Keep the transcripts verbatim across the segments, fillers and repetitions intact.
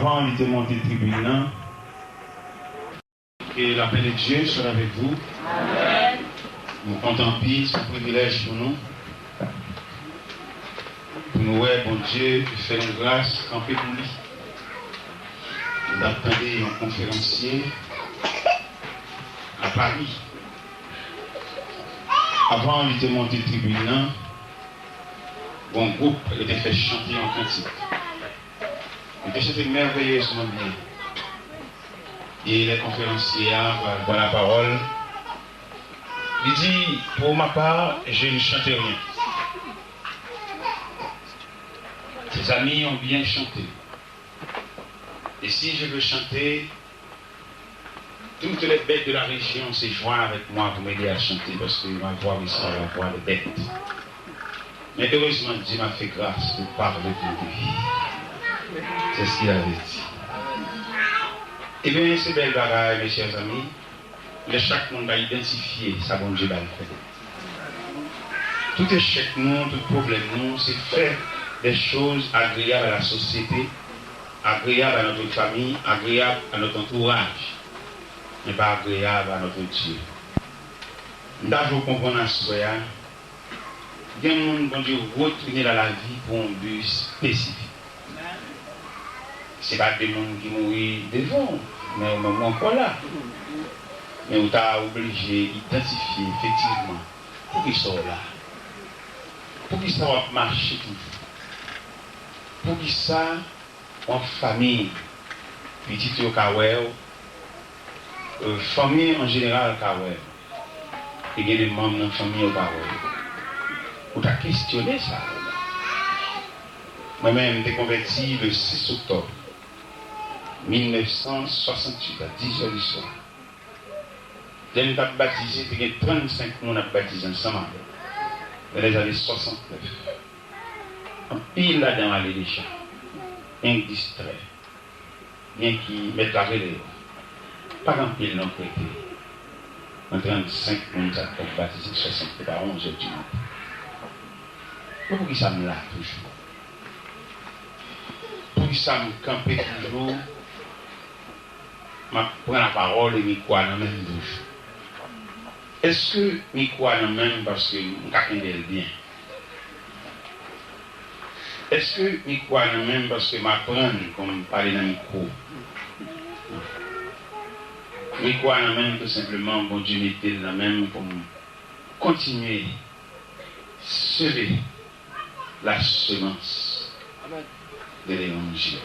Avan li te monte tribin nan. Que la paix de Dieu soit avec vous. Amen. Nou kontan anpil, se yon privilèj pou nou. Pou nou wè Bondye fè nou gras, kanpe pou li. Nou t ap tande yon konferansye a Pari. Avan li te monte tribin nan, gon gwoup yo te fè chante yon kantik. Yo te chante mèveyezman byen. E lè konferansye a pral pran lapawòl, li di, pour ma part, je ne chante rien. Ces amis ont bien chanté. Et si je veux chanter, toutes les bêtes de la région se joignent avec moi pour m'aider à chanter, parce que ma voix ressemble à la voix des bêtes. Mais heureusement, Dieu m'a fait grâce de parler pour lui. C'est ce qu'il avait dit. Ebyen, se bèl bagay, mes chers amis. Lè chak moun ka idantifye sa Bondye ba l fè. Tout echèk nou, tout pwoblèm nou, se fè des choses agréables à la société, agréables à notre famille, agréables à notre entourage, men pa agréables à notre Dieu. M ta vle w konprann aswè a, gen moun Bondye retounen nan lavi pou yon bi espesifik. Se pa de moun ki mouri devan w, men ou menm ou ankò la. Men ou ta oblije idantifye efektivman poukisa w la. Poukisa w ap mache toujou? Poukisa w an fanmi? Pitit yo ka wè w, euh, fanmi an jeneral ka wè w. E gen de manm nan fanmi yo pa wè yo. Ou ta kestyone sa. Mwen menm, m te konvèti le six octobre mille neuf cent soixante-huit à dix heures du soir. Lè m t ap batize, te gen trannsenk moun ap batize ansanm avè m. Dans les années soixante-neuf. Anpil ladan yo ale deja. Enk distrè. Byen ki mèt la rele yo. Pa gen anpil non k rete. Nan trannsenk moun sa k t ap batize an swasannde pa onz è di maten. Men poukisa m la toujou? Poukisa m kanpe toujou? M ap pran lapawòl e mikwo a nan men m toujou. Èske mikwo a nan men m paske m ka kenbe l byen? Èske mikwo a nan men m paske m aprann kòman pale nan mikwo? Non. Mikwo a nan men m tou senpleman, Bondye mete l nan men m pou m kontinye seme la semence de l'évangile.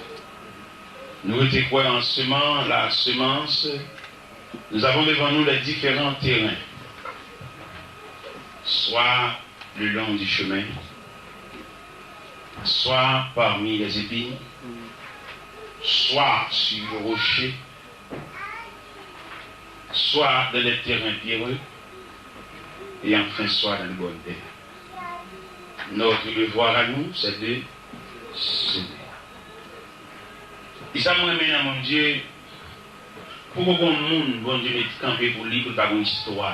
Nous rete kwè an seman la semence. Nous avons devant nous les différents terrains, soit le long du chemin, soit parmi les épines, soit sur le rocher, soit dans des terrains pierreux, et enfin soit dans de bonnes terres. Notre devoir à nous, c'est de semer. E sa m renmen nan Bondye, poko gon moun Bondye met kanpe pou li pou l pa gon istwa.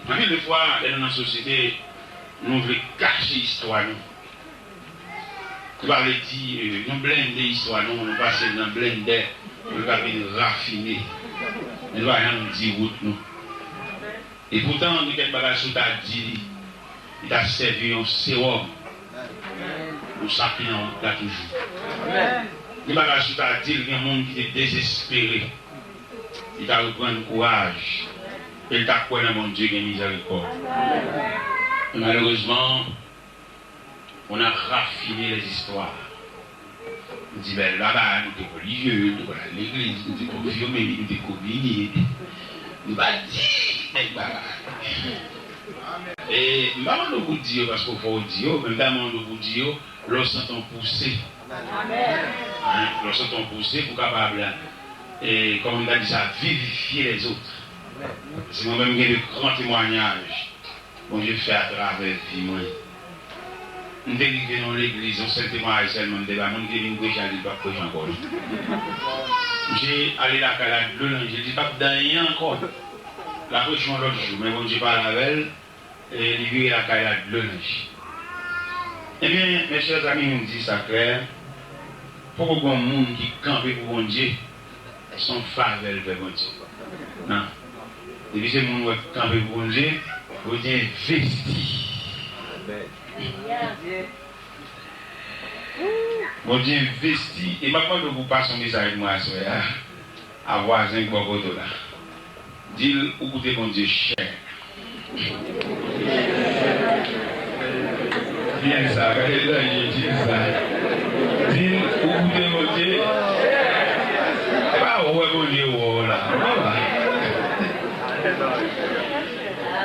Anpil de fwa, lè nou nan sosyete, nou vle kache istwa nou. Sa pa vle di, eh, nou blende istwa nou, nou pase l nan blendè, pou l ka vin rafine. Men nou pa janm di wout nou. E poutan, gen kèk bagay si w ta di li, li ta sèvi yon sewòm pou sa ki nan wout la toujou. Gen bagay si w ta di l, gen moun ki te dezespere, li ta reprann kouraj, e l ta kwè nan Bondye gen mizèrikòd. Men malerezman, on a raffiné les histoires. Nou di bèl bagay, nou te religieux, nou te konn al legliz, nou te konfime, nou te kominye. Nou pa di nèg bagay. E m pa mande w pou di yo paske w fò w di yo, men m ta mande w pou di yo lè w santi w pouse. Hein, lè w santi w pouse pou w kapab, e, kòman m ta di sa, vivifier les autres. Paske mwen menm, m gen de gran temwanyaj Bondye fè atravè vi mwen. M te rive nan yon legliz, yon sèl temwayaj sèlman m te bay, moun ki te vin preche a, li di l p ap preche ankò non. Misye ale lakay la, dlo nan je l, li di l p ap di anyen ankò. L a preche yon lòt jou, men Bondye pale avè l, E li vire lakay la, dlo nan je. Ebyen, mezanmi, m di sa klè, poko gen yon moun ki kanpe pou Bondye, se yon favè l fè Bondye. Non. Depi se moun wè k kanpe pou Bondye, Bondye envesti. Bondye envesti. E m ap mande w pou w pase yon mesaj pou mwen aswè a. A vwazen k bò kote w la. Di l ou koute Bondye chè. Di l sa, gade l nan je, di l sa. Di l ou koute Bondye chè. Se pa ou wè Bondye wè w la. Non, la.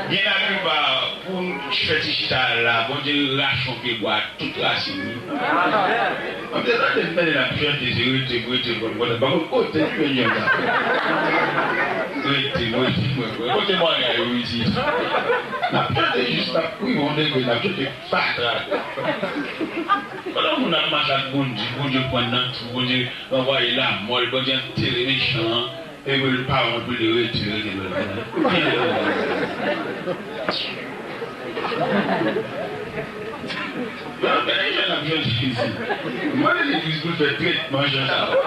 Gen laplipa pou n fè ti chita la, Bondye rache yon pye bwa, tout rasin li. Mwen te tande m tande n ap chante, se rete, m rete, mwen, mwen, pa konn kote m jwenn yon ta. Rete, mwen, mwen, mwen, kote mwen la, yo, isit. N ap chante jis n ap rive yon degre, n ap chante fatra. Pandan moun ap mache ak Bondye, Bondye pran nan twou, Bondye ranvwaye lamò, Bondye antere mechan an. E pou l pa wont pou li rete, rete, rete. Gade jan n ap chante isit. Mande legliz pou l fè tretman jan sa yo.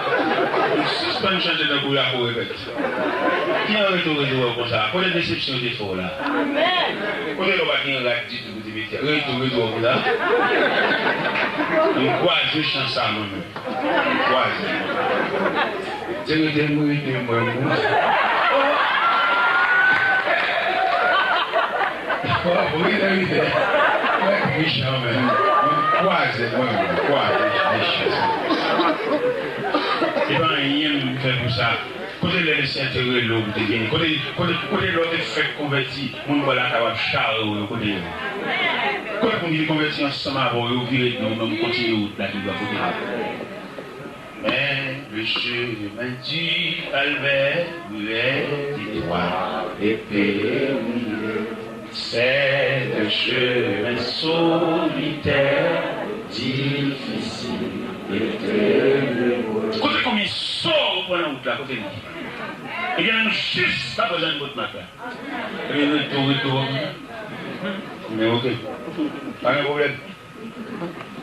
Sispann chante tankou Jaco Repèt. Ki an reto, reto, reto konsa? Kote desepsyon te fè w la? Kote lè w pa gen rad ditou pou te mete? Reto, reto, reto konsa. M kwaze chan sa mwen menm. Kwaze. Se rete m rete mwen, mwen. Oh, rete, rete. Mwen mechan, men. Mwen kwaze, mwen, mwen kwaze, mechan. E pa anyen m fè pou sa. Kote lè Leseyè te rele w pou te vini? Kote, kote, kote lè w te fèk konvèti? Moun bò lakay w ap chare w yo, kote yo? Kote moun ki te konvèti ansanm avè w yo vire do w, menm kontinye wout la, ki dwat, kote yo? Mais le chemin du calvaire est étroit et périlleux. C'est un chemin solitaire, difficile et ténébreux. Kote konbyen sò ou pran nan wout la, kote li? Ebyen, nou jis pa bezwen bòt mak la. Epi reto, reto, men oke. Pa gen pwoblèm.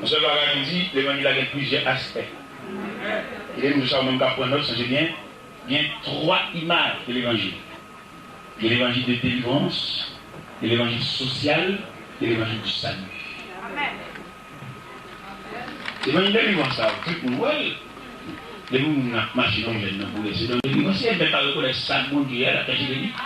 Yon sèl bagay nou di, levanjil la gen plizyè aspè. E nou sa menm k ap pran nòt, sonje byen, gen twa imaj de levanjil. Gen levanjil de delivrans, gen levanjil sosyal, gen levanjil du salut. Levanjil delivrans sa, tout moun wè l. Depi moun ap mache nan jèn nan pou rete nan delivrans, si èvè pa rekonèt sa k Bondye a, l ap chache delivrans.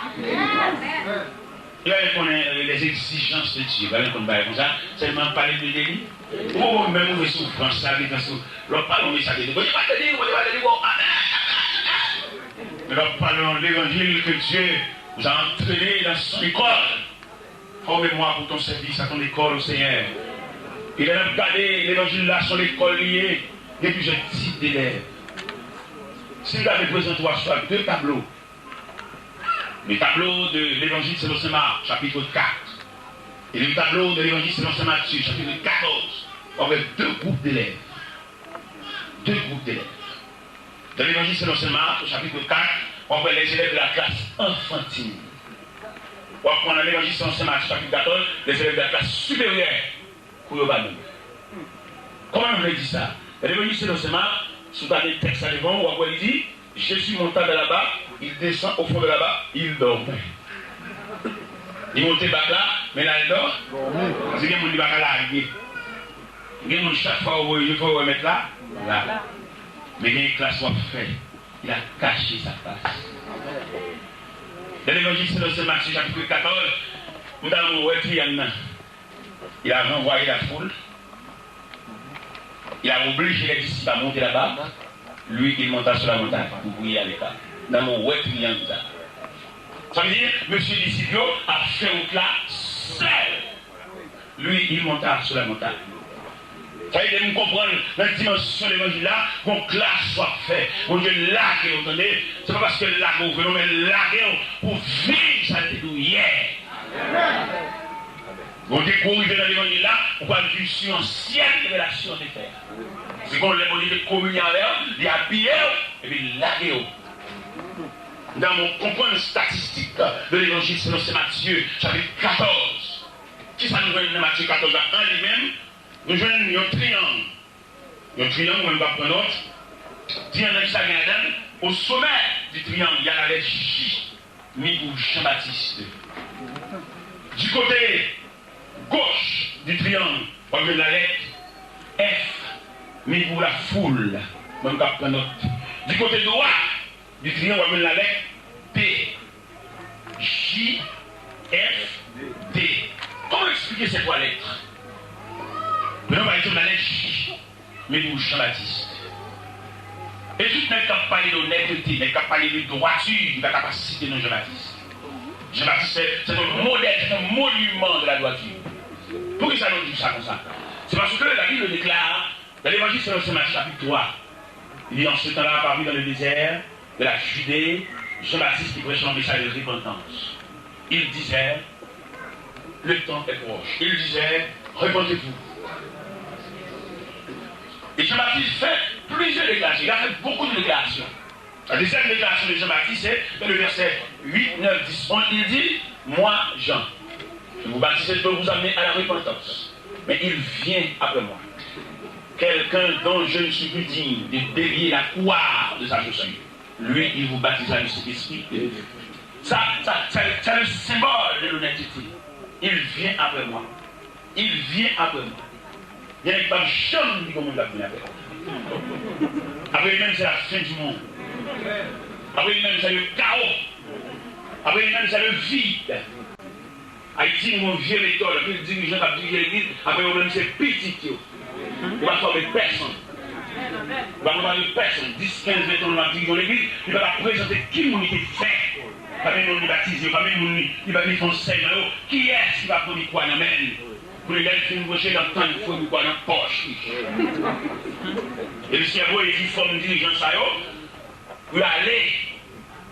Li pa vle konnen, euh, les exigences de Dieu, pa vle konn bagay konsa, sèlman pale de delivrans. Ou poko menm rive sou branch sa, li gen sou, lè w ap pale yon mesaj de Bondye pa delivrans, Bondye pa delivrans, amèn, amèn, amèn. Men lè w ap pale yon levanjil ke Dieu vous a entraîné dans son école. Forme-moi pour ton service à ton école, au Seigneur. E lè n ap gade levanjil la, se yon lekòl li ye, gen plizyè tip delèv. Si n gade prezante w aswè a de tablo, le tableau de l'Évangile selon saint Marc, chapitre quatre, et le tableau de l'Évangile selon saint Matthieu, chapitre quatorze, w ap wè de gwoup delèv. De gwoup delèv. Dans l'Évangile selon saint Marc, au chapitre quatre, w ap wè les élèves de la classe enfantine. W ap pran nan Levanjil selon saint Matthieu, chapitre quatorze, les élèves de la classe supérieure, kou yo pa menm. Kòman nou vle di sa? Nan Levanjil selon saint Marc, si w gade tèks la devan w, w ap wè li di, Jésus monta vers la barque, il descend au fond de la barque, il dormait. Li monte bak la, men l al dòmi. Paske gen moun li pa ka lage. Gen moun chak fwa ou voye je fò wè mèt la, la. Men gen klas w ap fè, il a caché sa face. Dans l'Évangile selon saint Matthieu, chapitre quatorze, m ta renmen w wè triyang nan. Il a renvoyé la foule. Il a obligé les disciples à monter là-bas. Lui, il monta sur la montagne pour prier avec eux. Nan men w wè triyang sa. Sa vle di, mesye disip yo ap fè wout la sèl. Lui, il monta sur la montagne. Sa vle di, m konprann nan dimansyon levanjil la, gon klas w ap fè. Bondye lage w, tande. Se pa paske l lage w vre non, men l lage w pou w viv sa l te di w yè. Gon degre w rive nan levanjil la, ou pral viv sou yon ansyen revelasyon te fè. Se gon lè Bondye te kominye avè w, li abiye w, epi l lage w. Nan men w konprann statistik de l'Évangile selon saint Matthieu, chapitre quatorze. Kisa nou jwenn nan Matye katòz la an li menm? Nou jwenn yon triyang. Yon triyang, mwen m ap pran nòt. Triyang nan, kisa gen ladan l? Au sommet du triangle, il y a la lettre J, mi pou Jean-Baptiste. Du côté gauche du triangle, w ap jwenn la lettre F, mi pou la foule. Mwen m ap pran nòt. Du côté droit du triangle, w ap jwenn la lettre D. J, F, D. Kòman eksplike ces trois lettres? Pran pa egzanp la lettre J, mi pou Jean-Baptiste. E tout nèg k ap pale de onètete, nèg k ap pale de dwati, li pa ka pa site non Jean-Baptiste. Jean-Baptiste, c'est, c'est un modèle, c'est un monument de la droiture. Poukisa nou di sa konsa? C'est parce que la Bible déclare, dans l'Évangile selon saint Matthieu chapitre trois, il dit, en ce temps-là apparut dans le désert de la Judée Jean-Baptiste qui prêchait un message de repentance. Il disait, le temps est proche. Il disait, repentez-vous. Et Jean-Baptiste fait plusieurs déclarations. Il a fait beaucoup de déclarations. La deuxième déclaration de Jean-Baptiste, c'est dans le verset huit, neuf, dix, onze, il dit, moi, Jean, je vous baptise et je veux vous amener à la repentance. Mais il vient après moi, quelqu'un dont je ne suis plus digne de délier la courroie de sa chaussure. Lui, il vous baptisera du Saint-Esprit et de feu. Ça, ça, ça, c'est le symbole de l'honnêteté. Il vient après moi. Il vient après moi. Gen nèg ki p ap janm di gen moun k ap vin apre yo. Apre li menm, c'est la fin du monde. Apre li menm, c'est le chaos. Apre li menm, c'est le vide. Ayiti, nou gen yon vye metòd, anpil dirijan k ap dirije legliz, apre yo menm, se pitit yo. Yo pa fòme pèsonn. Yo pa prepare pèsonn. Dis, kenz, ven tan nou ap dirije yon legliz, li pa ka prezante ki moun li te fè. Konbyen moun li batize, konbyen moun li, li, li fè ansèyman yo, kiyès ki pa pran mikwo a nan men l? Pou li, lè l fin preche, l ap tann fre mikwo a nan pòch li. E Senyè a voye ki fòm dirijan sa yo pou y ale.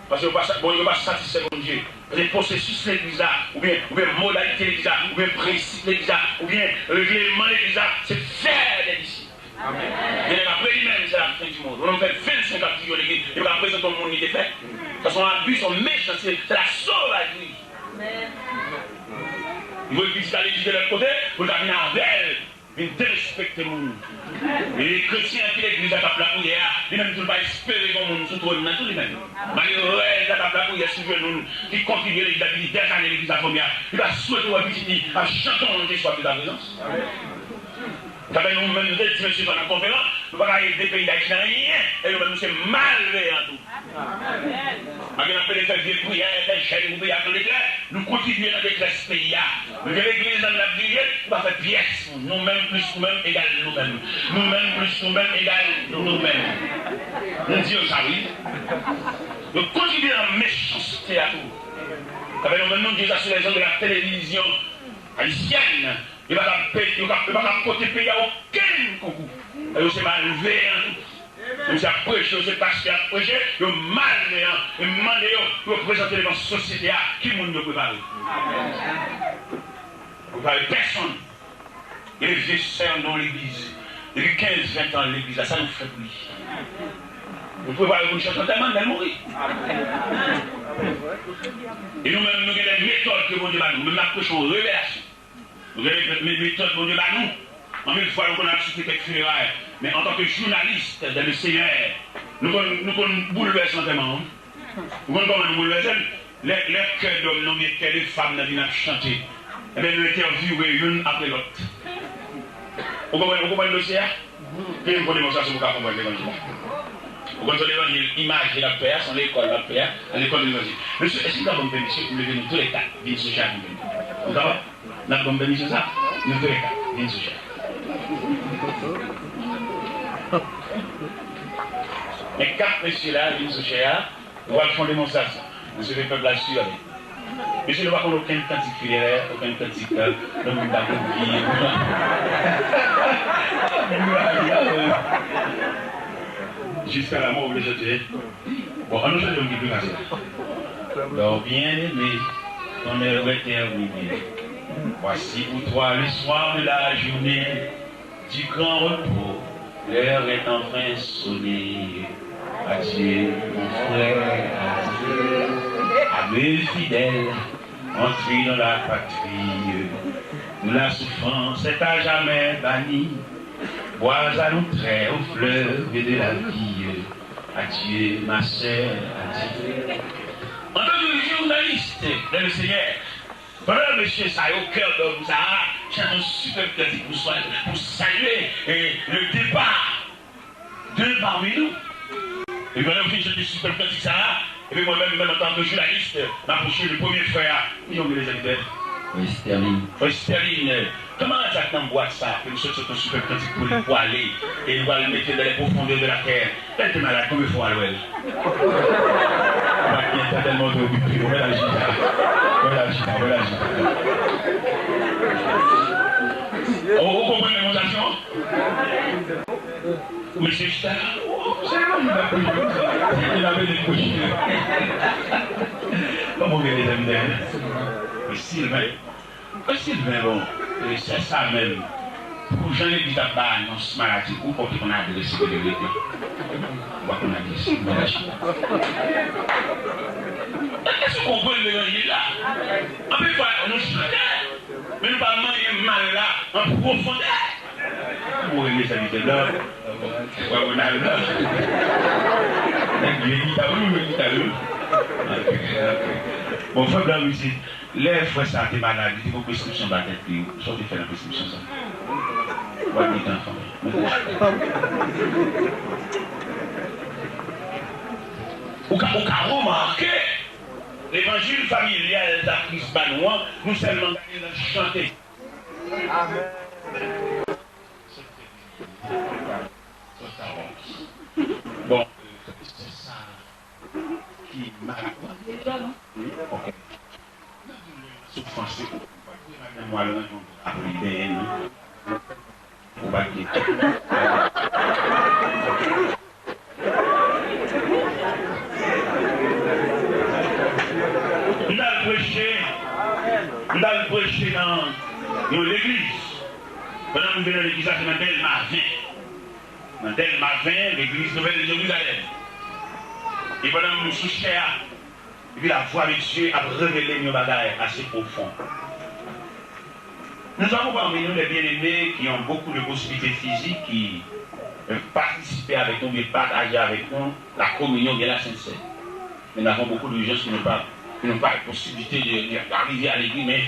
Paske yo pa sa-, bon, yo pa satisfè Bondye. Paske pwosesis legliz la, oubyen, oubyen modalite legliz la, oubyen prensip legliz la, oubyen regleman legliz la, se fè de disip. Amèn. Gen nèg apre li menm, se la fin du monde. Ou fè vennsenk ap dirije yon legliz, li pa ka prezante yon moun li te fè. Sa se yon abi, se yon mechanste, se la sovajri. Li voye pitit la legliz de lòt kote, pou l ta vin avè l, vin derespekte moun. E kretyen ki legliz la k ap lapriyè a, li menm tou l pa espere gen yon moun sou twòn nan tou li menm. Malerèz la k ap lapriyè sou jenou l, ki kontribye legliz la depi dèzane legliz la fòme a, li pa swete wè pitit li ap chante yon lòt espwa ke ta prezans. Sa fè nou menm nou te di mesye sa nan konferans, nou pa ka ede peyi Dayiti nan anyen, e nou menm nou se malveyan tou. Malgre n ap pede fè vye priyè, fè jèn pou peyi a pran leklè, nou kontribye nan detrès peyi a. Nou gen legliz nan n ap dirije, nou pa fè pyès moun. Nou menm plis nou menm egal nou menm. Nou menm plis nou menm egal nou menm. Nou di yo sa wi. Nou kontribye nan mechanste a tou. Sa fè nou menm nou di yo sa sou lèzon de la televizyon ayisyèn. Yo pa ka pe-, yo ka, yo pa ka pote peyi a okenn konkou. Yo se malveyan tou. Menm si y ap preche, yo se pastè y ap preche, yo malveyan. E m mande yo pou yo prezante devan sosyete a ki moun yo prepare. Yo prepare pèsonn. Gen de vye sè nan legliz. Depi kenz, ven tan legliz la, sa nou fè pou li? Nou prepare pou n chante antèman l lè l mouri. E nou menm, nou gen de metòd ke Bondye ba nou. Nou menm n ap preche yon revelasyon. Nou gen met-, met-, metòd Bondye ba nou. Anpil fwa, nou konn asiste kèk fineray. Men antanke jounalis de le Seigneur, nou konn, nou konn boulvèse antèman an. Ou konn kòman nou boulvèse l? Lè, lè kè dòm nan oubyen kè de fanm nan vin ap chante, ebyen, nou entèvyouwe youn apre lòt. Ou konprann, ou konprann dosye a? Gen yon bon demonstrasyon pou w ka konprann levanjil la. Ou konn se levanjil imaje l ap fè a, se yon lekòl l ap fè a, se lekòl de levanjil. Mesye, èske w ka ban m pèmisyon pou m leve nou tou lè kat vin sou chè a pou m vin? Ou kapab? N ap ban m pèmisyon sa? Nou tou lè kat vin sou chè a. Men kat mesye la vin sou chè a, nou pral fè yon demonstrasyon. Nou swete pèp la swiv avè nou. Mesye, nou pa konn okenn kantik finerè, okenn kantik, euh, nan moun ta pou ki. Jusqu'à la mort, ou vle chante? Bon, ann nou chante yon ki pi fasil. Dors bien, aimé, ton heure est terminée. Voici pour toi le soir de la journée du grand repos. L'heure est enfin sonnée. Adieu, mon frère, adieu, à mes fidèles. Entrée dans la patrie où la souffrance est à jamais bannie. Bois à nos traits, aux fleuves de la vie. Adieu, ma sœur, adieu. Antanke jounalis dans le Seigneur, pandan mesye sa yo, kè dòm sa a, chante yon sipèb kantik pou, pou salye, eh, le départ de parmi nous. Epi pandan yo fin chante sipèb kantik sa a, epi mwen menm, menm antanke jounalis, m apwoche le premye frè a. Ki non w rele, sèvitè? Frè Sterling. Frè Sterling, kanmarad sa k nan bwat sa, ke m sot sot yon sipèb kantik pou li, pou ale, e nou pral mete dans les profondeurs de la terre. Lè l te malad, konbyen fwa w al wè l? Ou pa t gen tan tèlman w te okipe. Wè laj chita. Wè laj chita, wè laj chita. Ou, ou konprann demonstrasyon? Mesye chita la, oh, se mwen ki t ap priye. Se li la vle dekoche. Kòman w rele, sèvitè? Silven. Silven, bon, e, se sa menm. Pou jan legliz ap bay anons maladi, ou pa konn adrès li rete. Ou pa konn adrès li, men la chita. Èske w konprann le ranye la? Anpil fwa, nou chante, men nou pa manyen mal la an pwofondè. Ou renmen sèvitè blan. Wè, Ronald blan. Nèg jwe gita, wi, jwe gita, wi. Ok, ok. Bon, frè blan, isi. Lè frè sa a te malad, li te pran preskripsyon ba tèt li. Sa w te fè nan preskripsyon sa a? W ap gen tan fanmi. Ou ka, ou ka remake levanjil familyal sa Kris ba nou an, nou sèlman gade l nan chante. Amèn. Bon, se sa ki mal. Wi, ok. Soufrans, ou pa t wè madanm w al rann yon dra pou li benyen l, non? Ou pa t gen. M t al preche, m t al preche nan yon legliz. Pandan m vin nan legliz la, se nan Dèlma ven. Nan Dèlma ven, legliz Nouvèl Jerizalèm. E pandan m sou chè a, epi lavwa de Dye ap revele m yon bagay ase pwofon. Nous avons parmi nous des bien-aimés qui ont beaucoup de possibilités physiques, qui peuvent participer avec nous, bien partager avec nous la communion, bien la Sainte Seine. Mais nous avons beaucoup de gens qui n'ont pas, qui n'ont pas la possibilité de, de, d'arriver à l'église, mais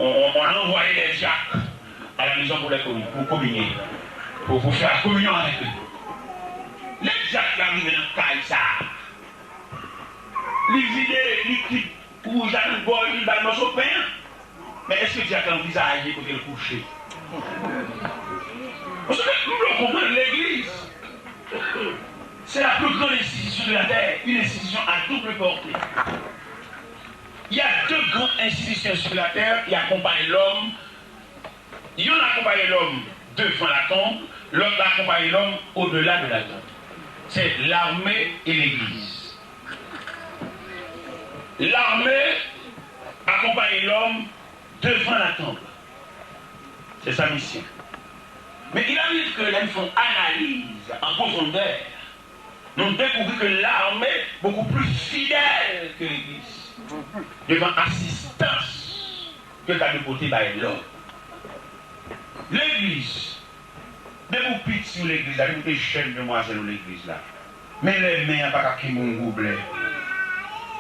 on, on, on a envoyé des diacres à la maison pour les commun-, pour communier, pour, pour faire la communion avec eux. Lè dyak la rive nan kay sa a, li vide likid wouj la nan bòl, li ba l mòso pen an. Men èske dyak la anvizaje kote l kouche? Paske nou dwe konprann, legliz, c'est la plus grande institution de la terre, une institution à double portée. Il y a deux grandes institutions sur la terre qui accompagnent l'homme. Youn akonpaye lòm devan latonb, lòt la akonpaye lòm odela de latonb. Se lame e legliz. Lame akonpaye lòm devan latonb. Se sa misyon. Men il arrive que lè n fè yon analiz an pwofondè, nou dekouvri ke lame bokou pli fidèl ke legliz devan asistans ke l ta dwe pote bay lòm. Legliz, depi w piti w legliz la, depi w te jèn demwazèl ou legliz la, men lè men an pa ka kenbe yon goblè,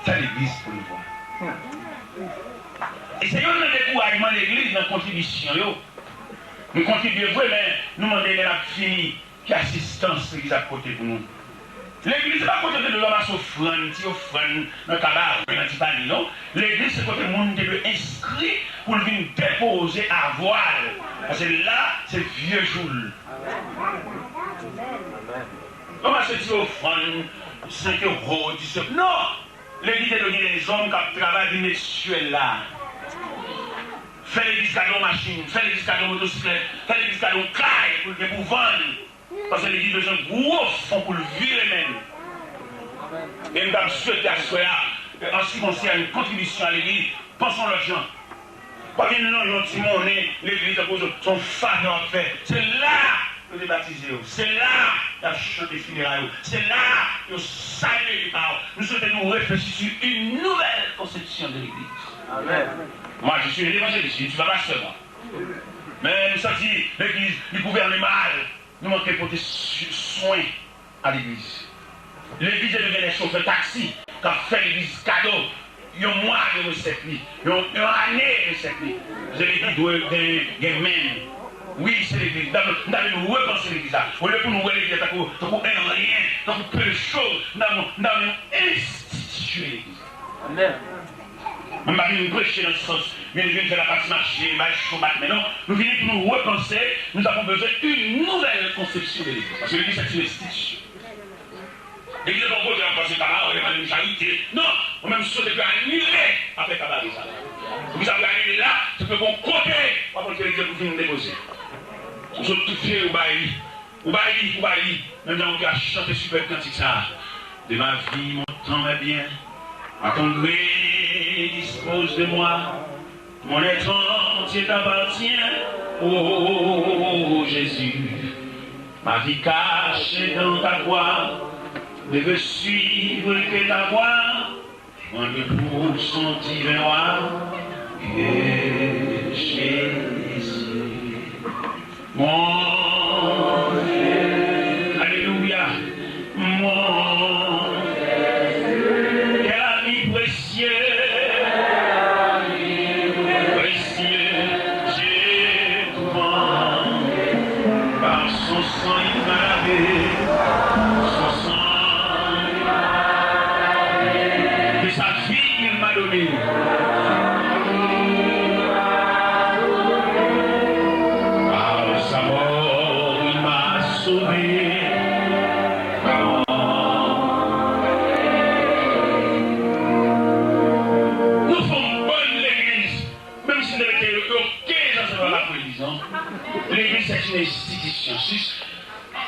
sa legliz pou l vwa. E se youn nan dekourajman legliz nan kontribisyon yo. Nou kontribye vre, men nou mande lè n ap fini. Ki asistans legliz ap pote pou nou? Legliz se pa kote yo te dwe ranmase ofrann, ti ofrann nan kabaret, nan ti panye, non. Legliz se kote moun te dwe enskri pou l vin depoze avwa l. Paske la, se vye jou l. Ranmase ti ofrann, senk ewo, dis ewo. Non! Legliz te dwe gen lèzòm k ap travay, vin met syèl la. Fè legliz gade yon machin, fè legliz gade yon motosiklèt, fè legliz gade yon kay pou l gen pou vann. Paske legliz bezwen gwo fon pou l vire men l. E m t ap swete aswè a, an ce qui concerne kontribisyon a legliz, panse yon lòt jan. Pa vin lonje yon ti monnen legliz tankou se yon favè w ap fè. Se la yo te batize yo. Se la y ap chante fineray ou. Se la yo salye depa ou. Nou swete nou reflechi sur une nouvelle conception de l'église. Amèn. Moi, je suis un évangéliste, je ne suis pas pasteur, moi. Men m santi legliz, li gouvène mal. Nou manke pote swen a legliz. Legliz yo devyen de chofè taksi k ap fè legliz kado. Yon mwa de resèt li, yon, yon ane resèt li. Se li ki dwe gen, gen men. Wi, se legliz. M ta vle, m ta vle nou repanse legliz la. Olye pou nou wè legliz la tankou, tankou en rien, tankou peu de chose, m ta vle, m ta vle nou enstitisye legliz la. Amèn. Mwen pa vin preche nan sans, vin, vin fè lapati mache, bay cho, bat men, non. Nou vini pou nou repanse, nous avons besoin d'une nouvelle conception de l'église. Parce que l'église, c'est une institution. Legliz pa yon kote w ap pase kabare, w ap mande charite. Non, mwen menm, m swete pou yo anile afè kabare sa la. Pou sa pou yo anile la, se pou yon kote w ap antre legliz pou vin depoze. Ou sot tout fye, ou bay li. Ou bay li, ou bay li. Menm jan ou te ap chante sipèb kantik sa a. De ma vie, mon temps, mes biens, à ton gré, dispose de moi. Mon être entier t'appartient, ô Jésus. Ma vie cachée dans ta voix ne veut suivre que ta voix. Prends-le pour son divin roi, que Jésus. Mon Dieu, alléluia, mon Dieu, quel ami précieux, précieux Dieu tout-grand, par son sang il m'a lavé, son sang il m'a lavé, de sa vie il m'a donné. Par sa mort, il m'a sauvé. Nou fè yon bòn legliz, menm si nou te mete yo, yo kenz an, se pa la legliz, non. Legliz, c'est une institution. Sis,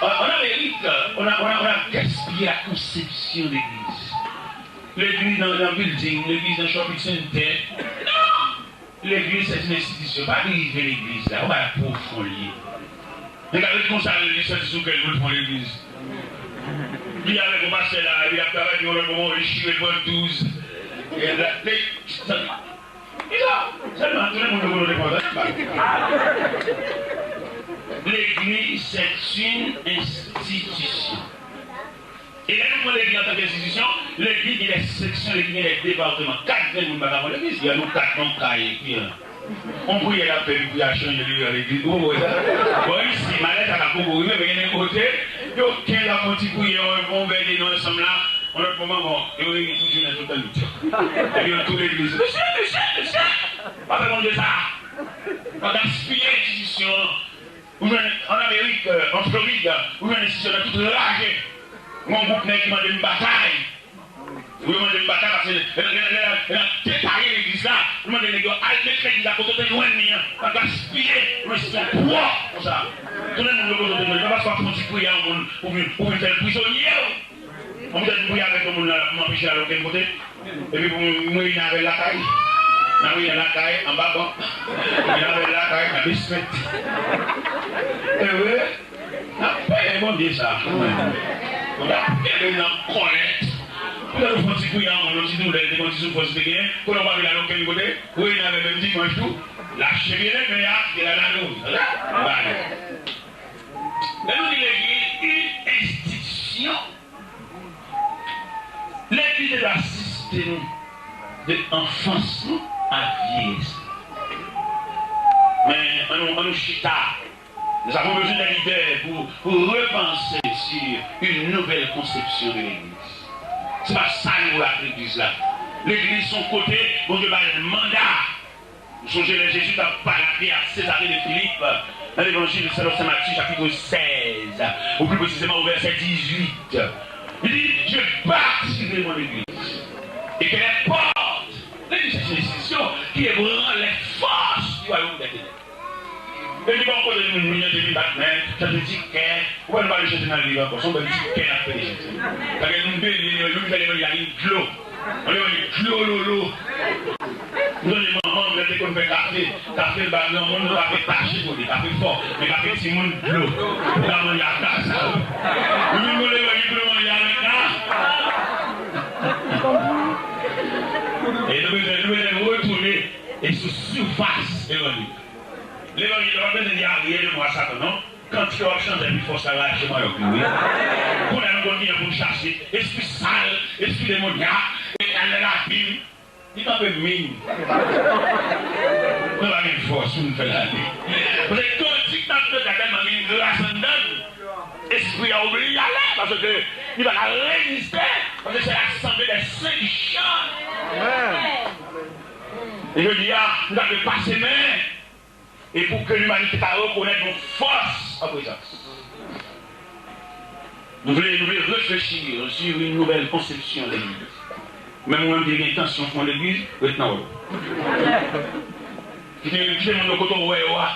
en, en Amérique, on a, on a, on a gaspillé la conception d'église. Legliz nan, nan building, legliz nan shopping center. Non! Legliz, se yon enstitisyon. Pa derive legliz la. Ou pa pwofon li. Li ka ret konsa, li santi sou kè l pou l fè yon legliz. Li avèk yon pastè la, epi l ap travay, epi yon lòt moman, li chire l pran douz. E la, li, sèlman, sèlman, tout le monde nous reconnaît. Legliz, c'est une institution. E lè nou pran legliz antanke enstitisyon, legliz gen de seksyon, legliz gen de depatman. Kat grenn moun pa ka pran legliz. Gen nou kat nan kay, epi, yon priyè l ap fè, epi priyè a chanje li an legliz. Ou konprann sa? Bon, isi, malè sa ka poko rive, men gen de kote, yo kenz ap fè yon ti priyè, yon, yon vè de nou ansanm la, yon lòt moman, bon, yo reyini tout jounen, tout lannwit. Epi yo tou legliz. Mesye, mesye, mesye! Pa fè Bondye sa! Pa gaspiye enstitisyon an. Ou jwenn an Amerik, euh, an Florid, ou jwenn enstitisyon nan tout raje. Gon gwoup nèg ki mande m batay. Wi, yo mande m batay paske lè, lè, lè, lè, lè n ap detaye legliz la, nou mande nèg yo al met legliz la kote w te jwenn li an. Pa gaspiye yon enstitisyon pwòp konsa. Tounen moun yo kote w te jwenn li. Pa paske w ap fè yon ti priyè a yon moun, ou vin, ou vin fè l prizonye w. Mwen poutèt m priye avèk yon moun la, pou m anpeche l al okenn kote. Epi pou m reyini avè l lakay. N a reyini lakay, anba ban. Reyini avè l lakay, nan basement. E vre, n ap peye Bondye sa. Bondye ap kenbe n nan kòlèt. Poutèt ou fè yon ti priyè a yon moun, yon ti doulè, te gen yon ti soufrans ou te genyen, kounye a ou pa vle al okenn kote, reyini avè l menm dimanch tou, lache byeneme a, kite l al nan lari. Bale. Lè nou di legliz, yon enstitisyon, legliz te dwe asiste nou de anfans nou a vyeyès nou. Men, ann nou, ann nou chita. Nous avons besoin d'un leader pour, pour repenser sur une nouvelle conception de l'église. Se pa sa nou vle ak legliz la. Legliz se yon kote Bondye bay manda. Nou sonje lè Jezi t ap pale avè Sezare de Filip, nan Levanjil selon Sen Matye, chapit sèz, ou pli presizeman o vèsè dizuit. Li di, Je bâtirai mon église, et que les portes, legliz se yon enstitisyon ki ebranle fòs di wayòm dè tenèb. Epi pa yon kote moun, moun yo te vin bat men, chante ti kè, ou pa nou pale chante nan legliz ankò, se yon bèl ti kè n ap fè de chante. Paske nou beni, nou fè levanjil la vin dlo. Ann levanjil dlo lolo. M sonje manman m, lè te konn fè kafe, kafe l ba granmoun, kafe tache pou li, kafe fò, men kafe timoun dlo. Ou ka manje ak sa. Ou vin gon levanjil pou nou manje avèk la. E nou bezwen, nou bezwen retounen E sou sifas evanjil. Levanjil la pa bezwen di aryè de mwa Satan, non. Kantik yo w ap chante epi fòs la rache manyòk yo, wi. Kounye a nou konn kijan pou n chache espri sal, espri demonyak, e al nan labim. Li kanpe min. Nou pa gen fòs pou n fè labim. Paske kantik n ap chante a tèlman gen gras anndan l, espri a oblije ale, paske li pa ka reziste, paske se lasanble dè sen ki chante. E jodi a, nou ta dwe pase men. E pou ke limanite ta rekonèt yon fòs an prezans. Nou vle, nou vle reflechi sur une nouvelle conception de l'Église. Menm ou menm ki te gen entansyon fon legliz, ret nan wòl ou. Kite, kite moun yo kote w wè yo a.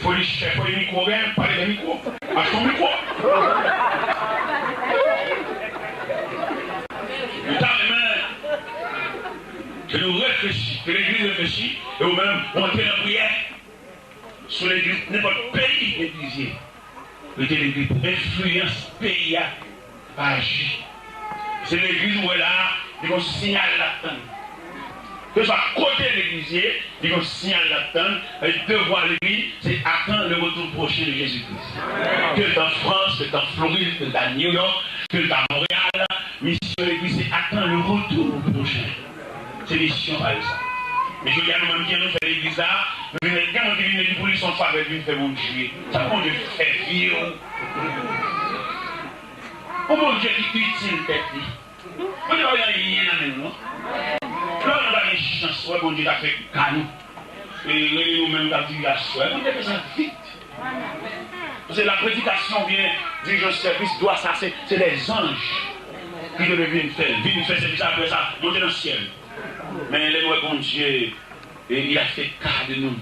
Foli chè, foli mikwo, gen, pale de mikwo. Achte yon mikwo. Yo ta renmen ke nou reflechi, ke legliz reflechi, e ou menm, ou antre nan priyè. Sou legliz, nenpòt peyi legliz ye, rete legliz pou enfliyans peyi a pa aji. Se legliz ou wè la a, li gon siyal l ap tann. Keswa kote legliz ye, li gon siyal l ap tann. E devwa legliz, se attends le retour prochain de Jésus-Christ. Ke l t an Frans, ke l t an Florid, ke l t a New York, ke l t a Montréal, misyon legliz, se attends le retour prochain. Se misyon pa yo sa. Men jodi a nou menm ki nou fè legliz la, nou vin gen moun ki vin legliz pou li se yon favè l vin fè Bondye. Sa Bondye fè vye w. Yon Bondye ki itil tèt li. Bondye pa gen anyen nan men nou non. Lè nou pa gen chans wè Bondye ta fè ka nou. E rele nou menm k ap dirive aswè. Bondye fè sa vit. Paske la predikasyon oubyen dirijan sèvis, dwa sa, se, se dè zanj ki te dwe vin fè l. Vin fè sèvis apre sa, monte nan syèl. Men lè nou wè Bondye, e, il a fait cas de nous.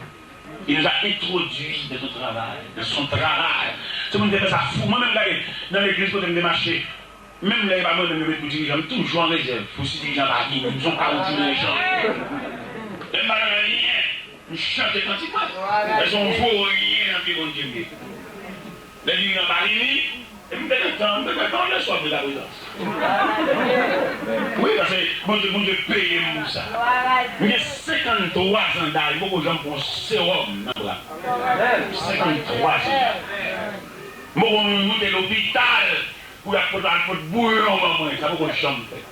Il nous a introduits dans son travail, dans son travail. Se moun ki te fè sa fou. Mwen menm gade nan legliz kote m te mache. Menm lè e pa mwen menm yo met pou dirijan, m toujou an rezèv pou si dirijan pa vini, m se yon kawoutchou dirijan. Lè m pa nan anyen, m chante kantik mwen. Èske yon voryen nan pye Bondye m ye? Lè dirijan pa vini, epi m te gentan, m te gentan lè swa m te la prezans. Wi, paske Bondye, Bondye peye m pou sa. M gen senkanntwa zan daj, m poko janm pran sewòm nan bra m. Senkanntwa zan daj. M poko moute lopital. Pou y ap pot, al pot bouyon ban mwen, sa poko janm fèt.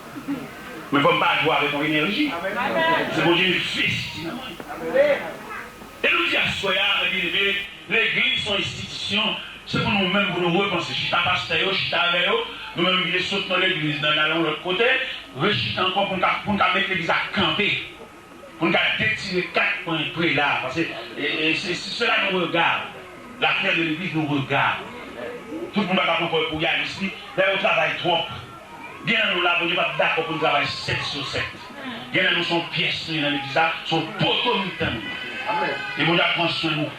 Men fò m pa jwe avèk yon enèji. Se Bondye envesti nan mwen. E nou di aswè a, mè byeneme, legliz se yon enstitisyon, se pou nou menm, pou nou repanse. Chita pastè yo, chita avè yo, nou menm ki te sot nan legliz, nan, nan yon lòt kote, rechita ankò pou n ka, pou n ka met legliz la kanpe. Pou n ka detire kat pwen prela, paske, e, e, se, se, cela nous regarde. L'affaire de l'église nous regarde. Tout moun pa ka pran kò yo pou Yanis li, lè yo travay twòp. Gen nan nou la, Bondye p ap dakò pou n travay sèt sou sèt. Gen nan nou se yon pyès nou ye nan legliz la, se yon poto mitan nou ye. E Bondye ap pran swen nou.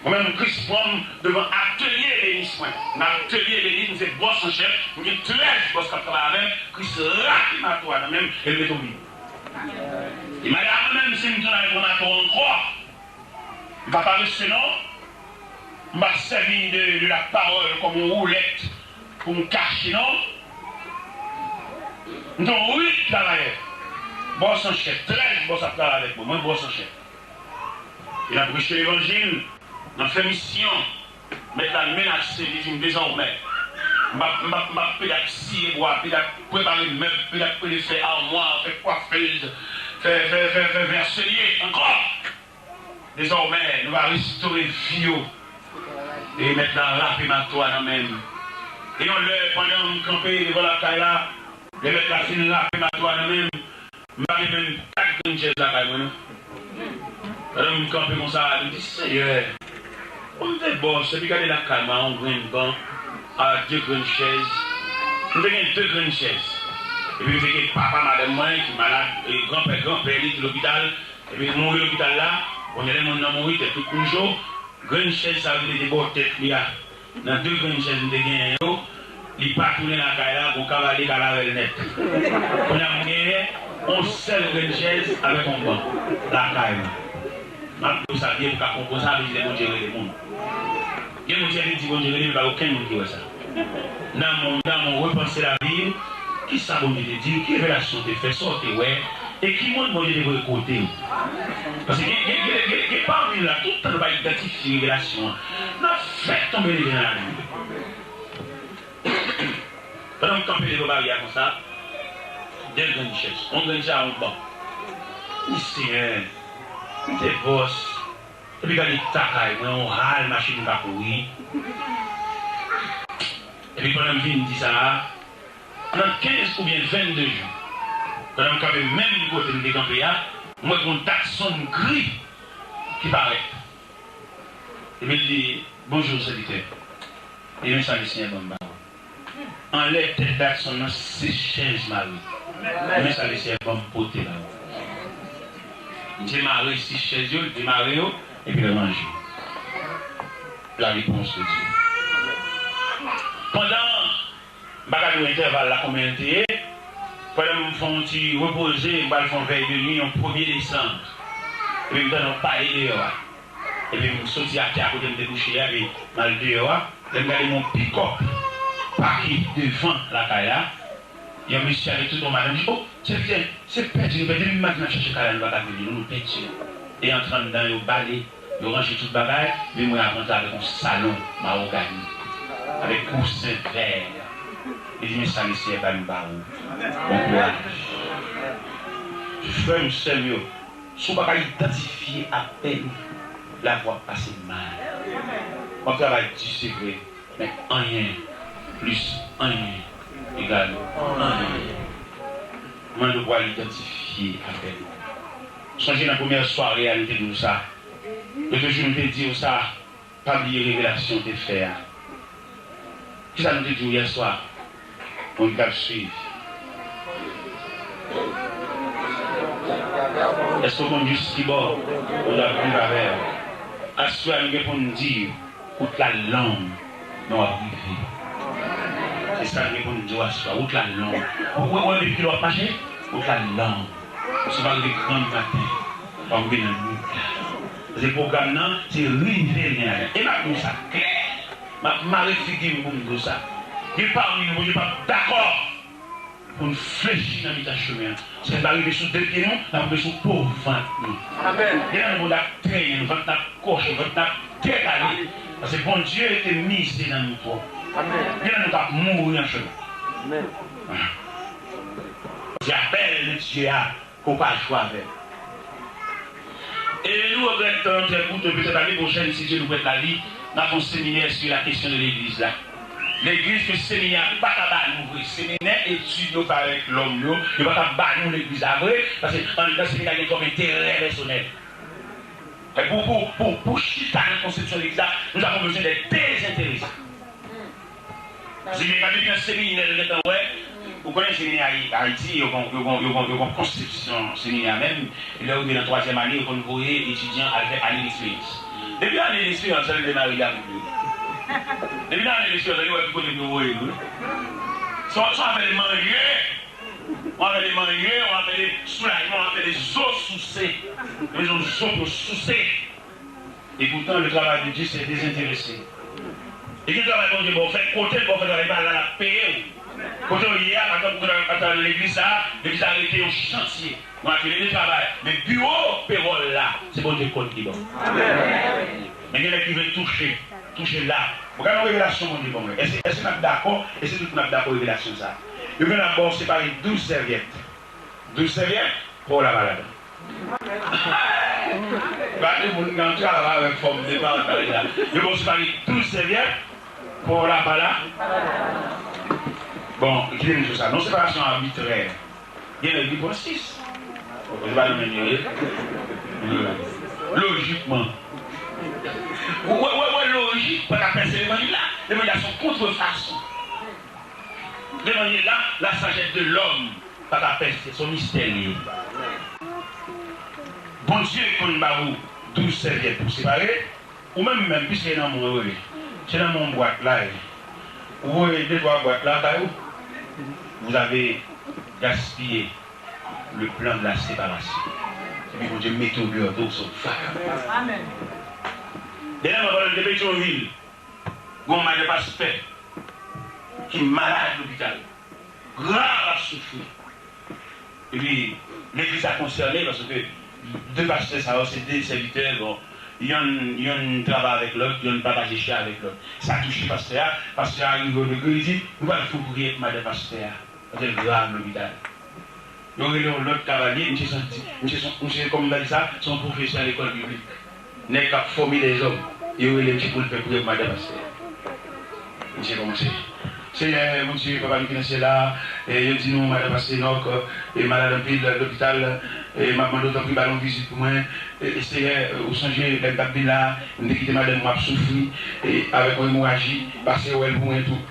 Mwen menm, Kris pran m devan atelye beni mwen. Nan atelye beni, m se bòs an chèf, m gen trèz bòs k ap travay avè m. Kris rache mato a nan men m e l mete w lib. E malè a mwen menm, si m tounen avèk yon mato ankò, m pa parese non. M pa sèvi de, de la parole kòm yon woulèt pou m kache non. M se yon rit travayè. Bòs an chèf, trèz bòs ap travay avèk mwen. Mwen bòs an chèf. E n ap preche levanjil, n ap fè misyon. Mèt la menase, li di m, dezòmè, m p ap, m p ap, m p ap pede ak siye bwa, pede ak prepare mèb, pede ak pede fè amwa, fè kwafèz, fè, fè, fè, fè vè selye ankò. Dezòmè, nou va restore vi yo. E mèt la rape mato a nan men m. E yon lè, pandan m kanpe devan lakay la, lè mèt la fin rape mato a nan men m, m pa gen menm kat grenn chèz lakay mwen non. Pandan m kanpe konsa, m di, Seyè, bon, m te bòs, epi gade lakay mwen, yon grenn ban, a, de grenn chèz. M te gen de grenn chèz. Epi m te gen papa madanm mwen ki malad, e granpè, granpè li ki lopital, epi mouri lopital la, kounye a lè moun nan mouri, tèt tout moun cho, grenn chèz sa yo ki te bò tèt li a. Nan de grenn chèz m te genyen yo, li pa tounen lakay la, gon kavalye ka lave l nèt. Kounye a m genyen yon sèl grenn chèz avèk yon ban lakay mwen. M ap di w sa byen pou w ka konprann sa vle di lè Bondye rele moun. Gen moun ki di Bondye rele, men pa okenn moun ki wè sa. Nan moun, nan moun repanse lavi w, kisa Bondye te di w, ki revelasyon w te fè, sa w te wè, E ki moun Bondye te voye kote w? Paske gen, gen, gen, gen, gen pami nou la, tout tan nou pa idantifye revelasyon an, n ap fèk tonbe leve nan lari. Pandan m kanpe devan baryè a konsa, de grenn chèz, yon grenn chèz a yon ban. M di, Senyè, m te bòs, epi gade eta kay mwen, yon hal machin pa kouri. Epi pandan m fin di sa a, nan kenz oubyen vennde jou, pandan m kanpe menm kote m te kanpe a, m wè gen yon Datsun gri ki parèt. Epi l di, Bonjou, sèvitè. E men sa Lesenyè ban m ba ou. Anlè tèt Datsun nan, sis chèz mare. E men sa Lesenyè ban m pote ba ou. M te mare sis chèz yo, l demare yo, epi l ranje. La réponse de Dieu. Pandan, m pa ka di w entèval la konbyen l te ye, pandan m fè yon ti repoze, m pral fè yon vèy de nwi, yon premye desanm. Epi m tande yon pale deyò a. Epi m soti atè a kote m te kouche a, epi m al deyò a. Lè m gade m wè yon pikòp pake devan lakay la, yon mesye avèk tout yon madanm di, "O, se byen, se pèdi nou pèdi, depi maten n ap chache kay la, nou pa ka jwenn li, nou pèdi l." E antre anndan, yo bale, yo ranje tout bagay, men mwen ap rantre avèk yon salon mawogani, avèk kousen vè. Li di, "Men sa Lesenyè ba nou ba ou. Bon kouraj." Frè m, sè m yo, si w pa ka idantifye apèl ou, lavi w ap pase mal. W ap travay di, se vre, men anyen plis anyen egal anyen. Mande w pou w al idantifye apèl ou. Sonje nan premyè sware a, nou te di w sa. Lòt jou, nou te di w sa. Pa bliye revelasyon w te fè a. Kisa nou te di w yèswa? Moun k ap swiv. Èske w konn jis kibò ou dwe ap viv avè l? Aswè a nou gen pou n di, wout la long, men w ap rive. Se sa nou gen pou n di w aswè a, wout la long. Ou wè, wè depi kilè w ap mache? Wout la long. Si w pa rive granmmaten, w ap rive nan nwit la. Paske pwogram nan, se rive l gen ladan. E m ap di w sa klè. M ap mare figi m pou m di w sa. Gen pami nou, Bondye p ap dakò pou n flechi nan mitan chemen an. Si n pa rive sou de pye nou, n ap rive sou po vant nou. Amèn. Gen nan nou, Bondye ap trenyen nou, vant n ap kòche, vant n ap dekale. Paske Bondye te mize nan nou twòp. Amèn. Gen nan nou k ap mouri an chemen. Amèn. Se apèl de Dye a. Ke w pa jwe avè l. E nou regrèt tan an trè kout, petèt ane pwochèn, si Dye nou prèt la, li, n a fè yon seminè sur la question de legliz la. Legliz ke seminè a pa ka ba nou vre. Seminè etid yo fè avèk lòm yo, yo pa ka ba nou legliz la vre, paske anndan seminè a gen kòm enterè pèsonèl. E pou, pou, pou, pou chita nan konsepsyon legliz la, nou avon bezwen dè dezenterese. Paske gen, gen anpil seminè nou gentan wè, ou konnen seminè Ayi-, Ayiti, yo gon, yo gon, yo gon, yo gon konsepsyon seminè a menm, e lè yo rive nan twazyèm ane, yo konn voye etidyan al fè ane d'eksperyans. Depi ane d'eksperyans la, li demare li avèk li. Depi nan ane d'eksperyans la, li wè ki kote pou yo voye l, wi. Se yon, se yon afè de manje, yon afè de manje, yon afè de soulajman, yon afè de zo souse. Yo bezwen zo pou yo souse. Epoutan, le travay de Dye se dezenterese. E ki travay Bondye ba w fè, kote l ba w fè travay pa la, l ap peye w. Kote w ye a, pa egzanp, ou gentan antre nan legliz sa a, legliz la rete yon chantye, yon atyelye de travay. Men biwo pewòl la, se Bondye k konn ki ba w. Men gen nèg ki vle touche, touche la. Mwen gade yon revelasyon Bondye ban mwen. Èske, èske n ap dakò? Èske tout moun ap dakò revelasyon sa a? Yo genlè ap ba w separe douz sèvyèt. Douz sèvyèt, pa w la pa ladan. Gade moun nan travay avèk fòm de pataj la. Yo ba w separe douz sèvyèt, pa w la pa la. Bon, kite m di w sa. Non, separasyon abitrè. Gen nèg ki pran sis. Bon, se pa nan menm yo ye. Lojikman. Ou wè, wè, wè, lojik pa ka pèse levanjil la. Levanjil la se yon kontrefason. Levanjil la, la sajès de lòm pa ka pèse, se yon mistè li ye. Bondye konn ba ou douz sèvyèt pou separe, ou menm menm, piske nan men w li ye, se nan men yon bwat la ye. Ou voye de twa bwat la kay ou, vous avez gaspillé le plan de la séparation. Epi Bondye mete w deyò, tou w se yon vagabon. Amèn. Dènyèman, pandan m te Petyonvil, gen yon madan pastè ki malad lopital, grav ap soufri. Epi, legliz la konsène, paske de pastè sa yo, se de sèvitè, bon, yonn, yonn travay avèk lòt, yonn pataje chè avèk lòt. Sa touche pastè a, pastè a rive yon degre, li di, nou pral fè yon priyè pou madan pastè a. Paske l grav lopital. Yo rele yon lòt kavalye, misye santi, misye son, misye, kòman m ta di sa, se yon pwofesè lekòl biblik. Nèg k ap fòme dèzòm, yo rele misye pou l fè priyè pou madan pastè. Misye kòmanse. Senyè, Bondye, Papa nou ki nan syèl la, e, yo di nou madan pastè Enòk, e, malad anpil, lopital, e, m ap mande w tanpri ba l yon vizit pou mwen. E, e, Senyè, ou sonje lè m t ap vin la, m te kite madanm mwen ap soufri, e, avèk yon emoraji, pase wè l pou mwen tou.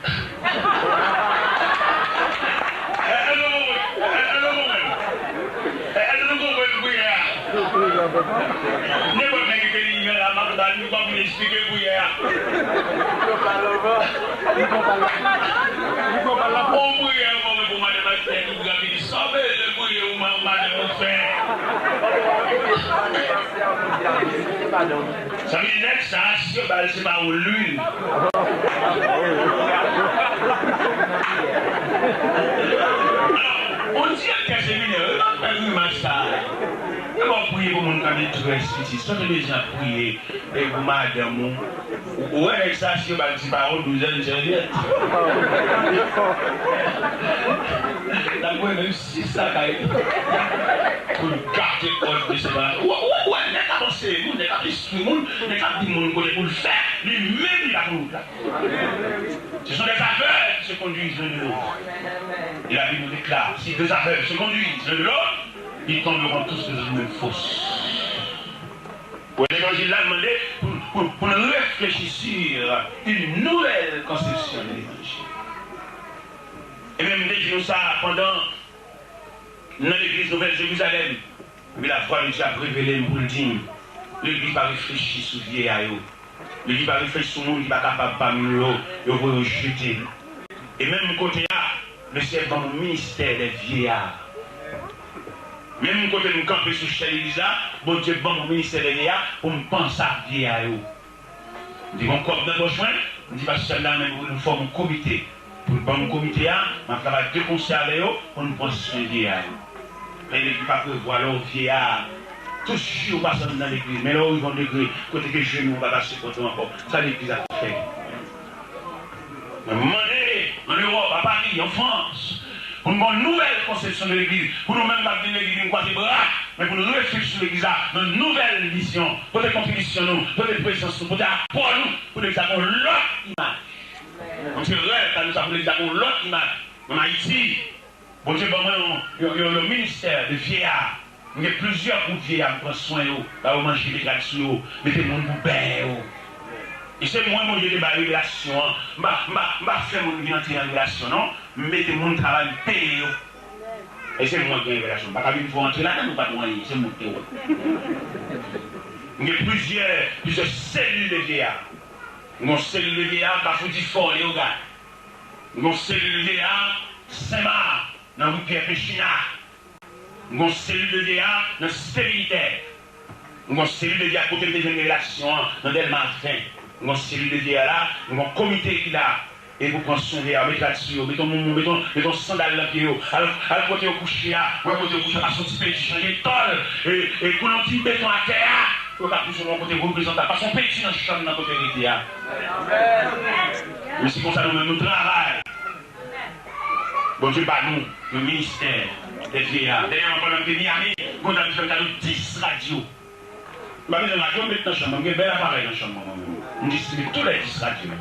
Èske nou konprann? Èske nou konprann priyè a? Nenpòt nèg ki te rive la, m ap ba l, m pa vin eksplike priyè a. On priyè fò pou madanm pastè tou gravid. Sa w bezwen priye ou ma-, madanm ou fè. Zanmi, nèg sa, si yo ba l, se pa ou lwil. Alò, on direktè seminè, wi, pa fè grimas sa. E bon, priye pou moun k an detrès, pitit. Sa w te bezwen ap priye, e pou madanm ou. Ou, ou wè nèg sa, si yo ba l ti pawòl, douzèn sèvyèt. L ap voye menm sis lakay li. Pou l gate kòd de sepa. Ou, ou, ou wè nèg ap anseye moun, nèg ap enstwi moun, nèg ap di moun kote pou l fè, li menm li pa konn wout la. Ce sont des aveugles qui se conduisent l'un de l'autre. Et la Bible nous déclare, si deux aveugles se conduisent l'un de l'autre, ils tomberont tous dans une même fosse. Bon, levanjil la mande pou, pou, pou nou reflechi sur une nouvelle conception de l'évangile. E menm m te di nou sa pandan nan legliz Nouvèl Jerizalèm, epi lavwa de Dye ap revele m pou l di m, legliz pa reflechi sou vye a yo. Legliz pa reflechi sou moun ki pa kapab pami nou yo, yo voye yo jete. E menm kote a, Lesyèl ban m yon ministè dè vye a. Menm kote m kanpe sou chè legliz la, Bondye ban m yon ministè dè vye a pou m panse ak vye a yo. M te gen yon kòb nan pòch mwen, m di pastè m la, men pou nou fòme yon komite. Pou l ban m komite a, m ap travay de konsè avè yo pou nou pran swen vye a yo. Men legliz pa prevwa lè w vye a, tout jou w pase anndan legliz, men lè w rive yon degre kote ke jenou w pa ka sipòte w ankò, sa legliz ap fè? Mwen mande an Ewòp, a Pari, an Frans, pou n gen yon nouvèl konsepsyon de legliz, pou nou menm k ap vin legliz, vin kwaze bra, men pou nou reflechi sou legliz la nan nouvèl vizyon, pote kontribisyon nou, pote prezans nou, pote apò nou, pou legliz la gen yon lòt imaj. Mwen se rèv pa nou sa pou legliz la gen yon lòt imaj. Ann Ayiti, Bondye ban mwen yon, yon, yon, yon ministè de vye a. M gen plizyè gwoup vye a, m pran swen yo, ba yo manje, mete rad sou yo, mete moun pou benyen yo. E se mwen Bondye te bay revelasyon an. M pa, m pa, m pa fè moun vin antre nan revelasyon, non. M mete moun travay, m peye yo. E se mwen ki gen revelasyon. M pa ka vin fè w antre ladan l, ou pa t wè anyen. Se mwen ki te wè. M gen plizyè, plizyè selil de vye a. M gen yon selil de vye a, Kafou Difò, Leyogad. M gen yon selil de vye a, Senmak, nan ri Pyè Pechina. M gen yon selil de vye a nan Site Militè. M gen yon selil de vye a kote m te jwenn revelasyon an nan Dèlma ven. M gen yon selil de vye a la, m gen yon komite ki la. E pou pran swen vye a, met rad sou yo, met yon moumou, met yon, met yon sandal nan pye yo. Al, al kote yo kouche a, wè kote yo kouche a, pase yon ti penti, chanje tòl, e, e koule yon ti beton atè a. Pou yo ka pouse yon kote reprezantab. Pase yon penti nan chanm nan kote yo rete a. Men se konsa nou menm nou travay. Bondye ba nou yon ministè dè vye a. Dènyèman, pandan m te Miami, yon dam fè m kado dis radyo. M pa bezwen radyo, m met nan chanm mwen. M gen bèl aparèy nan chanm mwen, mwen menm. M distribye tou lè dis radyo yo.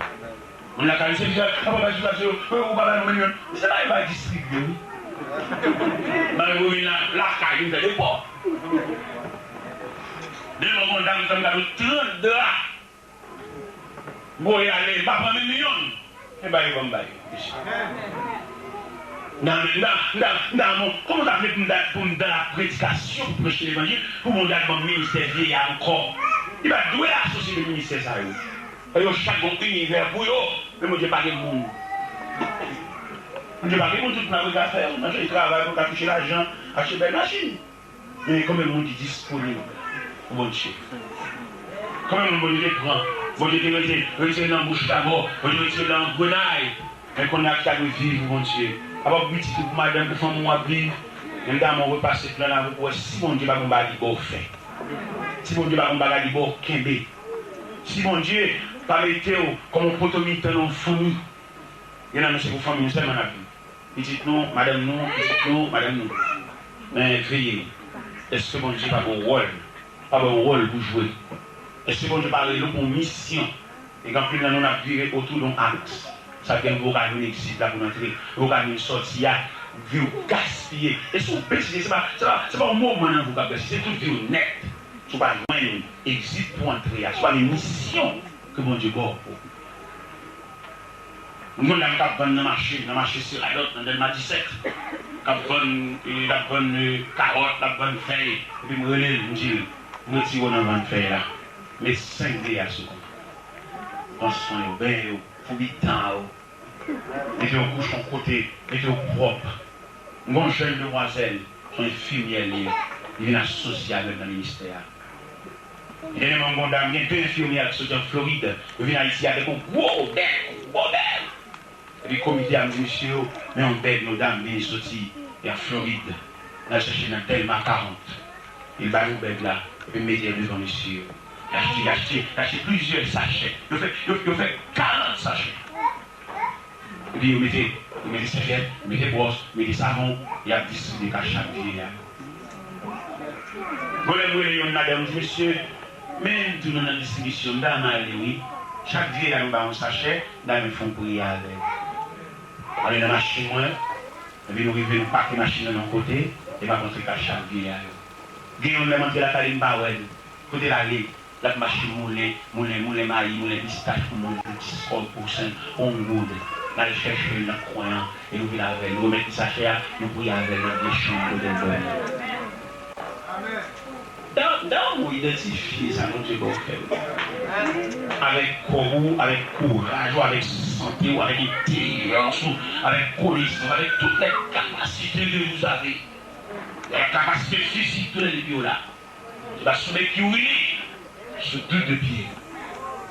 Moun lakay, se vye, papa bay sou radyo, ou pa bay nou menm youn. M di, se pa yo bay distribye, wi. Bay ou vin la, lakay, vin fè depo. Devan yon dam, fè m kado trant dra. Voye ale, m pa pran menm yonn. E bay yo ban m bay yo. Nan, nan, nan, nan, kòman w ta vle pou m da-, pou m dan la predikasyon, pou preche levanjil, pou Bondye al ban m ministè vye a ankò? Li pa dwe asosye de ministè sa yo. Yo chak gen yon inivè pou yo, men Bondye pa gen moun. Bondye pa gen moun, tout moun ap rete afè yo, nan fè travay pou yo ka touche lajan, achte bèl machin. Men konbyen moun ki disponib pou Bondye? Konbyen moun Bondye te pran? Bondye te rete, retire nan bouch kagò, Bondye retire nan angrenay. Men kounye a ki ta dwe viv pou Bondye? Apa w pitit ou pou madanm, pou fanmi w ap viv? Menm dan yon repa se plan la pou wè si Bondye pa gon bagay li ba w fè. Si Bondye pa gon bagay li ba w kenbe. Si Bondye pa mete w kòm yon poto mitan nan yon fanmi. Gen nan nou se pou fanmi nou sèlman n ap viv. Pitit nou, madanm nou, pitit nou, madanm nou. Men veye. Èske Bondye pa ba w wòl? Pa ba w wòl pou jwe. Èske Bondye pa rele w pou yon misyon? E gen anpil nan nou n ap vire otou de yon aks. Sa gen pou w ka jwenn egzit la pou n antre. Pou w ka jwenn sòti a, vi w gaspiye. E si w bezwen, se pa, se pa, se pa yon moman nan vi w k ap gaspiye, se tout vi w nèt. Si w pa jwenn egzit pou w antre a, si w pa gen misyon ke Bondye ba w. M gen yon dam k ap vann nan mache, nan mache Seradòt, nan Dèlma disèt. K ap vann, e, l ap vann, e, kawòt, l ap vann fèy. Epi m rele l, m di l, "M retire w nan vann fèy la. Met senk V A sou kont ou. Pran swen yo, benyen yo, foubi tan yo. Mete yo kouche yon kote, mete yo pwòp." M gen yon jèn demwazèl, se yon enfimyè li ye, li vin asosye avè m nan ministè a. Dènyèman, m gen yon dam, gen de enfimyè ki soti an Florid, yo vin Ayiti avèk yon gwo bèk, yon gwo bèk. Epi komite a, m di mesye yo, "Men yon bèk yon dam vin soti an Florid, n al chèche nan Dèlma karant." Li ba nou bèk la, epi m mete l devan mesye yo. Yo achte, yo achte, yo achte plizyè sachè. Yo fè, yo, yo fè karant sachè. Epi yo mete, yo mete sèvyèt, yo mete bwòs, yo mete savon, y ap distribye kay chak vye a. Bon, lè m rele yonn ladan yo, m di, "Mesye, men m tou nou nan distribisyon, m ta renmen ale wi. Chak vye a nou ba yon sachè, m ta renmen fè yon priyè avè l." M ale nan machin mwen, epi nou rive, nou pake machin nan yon kote, e m ap antre kay chak vye a yo. Gen yonn lè m antre lakay li, m pa wè l. Kote l ale? L ap mache moulen, moulen, moulen mayi, moulen pistach pou moun, pou ti kòb, pou senk, pou yon goud. N al chèche l nan kwen an, e nou vin avè l. Nou remèt li sachè a, nou priye avè l nan vye chanm kote l dòmi. Dan, dan ou idantifye sa Bondye ba w fè. Avèk kò w, avèk kouraj ou, avèk sante w, avèk entèlijans ou, avèk konesans, avèk tout lè kapasite ke vous avez. Lè kapasite fizik tou lè de pye w la. Se pa sou bèk ki w ri, sou tout de pye.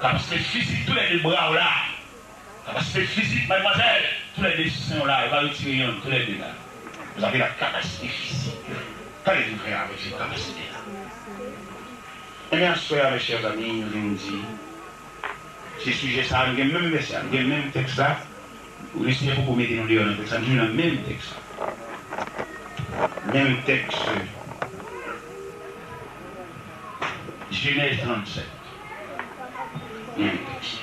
Kapasite fizik tou lè de bra w la. Kapasite fizik, madmwazèl, tou lè de sen w la, yo pa retire yonn, tou lè de la. Vous avez la capacité physique. Qu'allez-vous faire avec cette capacité-là? Ebyen, aswè a, mes chers amis, nou vin di, se sijè sa a, nou gen menm vèsè a, nou gen menm tèks la. Lesenyè poko mete nou deyò nan tèks la, nou toujou nan menm tèks la. Menm tèks. Jenèz trannsèt. Menm tèks.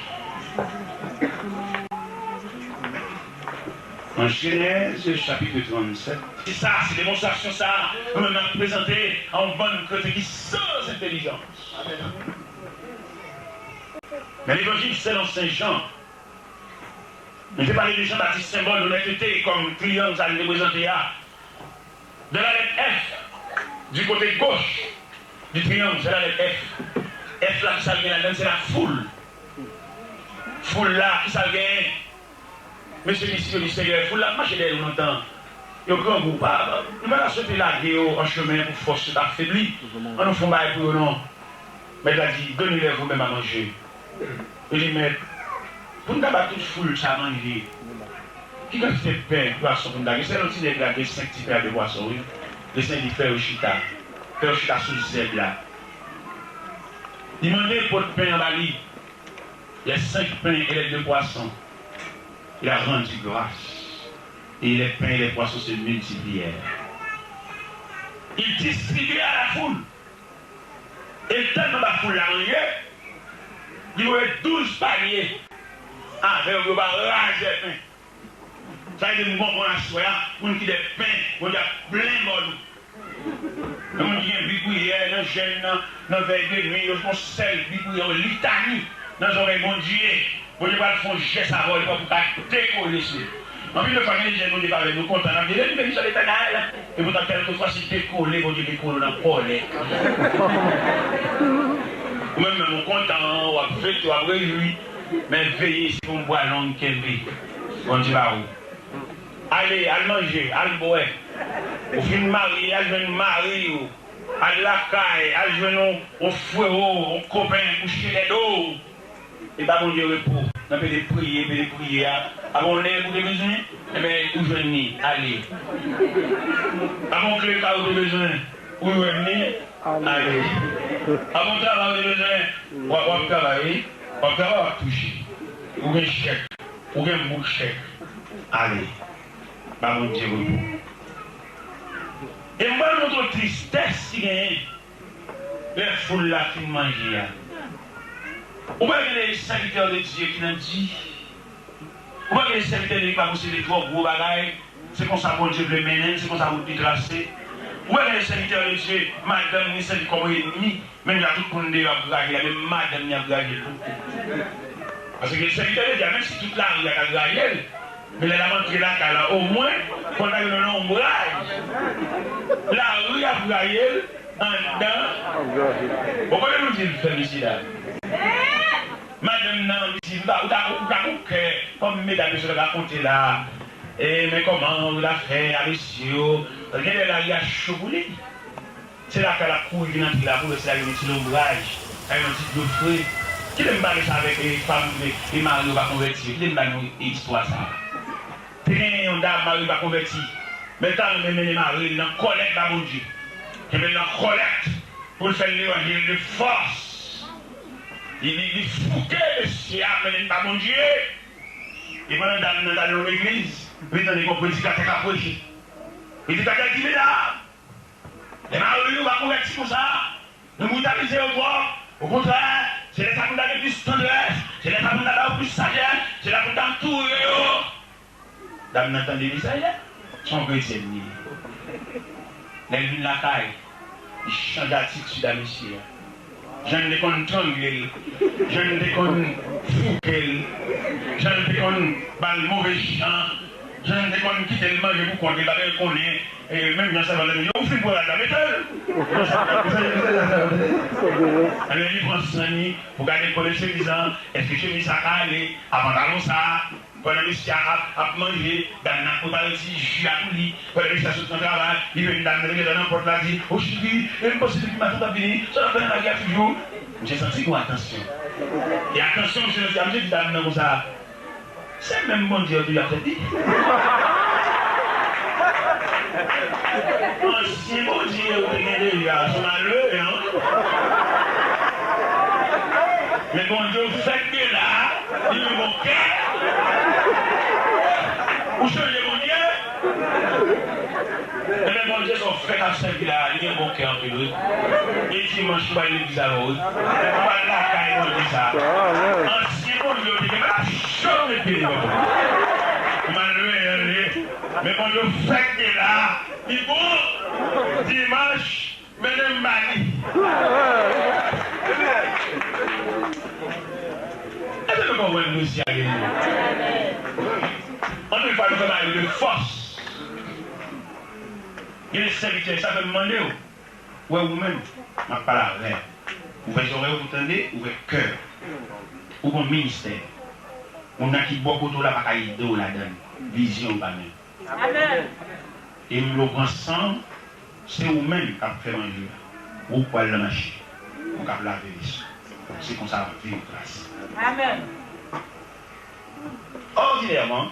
An Jenèz, chapit trannsèt. Se sa, se demonstrasyon sa a, nou menm n ap prezante a yon bann kretyen ki san entèlijans. Men levanjil selon Sen Jan, nou te pale de Jan Batis, senbòl onètete, kòm triyang sa li reprezante a. De la lèt F, du côté gauche du triangle, se la lèt F. F la, kisa l gen ladan l? Se la foul. Foul la, kisa l genyen? Mesye ki sirye li, Senyè, foul la ap mache dèyè nou lontan. Yo grangou, pa, nou pa ta swete lage yo an chemen pou fòs yo ta febli. An nou fè yon bagay pou yo non. Mèt la di, donnez-leur vous-même à manger. Yo di, Mèt, pou n ta ba tout foul sa manje, ki kantite pen, pwason pou n ta gen? Sèl yon ti nèg la gen senk ti pen ak de pwason, wi. Lesenyè di, fè yo chita. Fè yo chita sou zèb la. Li mande pot pen an ba li. Les cinq pains et les deux poissons. Il a rendu grâce. Et les pains et les poissons se multiplièrent. Il distribua à la foule. E l tèlman ba foul la manje, li voye douz panye avè yo, yo ba razè pen. Sa vle di m konprann aswè a, moun ki dèyè pen, Bondye ap plen bòl ou. Nan moun ki gen bibwiyè, nan jèn nan, nan vèy de nwi, yo fè yon sèl bibwiyè, yon litani nan zòrèy Bondye. Bondye pral fè yon jès avè w, li pran pou ka dekole sou li. Anpil de fwa, gen de jèn Bondye pa vle nou kontan, n ap di, "Beni, beni, beni, Letènèl." Epoutan, kèlkefwa, se dekole, Bondye dekole w nan kòlè. Ou menm, menm, ou kontan, w ap fete, w ap rejwi, men veye, se yon bwa long kenbe. Bondye ba ou. Ale, al manje, al bwè. Ou fin marye, al jwenn mari w. Al lakay, al jwenn yon, yon frewo, yon kopen, kouche dèyè do w. E ba Bondye repo. nan pede priye, pede priye a. Apa yon nèg ou te bezwen? Enben, ou jwenn li, ale. Apa yon kle kay ou te bezwen? Ou jwenn li, ale. Apa yon travay ou te bezwen? W ap, w ap travay, wi. W ap travay, w ap touche. Ou gen chèk, ou gen bouk chèk. Ale. Ba Bondye repo. E m pral montre w tristès ki genyen lè foul la fin manje a. Ou pa gen de sèvitè de Dye ki nan di. Ou pa gen de sèvitè de Dye ki pa posede twò gwo bagay. Se konsa Bondye vle mennen l, se konsa wout li trase. Ou pa gen de sèvitè de Dye, madanm li sèvi kòm ènmi. Menm jan tout moun deyò ap raje l, menm madanm li ap raje l tou. Paske sèvitè de Dye a, menm si tout lari a t al raje l, men lè l ap antre lakay la, omwen, fò l ta gen yon lonbraj. Lari ap raje l, anndan. Bon, kote nou di l fè, mesye dam? Madanm nan, li di, m pa, ou ta, ou ta gon kè, kòm medam yo sot ap rakonte la. E, men kòman, ou ta fè, a mesye yo. Gen lè lari a cho pou li. Se lakay l ap kouri vin antre la pou l wè si l ap jwenn yon ti lonbraj, l ap jwenn yon ti dlo fre. Kite m pale sa avèk, e, fanm, e, e mari yo pa konvèti yo. Kite m ba nou, e, istwa sa a. Te gen yon dam, mari l pa konvèti. Men l ta renmen mennen mari l nan kòlèt ba Bondye. Kenbe l nan kòlèt pou l fè l levanjil de fòs. Li, li, li fouke mesye a, mennen l ba Bondye. E pandan dam nan t al nan yon legliz, li tande yon predikatè k ap preche. Predikatè di, medam, lè mari nou pa konvèti konsa, nou brutalize yo twòp. Okontrè, se lè sa pou n ta gen plis tandrès, se lè sa pou n ta ba yo plis sajès, se lè pou n ta antoure yo. Dam nan tande mesaj la, se yon kretyèn li ye. Lè l vin lakay, li chanje atitid a mesye a. Jan l te konn trangle l, jan l te konn fouke l, jan l te konn ba l move jan, jan l te konn kite l manje pou kont li, pa t konnen, e, menm jan sèvant la di, yo, ou fin pran rad la, mete l! Ebyen, li pran san li pou gade kòlè chemiz lan, èske chemiz sa ka ale a pantalon sa? Pandan mesye a ap, ap manje, dam nan ap prepare ti ji a pou li. Pandan mesye a sot nan travay, li jwenn dam nan gentan nan pòt la, di, o cheri, e m panse depi maten w t ap vini, sa w t ap fè nan lari a toujou? Misye santi gon atansyon. E atansyon misye santi a, misye di dam nan konsa, se menm Bondye yo toujou ap sèvi. Ansyen Bondye yo te gen deja, se malere, an. Men Bondye w fèk gen la, li gen bon kè. Ou chanje Bondye? Ebyen, Bondye sa w fèk ap sèvi la, li gen bon kè anpil, wi. E dimanch, ou pa al legliz avè w, wi. Ou pa al lakay Bondye sa. Ansyen Bondye yo te gen, pa janm met pye devan. Malere, an, li ye. Men Bondye w fèk gen la, li bon. Dimanch, mennen m ba li. Èske nou konprann mesye a gen nou? Anpil fwa, nou fè bagay yo de fòs. Gen de sèvitè, sa fè m mande w. Wè ou menm, m ap pale avè w. Ouvè zòrèy ou pou tande, ouvè kè w. Ou gon ministè. Moun nan ki bò kote w la pa ka ede w ladan l. Vizyon ou pa menm. Amèn. E m vle w pran san w, se ou menm k ap fè manje a. Ou k pral nan mache, ou k ap lave veso. Se konsa w ap viv klas. Amèn. Òdinèman,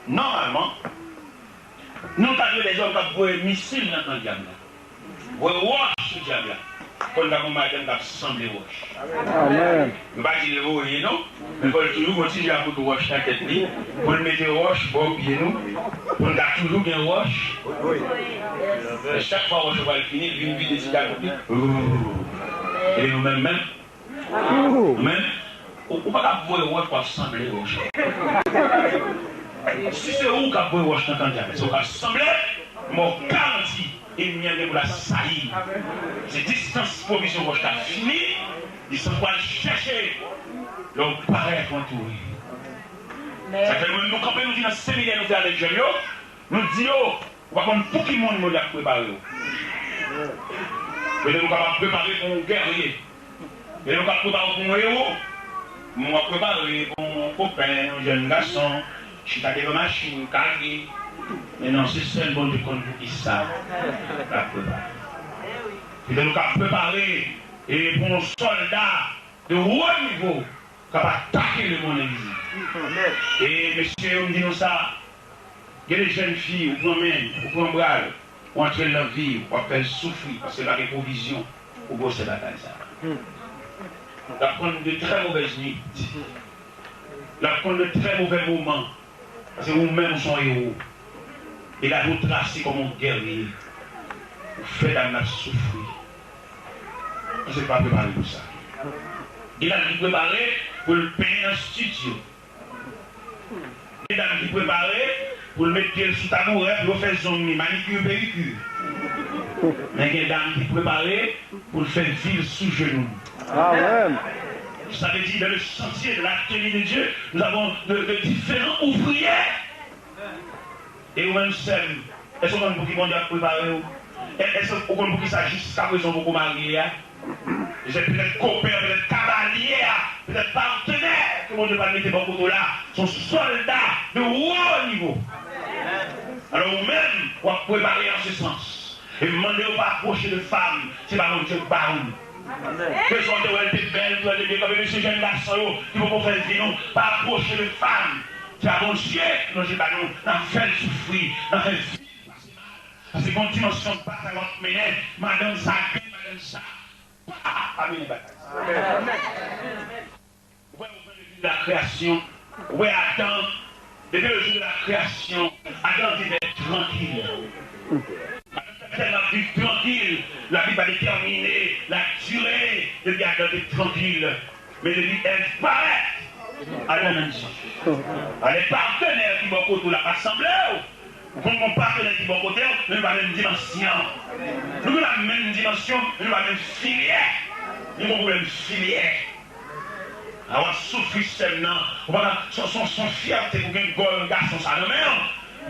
nòmalman, nou ta dwe lèzòm k ap voye misil nan kan dyab la. Voye wòch sou dyab la. Fò n ta gon madanm k ap sanble wòch. Amèn. Nou pa di l voye non. Men fò l toujou gon ti dyakout wòch nan tèt li. Pou l mete wòch bò pye nou. Pou n ka toujou gen wòch. E chak fwa wòch yo pral fini, l vin vide ti dyakout li. E nou menm menm. Ou menm, ou, ou pa ka ap voye wòch pou ap sanble wòch. Si se ou k ap voye wòch nan kan dyab, se ou k ap sanble, men w garanti, ènmi an gen pou l asayi. Se distans pwovizyon wòch la fini, li sanble pou al chèche lè w parèt ou antoure. Sa fè nou menm nou kanpe, nou di nan seminè nou fè avèk jèn yo, nou di yo, ou pa konn pou ki moun Bondye ap prepare w. Petèt ou kapab prepare pou yon gèrye. Petèt ou kapab prepare pou yon ewo. Men w ap prepare pou yon kopen, yon jèn gason, chita devan machin, kage. Men non, se sèl Bondye k konn pou ki sa l ap prepare. Petèt ou kapab prepare, e, pou yon sòlda de wo nivo. k ap atake lemonn envizib. E mesye yo, m di nou sa, gen de jèn fi, ou pran men l, ou pran bra l, ou antre l nan vi w, w ap fè l soufri, paske l pa gen pwovizyon pou gwosè batay sa a. L ap konn de trè movèz nwit. L ap konn de trè movè moman. Paske ou menm ou se yon ewo. E lavi w trase kòm yon gèrye. Ou fè dam nan soufri. Paske l pa prepare pou sa. Gen dam ki prepare pou l penyen nan estidyo. Gen dam ki prepare pou l met pye l sou tabourèt, pou yo fè zong li, manikir, pedikir. Men gen dam ki prepare pou l fè vi l sou jenou l. Amen. Ça veut dire, dans le chantier de la tenue de Dieu, nous avons de, de différents ouvriers. E ou menm, sè m, èske w konn pou ki Bondye ap prepare w? È-, èske w konn pou ki sa jiska prezan w poko marye a? Se petèt kopen an, petèt kavalye a, petèt patnè ke Bondye pral mete bò kote w la, se yon sòlda de wo nivo. Alò, ou menm, w ap prepare an se sans. E m mande w pa apwoche de fanm, se pa Bondye k ba ou. Ke sa w te wè l te bèl, te wè l te byen kanpe, mesye, jèn gason yo ki poko fè vi nou, pa apwoche de fanm. Se pa Bondye ki lonje ba nou, n ap fè l soufri, n ap fè vi l pase mal. Paske gon dimansyon batay w ap mennen, madanm sa gen, madanm sa pa, pa mennen batay sa. Ou wè, ou pran le jour de la création, ou wè Adan, depuis le jour de la création, Adan viv trankil. Adan te tèlman viv trankil, Labib pa detèmine ladire depi Adan te trankil. Men depi Èv parèt, Adan nan djif. Alè patnè ki bò kote w la pa sanble w. Ou konn gon patnè ki bò kote w, men nou pa menm dimansyon. Nou gen pa menm dimansyon, men nou pa menm filyè. Nou gon pwoblèm filyè. A w ap soufri sè m nan. Ou pa ka, se, se, se yon fyète pou gen gòl gason sa nan men w.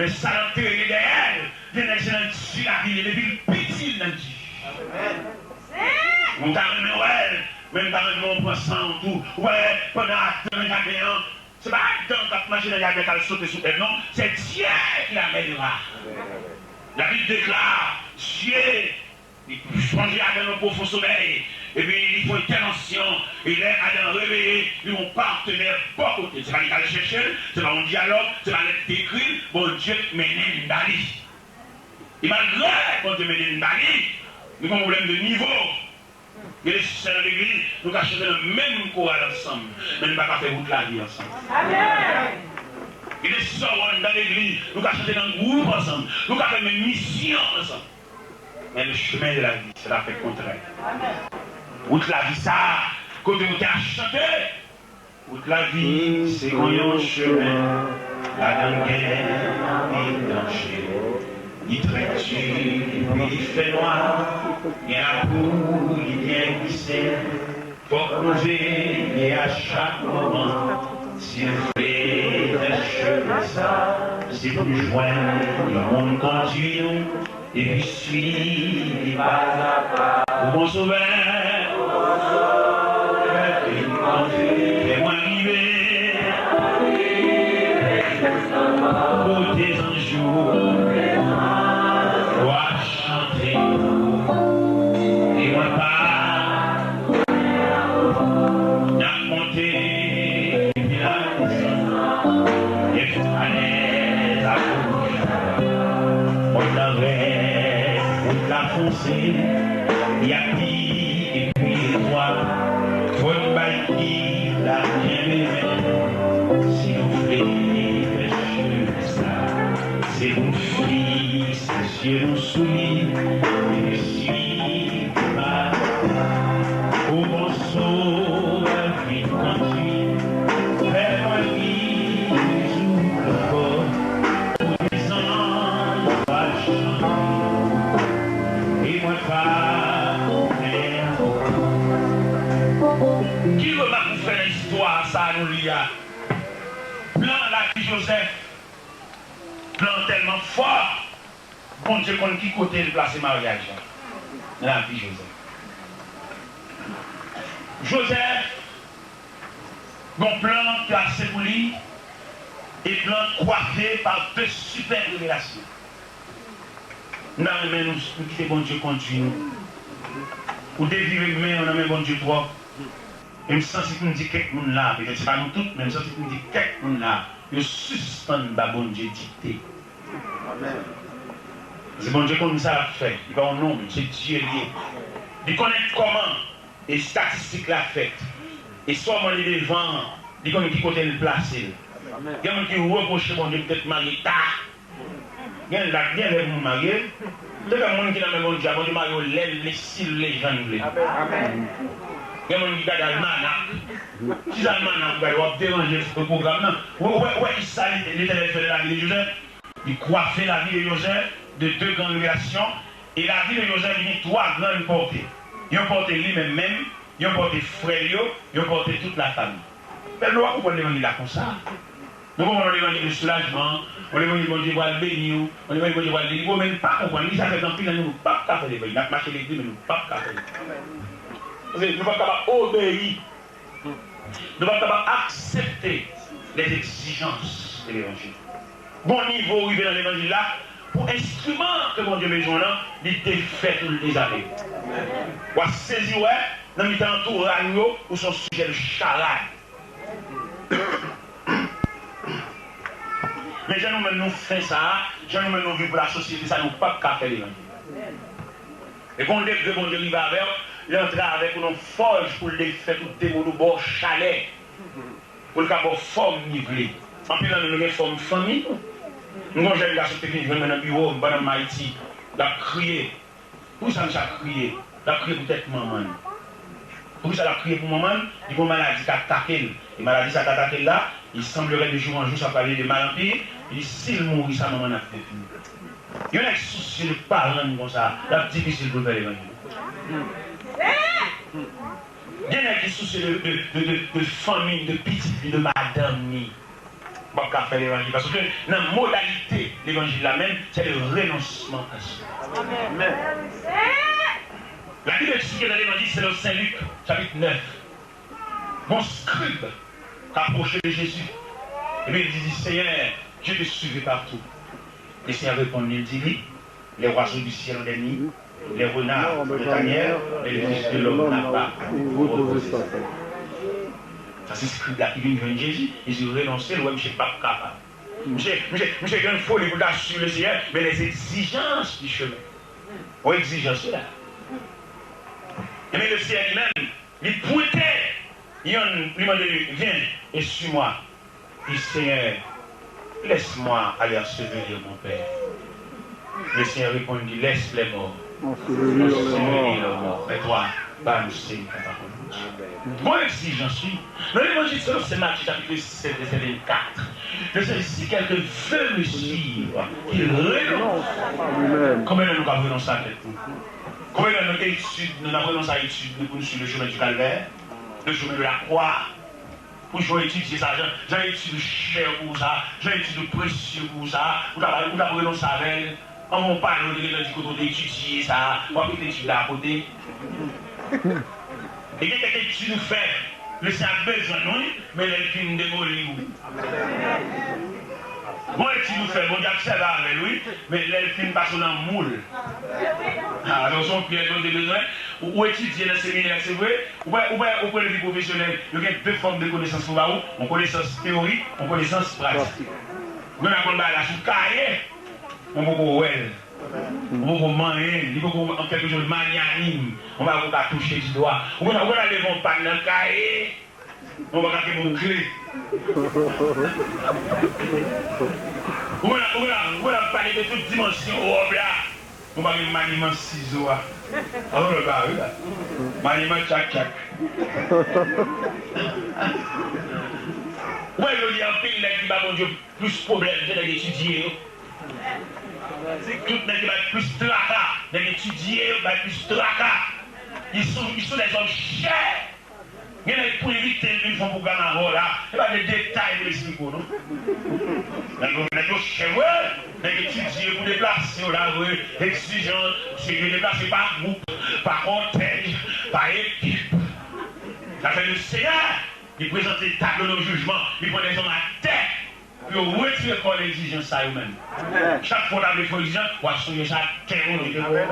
Men sa l antere dèyè l. Gen nèg se nan djif lavi l ye, depi l piti l nan djif. Ou ta renmen wè l, men m ta renmen w pran san w tou. Ou wè, pandan Adan nan jaden an, se pa Adan k ap mache nan jaden k al sote sou Èv non, se Dye ki la mènera. Labib deklare, Dye, li plonje Adan nan pwofon somèy, epi li fè entèvansyon, e lè Adan reveye, li yon patnè bò kote l. Se pa li k al chèche l, se pa yon dyalòg, se pa lèt li te ekri l, Bondye k mennen l ba li. E malgre Bondye mennen l ba li, li gen yon pwoblèm de nivo. Gen de sè nan legliz, nou ka chante nan menm koral ansanm, men nou pa ka fè wout lavi ansanm. Gen de sè w anndan legliz, nou ka chante nan gwoup ansanm, nou ka fè menm misyon ansanm. Men le chemin de la vie, se pa fè kontrè. Wout lavi sa a, kote nou te ap chante, Wout lavi se kon yon chemen, ladan l gen anpil danje. Li trè di, epi li fè nwa, gen lapouy, li byen glise. Fòk nou veye a chak moman, si nou vle fè chemen sa, se pou n jwenn yon moun kondui nou. Epi swiv li pa a pa. O bon Sovè, vin kondui, fè mwen rive kote zanj ou w ap chante. E mwen pa N ap monte epi n ap desann, Efrate a bouch, mòn nan rèd, wout la fonse, y a pi epi etwat, fò n bay gid la kenbe men, si nou vle fè chemen sa, se pou n fiks Zye nou sou li, epi swiv pa. O bon Sovè, vin kondui, fè mwen viv jou ankò, pou dezanj pa chante, e mwen pa konnen ankò. Ki remak ou fè nan istwa sa a nou li a? Plan lavi Jozèf, plan tèlman fò. Bondye konn ki kote l plase maryaj la nan lavi Jozèf. Jozèf gon plan trase pou li, e plan kwafe pa de sipè revelasyon. M ta renmen nou, nou kite Bondye kondui nou. Ou devire men w nan men Bondye twòp. E m santi pou m di kèk moun la, petèt se pa nou tout, men m santi pou m di kèk moun la, yo sispann ba Bondye dikte. Paske Bondye konn sa l ap fè. Li pa yon nonm, se Dye l ye. Li konnen kòman estatistik la fèt. E sa w mande devan an, li konn ki kote l plase l. Gen moun ki repwoche Bondye poutèt marye ta. Gen lè, gen lè pou moun marye. Depi moun ki nan men Bondye a, Bondye marye w lè l vle, si l vle, jan l vle. Gen moun ki gade almanak. Ti almanak ou gade, w ap deranje pwogram nan. Ou wè, ou wè ki sa Letènèl fè de lavi de Jozèf? Li kwafe lavi de Jozèf de de gran revelasyon. E lavi de Jozèf li gen twa grann pòte. Yon pòte li menm menm, yon pòte frè l yo, yon pòte tout lafanmi. Men nou pa konprann levanjil la konsa. Nou konprann yon levanjil de soulajman, yon levanjil Bondye pral beni w, yon levanjil Bondye pral delivre w, men nou pa konprann li. Sa fè gen anpil nan nou, nou p ap ka fè levanjil. N ap mache legliz, men nou p ap ka fè levanjil. Paske nou p ap kapab obeyi. Nou p ap kapab aksepte les exigences de levanjil. Gon nivo w rive nan levanjil la, pou enstriman ke Bondye bezwen w lan, li defèt ou, li dezame w. W ap sezi wè, nan mitan antouraj ou yo, ou se yon sijè de charade. Men jan nou menm nou fen sa a, jan nou menm nou viv pou lasosyete sa, nou p ap ka fè levanjil. E gon degre Bondye rive avè w, li antre avèk ou nan fòj pou l defèt ou, demon ou, ba w chalè, pou l ka ba w fòm li vle. Anpil nan nou, nou gen fòm fanmi nou. M gon jèn gason ki te vin jwenn mwen nan biwo m pandan m Ayiti, l ap kriye. Poukisa misye ap kriye? L ap kriye poutèt manman l. Poukisa l ap kriye pou manman l? Li gen yon maladi k atake l. E maladi sa k atake l la, il semblerait de jour en jour sa pral rele de mal en pire. Li di si l mouri sa manman l ap defini. Yon nèg sousye de paran l konsa, l ap difisil pou l fè levanjil. Gen nèg ki sousye de, de, de, de, de fanmi, de pitit li, de madanm li. W ap ka fè levanjil. Paske nan modalite levanjil la menm, se le renonsman a soi. Amèn. Labib eksplike nan levanjil selon Sen Lik, chapit nèf, gon skrib k apwoche de Jezi. Epi li di, Seigneur, je te suivais partout. Le Seigneur répond, il dit, lui, les oiseaux du ciel ont des nids, les renards ont des tanières, mais le Fils de l'homme n'a pas où reposer sa tête. Sa se skrib la ki vin jwenn Jezi. Jezi renonse l, wè misye p ap kapab. Misye, misye, misye gen foli pou l ta swiv le Seigneur, men les exigences du chemin. Yon egzijans la. Ebyen, le Seigneur li menm, li pwente yonn, li mande li, viens et suis-moi. Il dit, Seigneur, laisse-moi aller ensevelir mon père. Le Seigneur répondit, laisse les morts ensevelir leurs morts. Mais toi, va annoncer la parole de Dieu. Gon egzijans, wi. Nan levanjil selon Sen Matye, chapit sèt, vèsè vennkat, le Seigneur dit, si quelqu'un veut me suivre, qu'il renonce. Konbyen nan nou k ap renonse a tèt nou? Konbyen nan nou etid nou, n ap renonse a etid nou pou nou swiv le chemin du calvaire, le chemin de la croix? Pou jan w etidye sa, jan, jan etid ou chè pou ou sa, jan etid ou presye pou ou sa, ou t ap, ou t ap renonse avè l. Anvan w pale, w te gentan di kote w te etidye sa, w ap mete etid la akote. E gen kèk etid ou fè, Leseyè ap bezwen w, wi, men lè l fin demoli w. Bon etid ou fè, Bondye ap sèvi avè l, wi, men lè l fin pase w nan moul. A, alò, se yon pyèj Bondye bezwen. Ou, ou etidye nan seminè, se vre, ou pa, ou pa, ou pran vi pwofesyonèl, yo gen de fòm de konesans pou ba ou, yon konesans teyorik, yon konesans pratik. Ou genlè konn bagay la sou kaye, men ou poko wè l. Ou poko manyen l, li poko, an kèlke sòt, manyanim. Yon bagay ou ka touche di dwa. Ou genlè, ou genlè leve yon pag nan kaye, yon bagay ki bon kle. Ou genlè, ou genlè, ou genlè pale de tout dimansyon wòb la. Ou pa gen maniman sizo a. Alò, lòt bagay, wi, la. Maniman tchak tchak. Ou wè, jodi a, anpil nèg ki ba Bondye plis pwoblèm, se nèg etidye yo. Tout nèg ki bay plis traka, nèg etidye yo bay plis traka. Ils sont, ils sont des hommes chers. Gen nèg pou envite l vin fè yon pwogram avè w la, e pa de detay pou l esplike w, non. Nèg yo, nèg yo chè vre, nèg etidye pou deplase yo la vre, egzijan, se yo deplase pa gwoup, pa kòtèj, pa ekip. Sa fè Leseyè, li prezante tablo de jijman, li pran dèzòm atè. Pou yo retire kò l egzijans sa yo menm. Chak fwa w ta vle fè yon egzijans, w ap sonje sa tè yo te fè.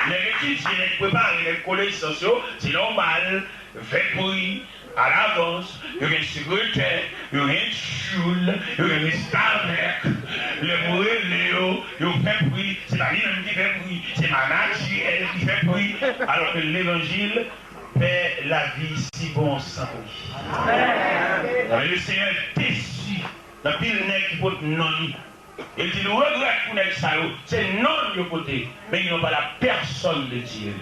Nèg etidye, nèg prepare, nèg konesans yo, se nòmal, Fè pri alavans, yo gen sekretè, yo gen tchoul, yo gen restavèk. Lè pou rele yo, yo fè pri. Se pa li menm ki fè pri, se manadjè l ki fè pri. Alòske levanjil, pè lavi si bon san pri. Lesenyè desi de anpil nèg ki pot non li. E l di, nou regrèt pou nèg sa yo, se non yo pote, mais ils n'ont pas la personne de Dieu.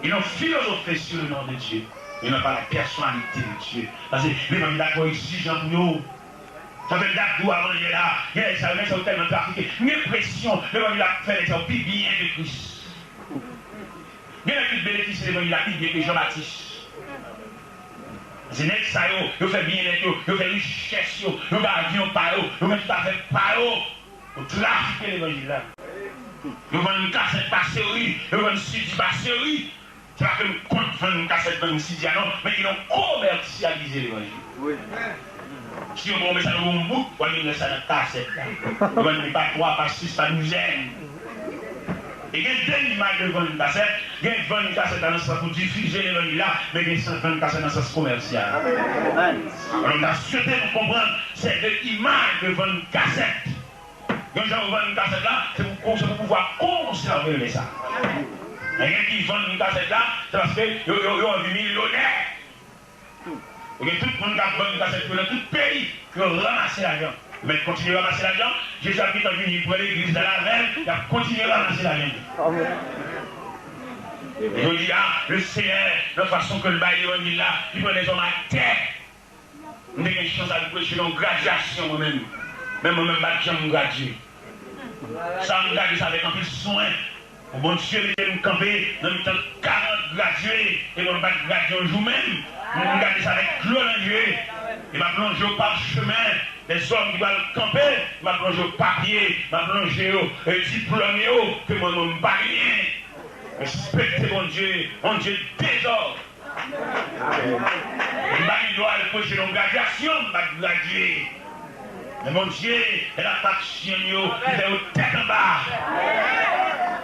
Ils ont philosophé sur le nom de Dieu, mais ils n'ont pas la personnalité de Dieu. Paske levanjil la twò egzijan pou yo. Sa fè dat tou avan yè la, gen nèg sa yo, nèg sa yo tèlman trafike. M gen enpresyon levanjil la fè nèg sa yo pi byen ke Kris. Gen nèg ki benefisye levanjil la pi byen ke Jan Batis. Se nèg sa yo, yo fè byennèt yo, yo fè richès yo, yo gen avyon pa yo, yo gen tout afè pa yo. Yo trafike levanjil la. Yo vann kasèt pa seri, yo vann sidi pa seri. Se pa ke m kont vann kasèt, vann sidi a non, men ki nou komèsyalize levanjil. Si yo ba w mesaj ou yon bout, w al vin lè sa nan kasèt la. Yo vann li pa twa, pa sis, pa douzèn. E gen de imaj de vann kasèt, gen vann kasèt la nan sans pou difize levanjil la, men gen sans vann kasèt nan sans komèsyal. Alò, m ta swete nou konprann, se de imaj de vann kasèt. Yon jan yo vann kasèt la, se pou, se pou pouvwa konsève lè sa. Men gen ki vann kasèt la, se paske yo, yo, yo anvi milyonè. Ebyen, tout moun k ap vann kasèt yo nan tout peyi, yo ranmase lajan. Yo mèt kontinye ranmase lajan. Jezi ap gentan vini pran legliz la avè l, y ap kontinye ranmase lajan. E jodi a, le Seyè, nan fason ke l bay levanjil la, li pran dèzòm atè. M te gen chans al preche nan yon gradyasyon mwen menm. Men mwen menm, m pa t janm gradye. Sa m gade sa avèk anpil swen. Pou Bondye mete m kanpe nan mitan karant gradye, e mwen m pa t gradye yon jou menm. M gade sa avèk dlo nan je. E m ap lonje yo pachemen. Lèzòm ki pral kanpe, m ap lonje yo papye, m ap lonje yo, e, diplòm yo, ke mwen menm m pa genyen. Respekte Bondye, Bondye dezòd. M pa gen dwa al preche nan yon gradyasyon, m pa t gradye. Men Bondye, lè l ap aksyon yo, li fè yo tèt anba.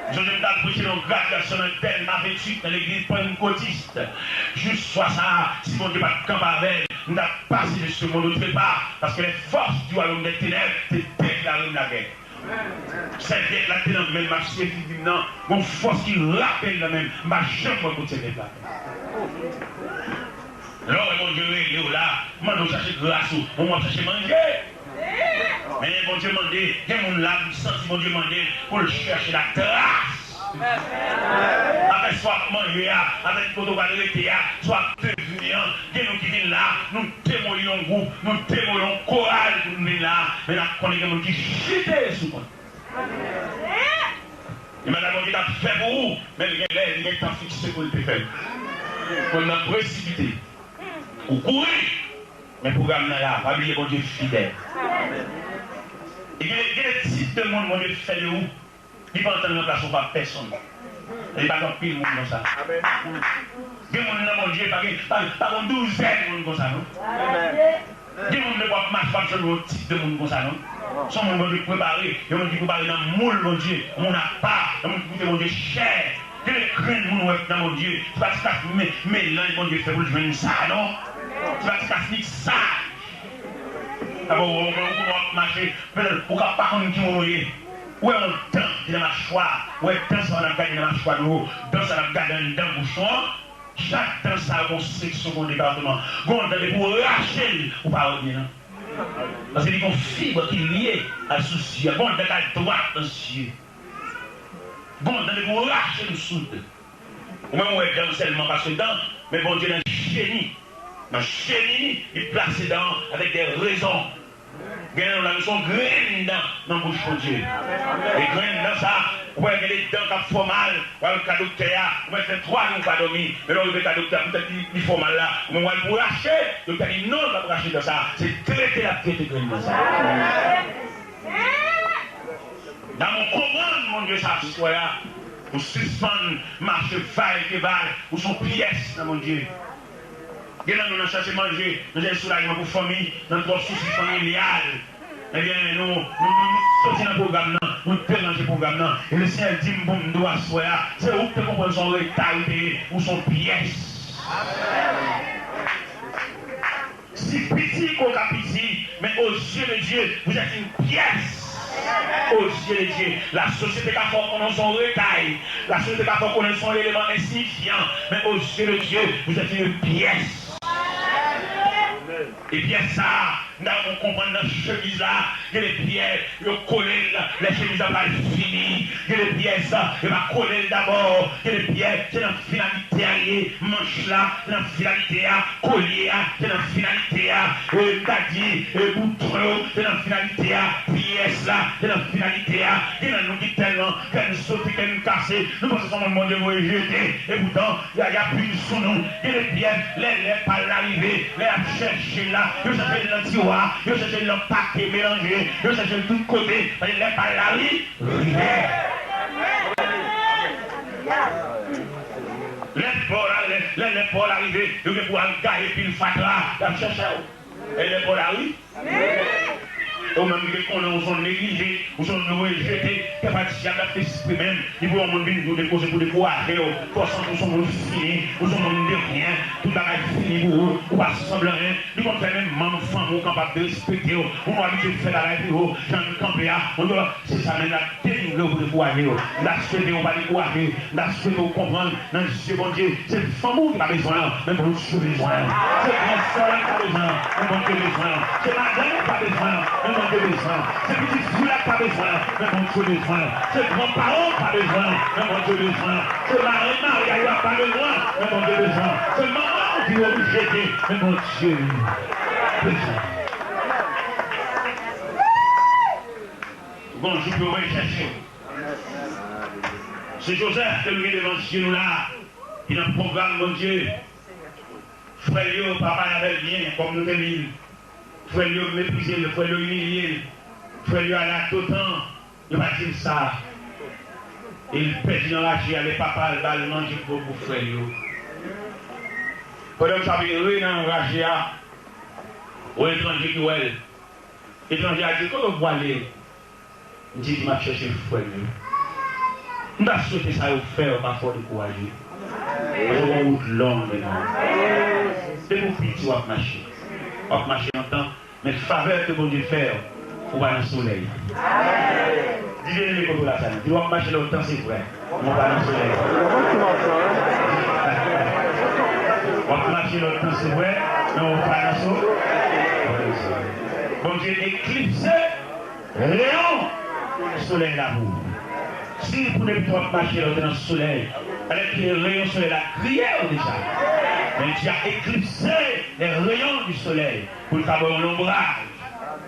M sonje m t al preche nan yon gradyasyon nan Dèlma venntuit, nan legliz Pantekotis. Jou swa sa a, si Bondye pa t kanpe avè m, m t ap pase de ce monde au trépas, paske les forces du royaume des ténèbres te deklare m lagè. Sèvyèt la te nan men m, m ap siye figi m nan, gon fòs ki rape l nan men m, m pa janm wè kote sèvyèt la. Lè w wè Bondye rele w la, mande w chache gras ou, ou w ap chache manje. Men Bondye mande, gen moun la, m santi Bondye mande l pou l chèche latras. Avèk sa w ap manje a, avèk kote w pral rete a, sa w ap devni an, gen nou ki vin la, nou demoli yon gwoup, nou demoli yon koral pou nou vin la, men n ap konnen gen moun ki chite sou kont. E bagay Bondye t ap fè pou ou, men l gen lè, li gen tan fikse pou l te fè l. Moun nan presipite. Ou kouri, men pwogram nan la, pa bliye Bondye fidèl. E gen, gen de tip de moun Bondye fè de ou, li pa antann ranplase w pa pèsonn. E pa gen anpil moun konsa. Gen moun nan Bondye, pa gen, pa, pa gen douzèn moun konsa, non. Gen moun depi w ap mache, w ap jwenn yon tip de moun konsa, non. Se yon moun Bondye prepare, yon moun ki prepare nan moul Bondye, yon moun apa, yon moun ki koute Bondye chè. Gen de grenn moun ou wè nan Bondye, se pa ti kas me-, melanj Bondye fè pou l jwenn sa, non. Se pa ti kas miksaj. Apa w, w, w, w ap mache, petèt ou ka pa konn ki moun ou ye. Ou wè yon dan ki nan machwa, ou wè dan sa w ap gade nan machwa dlo, dan sa w ap gade anndan bouch ou an. Chak dan sa yo gon seksyon, gon depatman. Gon dan depi w rache l, ou pa wè byen non. Paske li gon fib ki lye ak sou zye a. Gon dan k al dwat nan zye. Gon dan depi w rache l, ou soud. Ou menm ou wè dan sèlman paske dan, men Bondye nan jeni. Nan jeni li, li plase dan avèk de rezon. Gen nan nou la, nou se yon grenn dan nan bouch Bondye. E grenn dan sa, ou wè gen de dan k ap fè w mal, w al ka doktè a, ou mèt fè twa jou ou pa dòmi. Men lè w rive ka doktè a, poutèt li, li fè w mal la, ou menm w al pou rache, doktè a di non, l p ap rache dan sa. Se trete l ap trete grenn dan sa. Damou konprann Bondye sa aswè a, pou sispann mache vayekeval, ou se yon pyès nan Bondye. Gen nan nou nan chache manje, nan chache soulajman pou fanmi, nan twòp sousi familyal. Ebyen, nou, nou, nou, nou soti nan pwogram nan, nou deranje pwogram nan. E Lesenyè di m pou m di w aswè a, se ou ki te konprann se yon reta ou te ye, ou se yon pyès. Si piti ke w ka piti, men aux yeux de Dieu, vous êtes une pièce. Aux yeux de Dieu, la sosyete ka fè w konnen w se yon retay. La sosyete ka fè w konnen w se yon eleman ensiyifyan. Men aux yeux de Dieu, vous êtes une pièce. E pyès sa a, n a konprann nan chemiz la, gen de pyès, yo kole l, lè chemiz la pral fini. Gen de pyès, yo pa kole l dabò. Gen de pyès, se nan finalite a li ye. Manch la, se nan finalite a. Kolye a, se nan finalite a. E, m ta di, e, bouton yo, se nan finalite a. Pyès la, se nan finalite a. Gen nan nou ki tèlman kè n sote, kè n kase, nou panse se yon moun Bondye voye jete. Epoutan, y a, y a pini sou nou. Gen de pyès, lè, lè pa l la rive, lè y ap chèche l la, yo chèche l nan tiwa, yo chèche l nan pake melanje, yo chèche l tout kote, paske lè pa l la ri, rive. Lè pa w la, lè, lè, lè pa w la rive, yo gen pou al gaye pil fatra, y ap chèche w. E lè pa w la ri, e ou menm ki te konnen ou se yon neglije, ou se yon rejete, kè pa dyab la fè espri menm, li pou yon moun vin di w de koze pou dekouraje w, fè w santi w se yon moun fini, ou se yon moun de ryen, tout bagay fini pou ou, ou pa sanble anyen, li konn fè menm manm fanmi w kapab derespekte w, ou nou abitye fè bagay pou yo, jan n kanpe a, on di w, se sa menm la, denigrè w pou dekouraje yo. M ta swete w pa dekouraje. M ta swete w konprann nan je Bondye, se fanmi w ki pa bezwen l, men Bondye bezwen l. Se gran sè w la ki pa bezwen l, men Bondye bezwen l. Se madanm ou ki pa bezwen l, men Bondye bezwen l. Se pitit fi w la ki pa bezwen l, men Bondye bezwen l. Se gran paran w ki pa bezwen l, men Bondye bezwen l. Se mari maryaj la ki pa bezwen l, men Bondye bezwen l. Se manman w ki yo rejete, men Bondye bezwen l. Gon jou pou yo rechèche w. Se Jozèf ke nou gen devan zye nou la, ki nan pwogram Bondye. Frè l yo pa pale avè l byen, kòm nou te di l. Frè l yo meprize l, frè l yo imilye l. Frè l yo ale a dotan, yo pa di l sa. E l pèdi nan raje a, lè papa l ba l manje pou, pou frè l yo. Pandan l t ap ere nan raje a, yon etranje ki wè l. Etranje a di, "Kote w pwale?" Li di, "M ap chèche frè m yo." M ta swete sa yo fè w pa fè w dekouraje. Paske w gen wout long devan w. Depi w piti w ap mache. W ap mache lontan, men favè ke Bondye fè w, ou pa nan solèy. Di byeneme kote w la sa, di l w ap mache lontan se vre. Mwen pa nan solèy. W ap mache lontan, se vre, men w pa nan so-, Bondye eklipse reyon solèy la pou ou. Si pou depi w ap mache la, w te nan solèy, alèkile reyon solèy la griye w deja. Men Dye a eklipse les rayons du soleil pou l ka ba w yon lonbraj.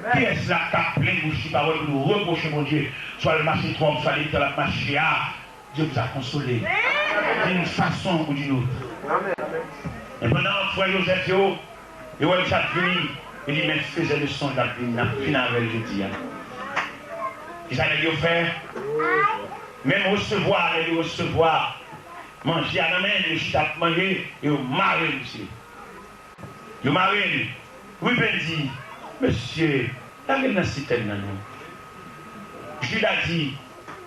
Kiyès la k ap plenn bouch li pawòl pou l repwoche Bondye? Swa l mache twòp, swa li t ap mache a. Dye pou sa konsole. D'une façon ou d'une autre. Men pandan frè Jozèf yo, yo wè misye ap vini, yo di, "Men fezè de sonj l ap vini, n ap fini avè l jodi a." Kisa nèg yo fè? Menm resevwa, nèg yo resevwa manje a nan men l, yo chita ap manje, yo mare misye. Yo mare l. Riben di, "Mesye, lage l nan sitèn nan non." Jida di,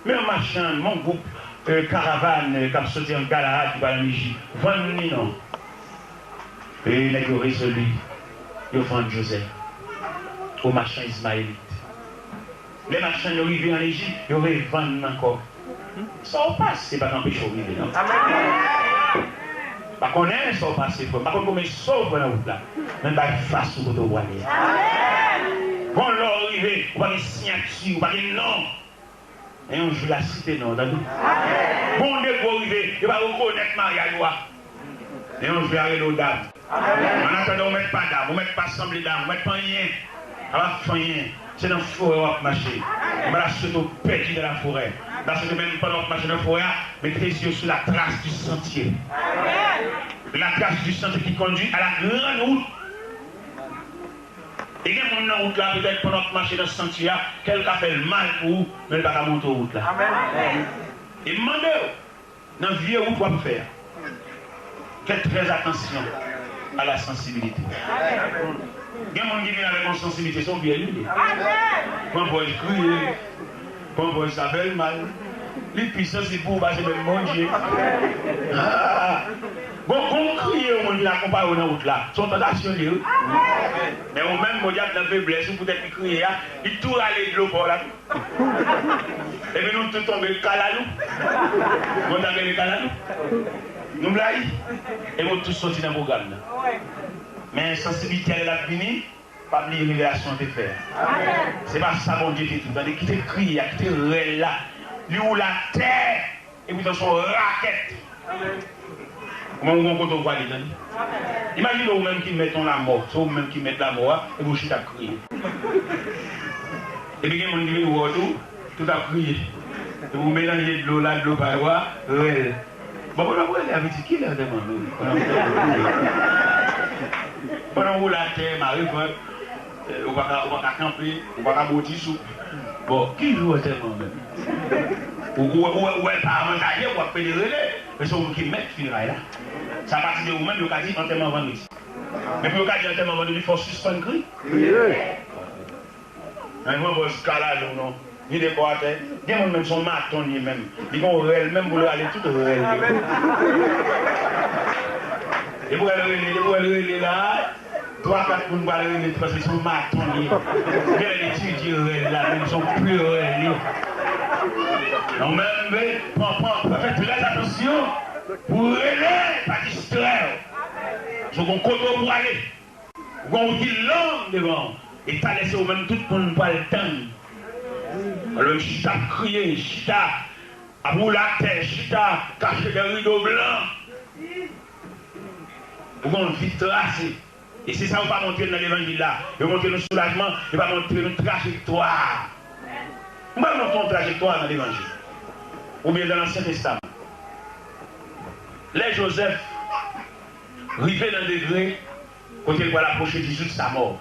"Men yon machann, men yon gwoup, e, karavàn, e, k ap soti an Galaad ki pral an Ejip. Vann li non." E nèg yo rezoli, yo vann Jozèf o machan izmayelit. Lè machann yo rive an Ejip, yo revann l ankò. Sa w pase pa t anpeche w rive, non. M pa konnen sa w pase, frè m. M pa konn konbyen so w pran nan wout la. Men bay fas ou kote w prale a. Bon, lè w rive, ou pa gen siyati, ou pa gen non. Men yon jou, y a site non w, tande. Bon, de gwo rive, yo pa rekonèt maryaj ou a. Men yon jou, y a rele w dam. Annatandan, ou mèt pa dam, ou mèt pa sanble dam, ou mèt pa anyen. A pa fè anyen. Se nan forè w ap mache. Mwen pa ta swete w pèdi nan laforè. M ta swete menm pandan w ap mache nan forè a, mete zye w sou la trace du sentier. La trace du sentier qui conduit à la grande route. E gen moun nan wout la, petèt pandan w ap mache nan santye a, kè l ka fè l mal pou ou, men l pa ka montre w wout la. E m mande w, nan vye wout w ap fè a, fè trè atansyon a la sansibilite. Gen moun ki vin avèk yon sansibilite, se yon pyèj li ye. Pran pòz kriye, pran pòz sa fè l mal. Li pi sansib pou ou pase menm Bondye. Ah! Bon, bon, kriye yon moun vin akonpaye w nan wout la, se yon tantasyon li ye, wi. Men ou menm, podyab nan feblès ou, poutèt li kriye a, li tou rale dlo pa w la tou. Epi nou tou tonbe kalalou. Bon, ta rele kalalou. Nou blayi. Epi nou tou soti nan pwogram nan. Men sansibilite a lè l ap vini, pa bliye revelasyon an te fè a. Se pa sa Bondye te di w. Tande, kite kriye a, kite rèl la. Li woule atè. Epi sa se yon rakèt. Ou menm ou gon kote w prale, tande. Imajine ou menm ki mèt yon lamò, se ou menm ki mèt lamò a, epi ou chita ap kriye. Epi gen moun ki vin wè w tou, tout ap kriye. Epi ou melanje dlo la, dlo pa yo a, rèl. Bon, pandan w ap rèl, avèti kilè antèman menm? Pandan w ap rèl, pandan w woule atè, mare vant, eh, ou pa ka, ou pa ka kanpe, ou pa ka bwoti soup. Bon, ki jou antèman menm? Ou, ou, ou, ou wè l pa avantaje, w ap pede rele, men se ou ki mèt fineray la. Sa pati de ou menm, yo ka di antèman vandredi. Men pou yo ka di antèman vandredi, fò w sispann kri. Kriye. An pran pòz kalalou non. Vide kò atè. Gen moun menm se yon maton li ye menm. Li gen yon rèl menm pou l rale tout rèl yo. Depi w wè l rele, depi w wè l rele la, twa, kat moun pral rele tou paske se yon maton li ye. Genlè l etidye rèl la, menm se yon pye rèl li ye. Non, menm, men, pran, pran, fè trè atansyon pou rele, pa distrè w. Se yon kote w prale. Ou gen yon wout ki long devan w. E talè se ou menm tout moun pral tann. Alò, chita ap kriye, chita ap woule atè, chita ap kache dèyè rido blan. Ou gen yon vi trase. E se sa yo pa montre n nan levanjil la. Yo montre nou soulajman, yo pa montre nou trajektwa. M pral montre w trajektwa nan levanjil. Oubyen nan Ansyen Testaman. Lè Jozèf rive nan degre kote l pral apwoche dizout sa mò.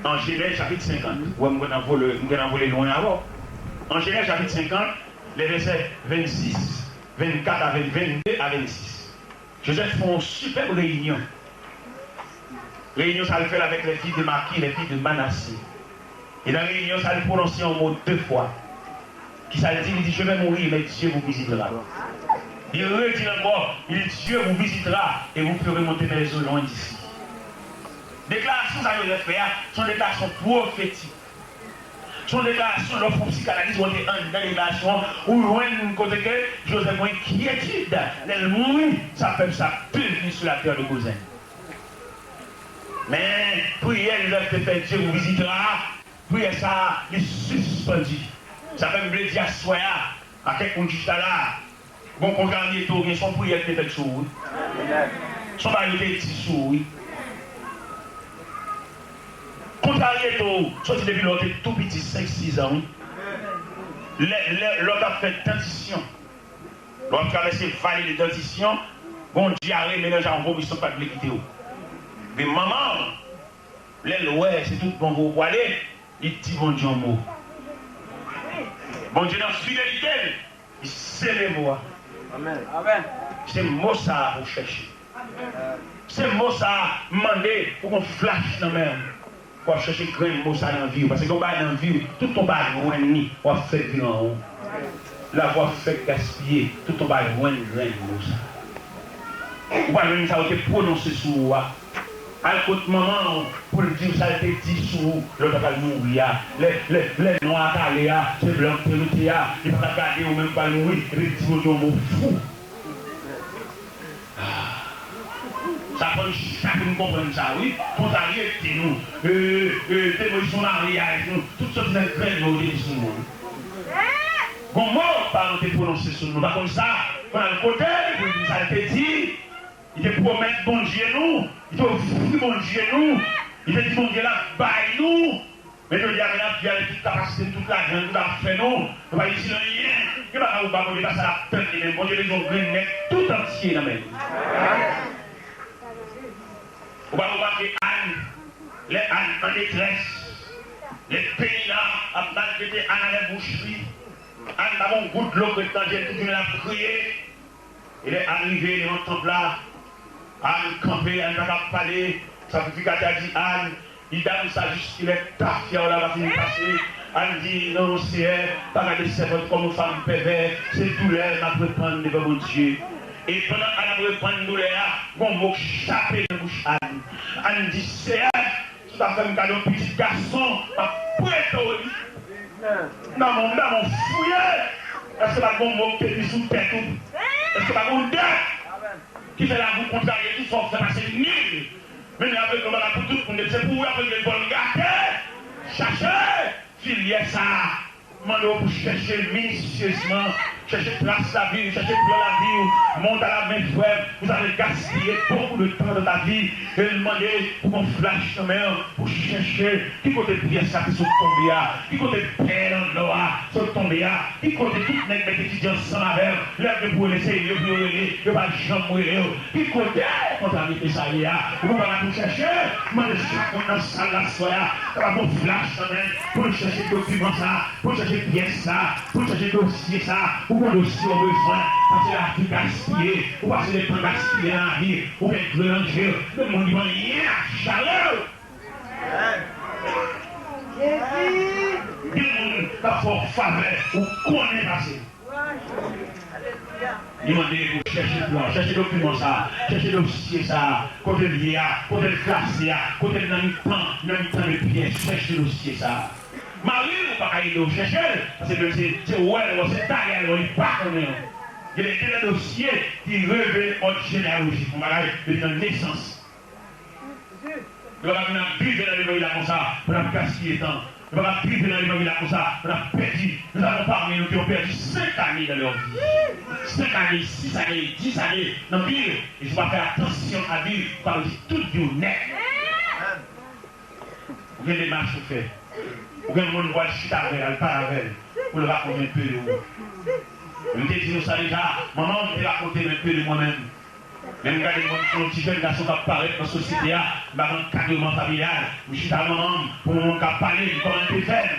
An Jenèz chapit senkant. Ou wè m gentan vole, m gentan vole lwen avè w. An Jenèz chapit senkant, lè vèsè vennsis, vennkat a venn, vennde a vennsis. Jozèf fè yon sipèb reyinyon. Reyinyon sa l fè l avèk les fils de Maki, les fils de Manasé. E nan reyinyon sa, li pwononse yon mo de fwa. Kisa l di? Li di, "Je vais mourir, mais Dieu vous visitera." Li redi l ankò, li di, "Dieu vous visitera et vous ferez monter mes os loin d'ici." Deklarasyon sa Jozèf fè a, se yon deklarasyon pwofetik. Se yon deklarasyon, lè w fè yon psikanaliz, ou antre anndan deklarasyon an, ou jwenn kote ke Jozèf gen enkyetid, lè l mouri, sa pèp sa devni sou latè de Gozèn. Men, priyè Jozèf te fè, Dieu vous visitera, priyè sa a, li sispandi. Sa fè m vle di aswè a, a kèk moun ki chita la a, bon, kontrarye tou, gen son priyè ki te fèt sou ou, wi. Son bagay yo te di sou ou, wi. Kontrarye tou, soti depi lè w te tou piti, senk, sis an, wi. Lè, lè, lè w t ap fè dantisyon, lè w ap travèse vale de dantisyon, gon dyare melanj a yon vomi san w pa t vle kite w. Men manman w, lè l wè se tout bon vre w prale, li di Bondye yon mo. Bondye nan fidelite l, li sele mo a. Amèn. Amèn. Se mo sa a pou w chèche. Se mo sa a m mande pou gon flach nan men w. W ap chèche grenn mo sa nan vi w. Paske gen yon bagay nan vi w, tout w pa jwenn li, w ap fè viran w. Lavi w ap fèk gaspiye, tout w pa jwenn grenn mo sa. Ou pa jwenn sa yo te pwononse sou ou a. Al kot manman w pou l di w sa l te di sou ou lè w ta pral mouri a. Lè, lè, lè nwa a t ale a, se blan k te rete a. Li pa t ap gade ou menm pral mouri, epi l di Bondye yon mo fou. Sa fò n chita pou n konprann sa, wi. Kontrarye te nou. E, e, te nou sou maryaj nou. Tout sòt nan grenn nou te di sou nou. Gon mo paran te pwononse sou nou. Pa konn sa, fò n al kote l pou n di sa l te di. Li te pwomèt Bondye nou. Li te ofri Bondye nou. Li te di Bondye l ap bay nou. Men jodi a, men n ap viv avèk tout kapasite n, tout lajan n, tout afè nou, nou pa itil anyen. Gen bagay ou ba Bondye, pa sa l ap tann li menm. Bondye bezwen yon grenn nèg tout antye nan men li. Ou pa remake Ann, lè Ann an detrès, lè Penina ap maltrete Ann avèk bouch li, Ann pa gen yon gout dlo k ret nan je l, tout jounen l ap kriye. E lè Ann rive devan tanp la, Ann kanpe, Ann pa ka pale. Sakrifikatè a di Ann, li, "Dam sa, jiskilè tafya w la va fini pase?" Ann di, "Non, Seyè, pa gade sèvant kòm yon fanm pèvè, se doulè m ap repann devan Bondye." E pandan Ann ap repann doulè a, gon mo k chape nan bouch Ann. Ann di, Seyè, si w ta fè m kado yon pitit gason, m ap prete w li. M ta ban w, m ta ban w fouye. Èske pa t gon mo k te di sou tèt ou? Èske pa t gon dèt ki fè lavi w kontrarye tout sa w fè pase nil? Men lè avèk yon bagay pou tout moun, depi se pou ou avèk de bòl gate, chache filyè sa a. Mande w pou chèche minisyezman, chèche tras lavi w, chèche plan lavi w, monte à la main frè m, vous avez gaspillé beaucoup de temps dans ta vie, e l mande pou gon flach nan men w, pou chèche ki kote pyès la te sot tonbe a, ki kote pèl an lò a sot tonbe a, ki kote tout nèg mèt etidye ansanm avè w, lè yo gen pou rele se yo pou yo rele, yo pa janm rele w, ki kote kontrarye sa ye a, ou pa ka pou chèche, mande chak moun nan sal la aswè a, kapab gon flach nan men l, pou l chèche dokiman sa a, pou l chèche pyès sa a, pou l chèche dosye sa a, ou gon dosye w bezwen, paske lavi gaspiye, ou pase letan gaspiye nan lavi, ou gen grenanje, gen moun ki pa anyen a chale w. Gen moun k ap fè w favè, ou konnen pase. Li mande pou chèche plan, chèche dokiman sa a, chèche dosye sa a, kote l ye a, kote l klase a, kote l nan mitan, nan mitan de pyès, chèche dosye sa a. Mari w pa ka ede w chèche l, paske menm se, se wè l wè, se talè l wè, li pa konnen w. Gen de, gen de dosye ki revele òd jeneyalojik, yon bagay depi nan nesans. Nou pa ka vin ap viv nan levanjil la konsa, pou n ap gaspiye tan. Nou pa ka viv nan levanjil la konsa, pou n ap pèdi. Nous avons parmi nous qui ont perdu cinq années dans leur vie. Cinq années, six années, dix années dans vie. E si w pa fè atansyon a vi w, ou ka pèdi tout vi w nèt. Ou gen demach ou fè. Ou gen moun pou al chita avè l, al pale avè l, pou l rakonte yon pe de ou. M te di nou sa deja, manman m te rakonte m yon pe de mwen menm. Men m gade mwen, m se yon ti jèn gason k ap parèt nan sosyete a, m pa gen ankadreman familyal. M chita manman m, pou manman m ka pale m kòman l te fè m.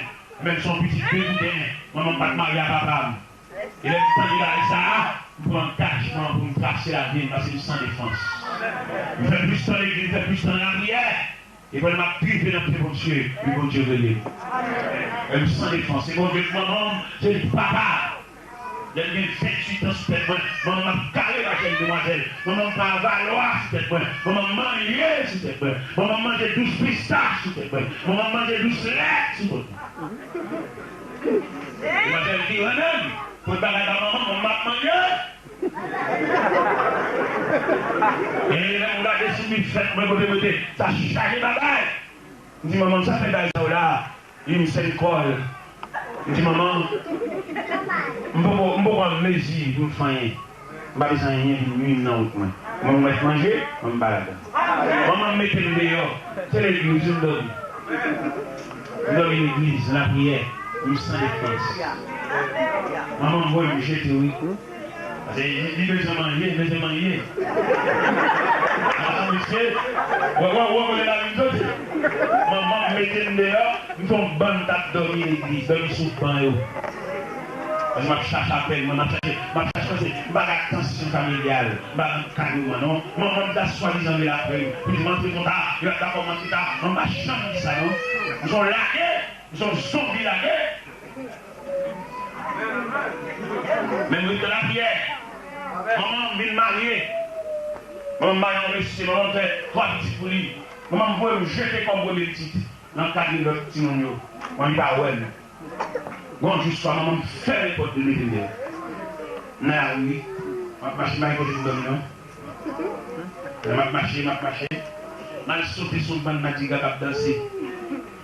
Menm se yon pitit degouten, manman m pa t marye a papa m. E lè m tande bagay sa a, m pran angajman pou m trase lavi m, paske m san defans. M fè plis tan legliz, m fè plis tan nan lapriyè. E pandan m ap drive nan pye Bondye, wi, Bondye rele m. E m san defans. Se Bondye ki manman m, se li ki papa. Lè m gen venntuit an sou tèt mwen, manman m ap kale raje m demwazèl. Manman m pa avalwa sou tèt mwen. Manman m manyen sou tèt mwen. Manman m manje dous pistach sou tèt mwen. Manman m manje dous lèt sou tèt mwen. Demwazèl vire menm. Kot bagay pa manman m, manman m ap manje. E lè m gade sou bifèt mwen kote m rete, sa chaje bagay. M di, manman, sa fè bagay sa yo la? Li di m, sèl kòl. M di, manman, m poko, m poko an mezi pou m fè anyen. M pa bezwen anyen vin nwi m nan wout mwen. Manman m mèt manje, manman m pa ladan. Manman m mete m deyò. Se legliz wi m dòmi. M dòmi legliz, lapriyè. M san defans. Manman m voye m jete wi. Paske li, li bezwen manje, li bezwen manje. Aa, mesye, wè, wè, wè, kote lavi m soti. Manman m mete m deyò, m fè yon bann t ap dòmi legliz, dòmi sou ban yo. Paske m ap chache apèl mwen, m ap chache, m ap chache, paske m pa gen atansyon familyal, m pa gen ankadreman, non. Manman m ta swadizan vin apre m, pou di m antre twò ta, yo pa dakò m antre ta, mwen m pa janm di sa, non. M se yon lage, m se yon zonbi lage. Men m ret nan lapriyè. Manman m vin marye. Manman m marye yon mesye, manman m fè twa pitit pou li. Manman m voye m jete kòm premye pitit nan kay lòt timoun yo. Bon, li pa wè m. Gon jou swa, manman m fèmen pòt li, mete m deyò. M nan lari wi. M ap mache, m pa gen kote pou m dòmi non. Lè m ap mache, m ap mache, m al sote sou yon bann madigra k ap danse.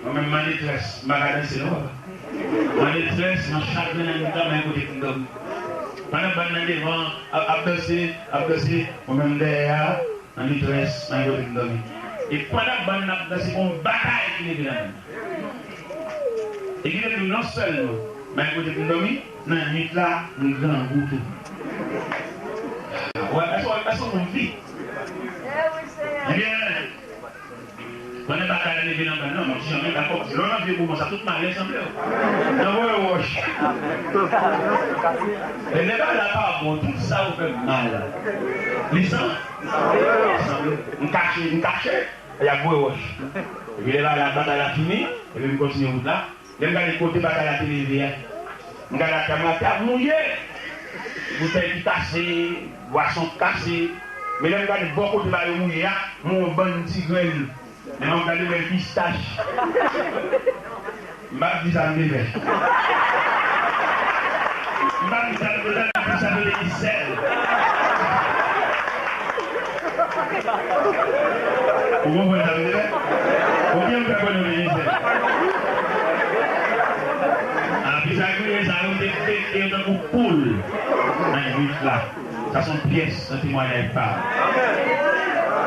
Mwen menm, m an detrès, m pa ka danse non, papa. M an detrès, m an chagren nan mitan, m pa gen kote pou m dòmi. Pandan bann nan devan an ap, ap danse, ap danse, mwen menm dèyè a, an detrès, m pa gen kote pou m dòmi. E pandan bann nan ap danse, gon batay ki leve nan bann nan. E ki te di m non sèlman m pa gen kote pou m dòmi, nan nuit la, m grangou tou. Wè, èske, èske w konn vi? Ebyen, pandan batay la leve nan bann nan, m ap janm dakò, paske lè w nan vye moman sa, tout malè sanble w. Nan voye wòch. E lè bagay la pa bon, tout sa yo fè mal. Li san? Sanble. M kache, m kache, y ap voye wòch. Epi lè bagay la, batay la fini, epi m kontinye wout la. Lè m gade kote batay la te leve a, m gade atè a, m wè atè a mouye. Boutèy ki kase, bwason k kase. Men lè m gade bò kote ba yo mouye a, m wè yon bann ti grenn. Men m ap gade, m wè pistach. M pa di sa m te fè. M pa di sa m te fè, m di sa m te di sèl. Ou konprann sa m te fè? Konbyen m fè konnen m te di sèl? A, pistach grenn sa yo te pete yo tankou poul nan nwit la. Sa se yon pyès nan temwayaj pa m.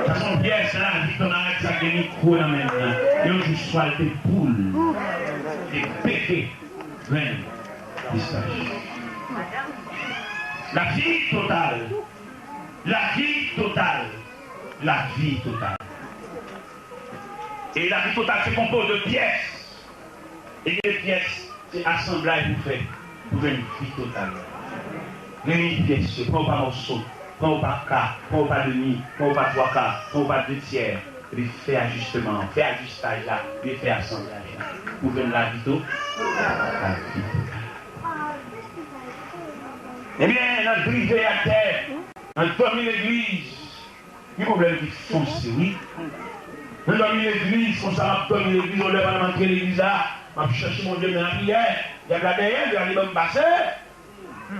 Sa se yon pyès nan lavi kanmarad sa k gen mikwo nan men l nan. Yon jou swa l te poul, te pete grenn pistach. Lavi total. Lavi total. Lavi total. E lavi total se konpoze de pyès. E gen de pyès, se asanblay pou fè, pou jwenn vi total. Reyini pyès yo, pran yo pa mòso, pran yo pa ka, pran yo pa demi, pran yo pa twa ka, pran yo pa de tyè, epi fè ajisteman an, fè ajistaj la, epi fè asanblay la, pou jwenn lavi to-, lavi total. Ebyen, nan drive atè, nan dòmi legliz, gen pwoblèm ki fonse, wi. Mwen dòmi legliz, konsa m ap dòmi legliz, yon lè pandan m antre legliz la, m ap chèche Bondye m nan lapriyè, dyab la dèyè m, dyab la di ban m pase.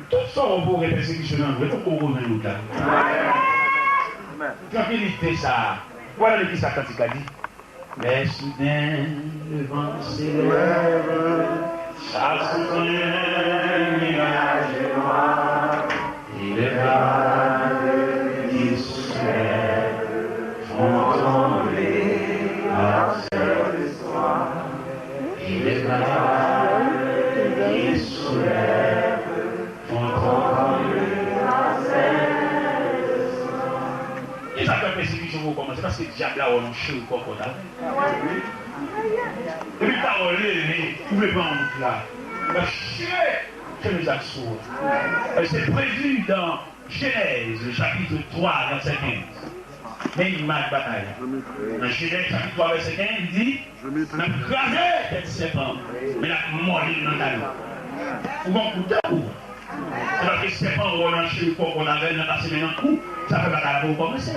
Tout sa w wè pou w gen pèsekisyon nan nou, e pou w jwenn wout la. Trankilite sa a. Ou pa tande kisa kantik la di? Lè souden le van se lève, sa souden nuaj e nwa, e les vagues qui soulèvent font trembler la terre de soi, et les vagues qui soulèvent font trembler la terre de soi. Kisa k fè pèsekisyon yo kòmanse? Paske dyab la wè w nan cheri kòkòt avè l. Depi pawòl leve, ou vle pran wout la, l ap chire chemiz ak sou ou. E se predi dan Jenèz, chapit twa, vèsè kenz. Men imaj batay la. Nan Jenèz, chapit twa, vèsè kenz, li di, n ap kraze tèt sèpan an, men n ap mòde l nan talon. Ou gon kout tankou. Se paske sèpan an wè w nan cheri kòkòt avè l, nan pase men nan kou, sa fè batay la poko kòmanse.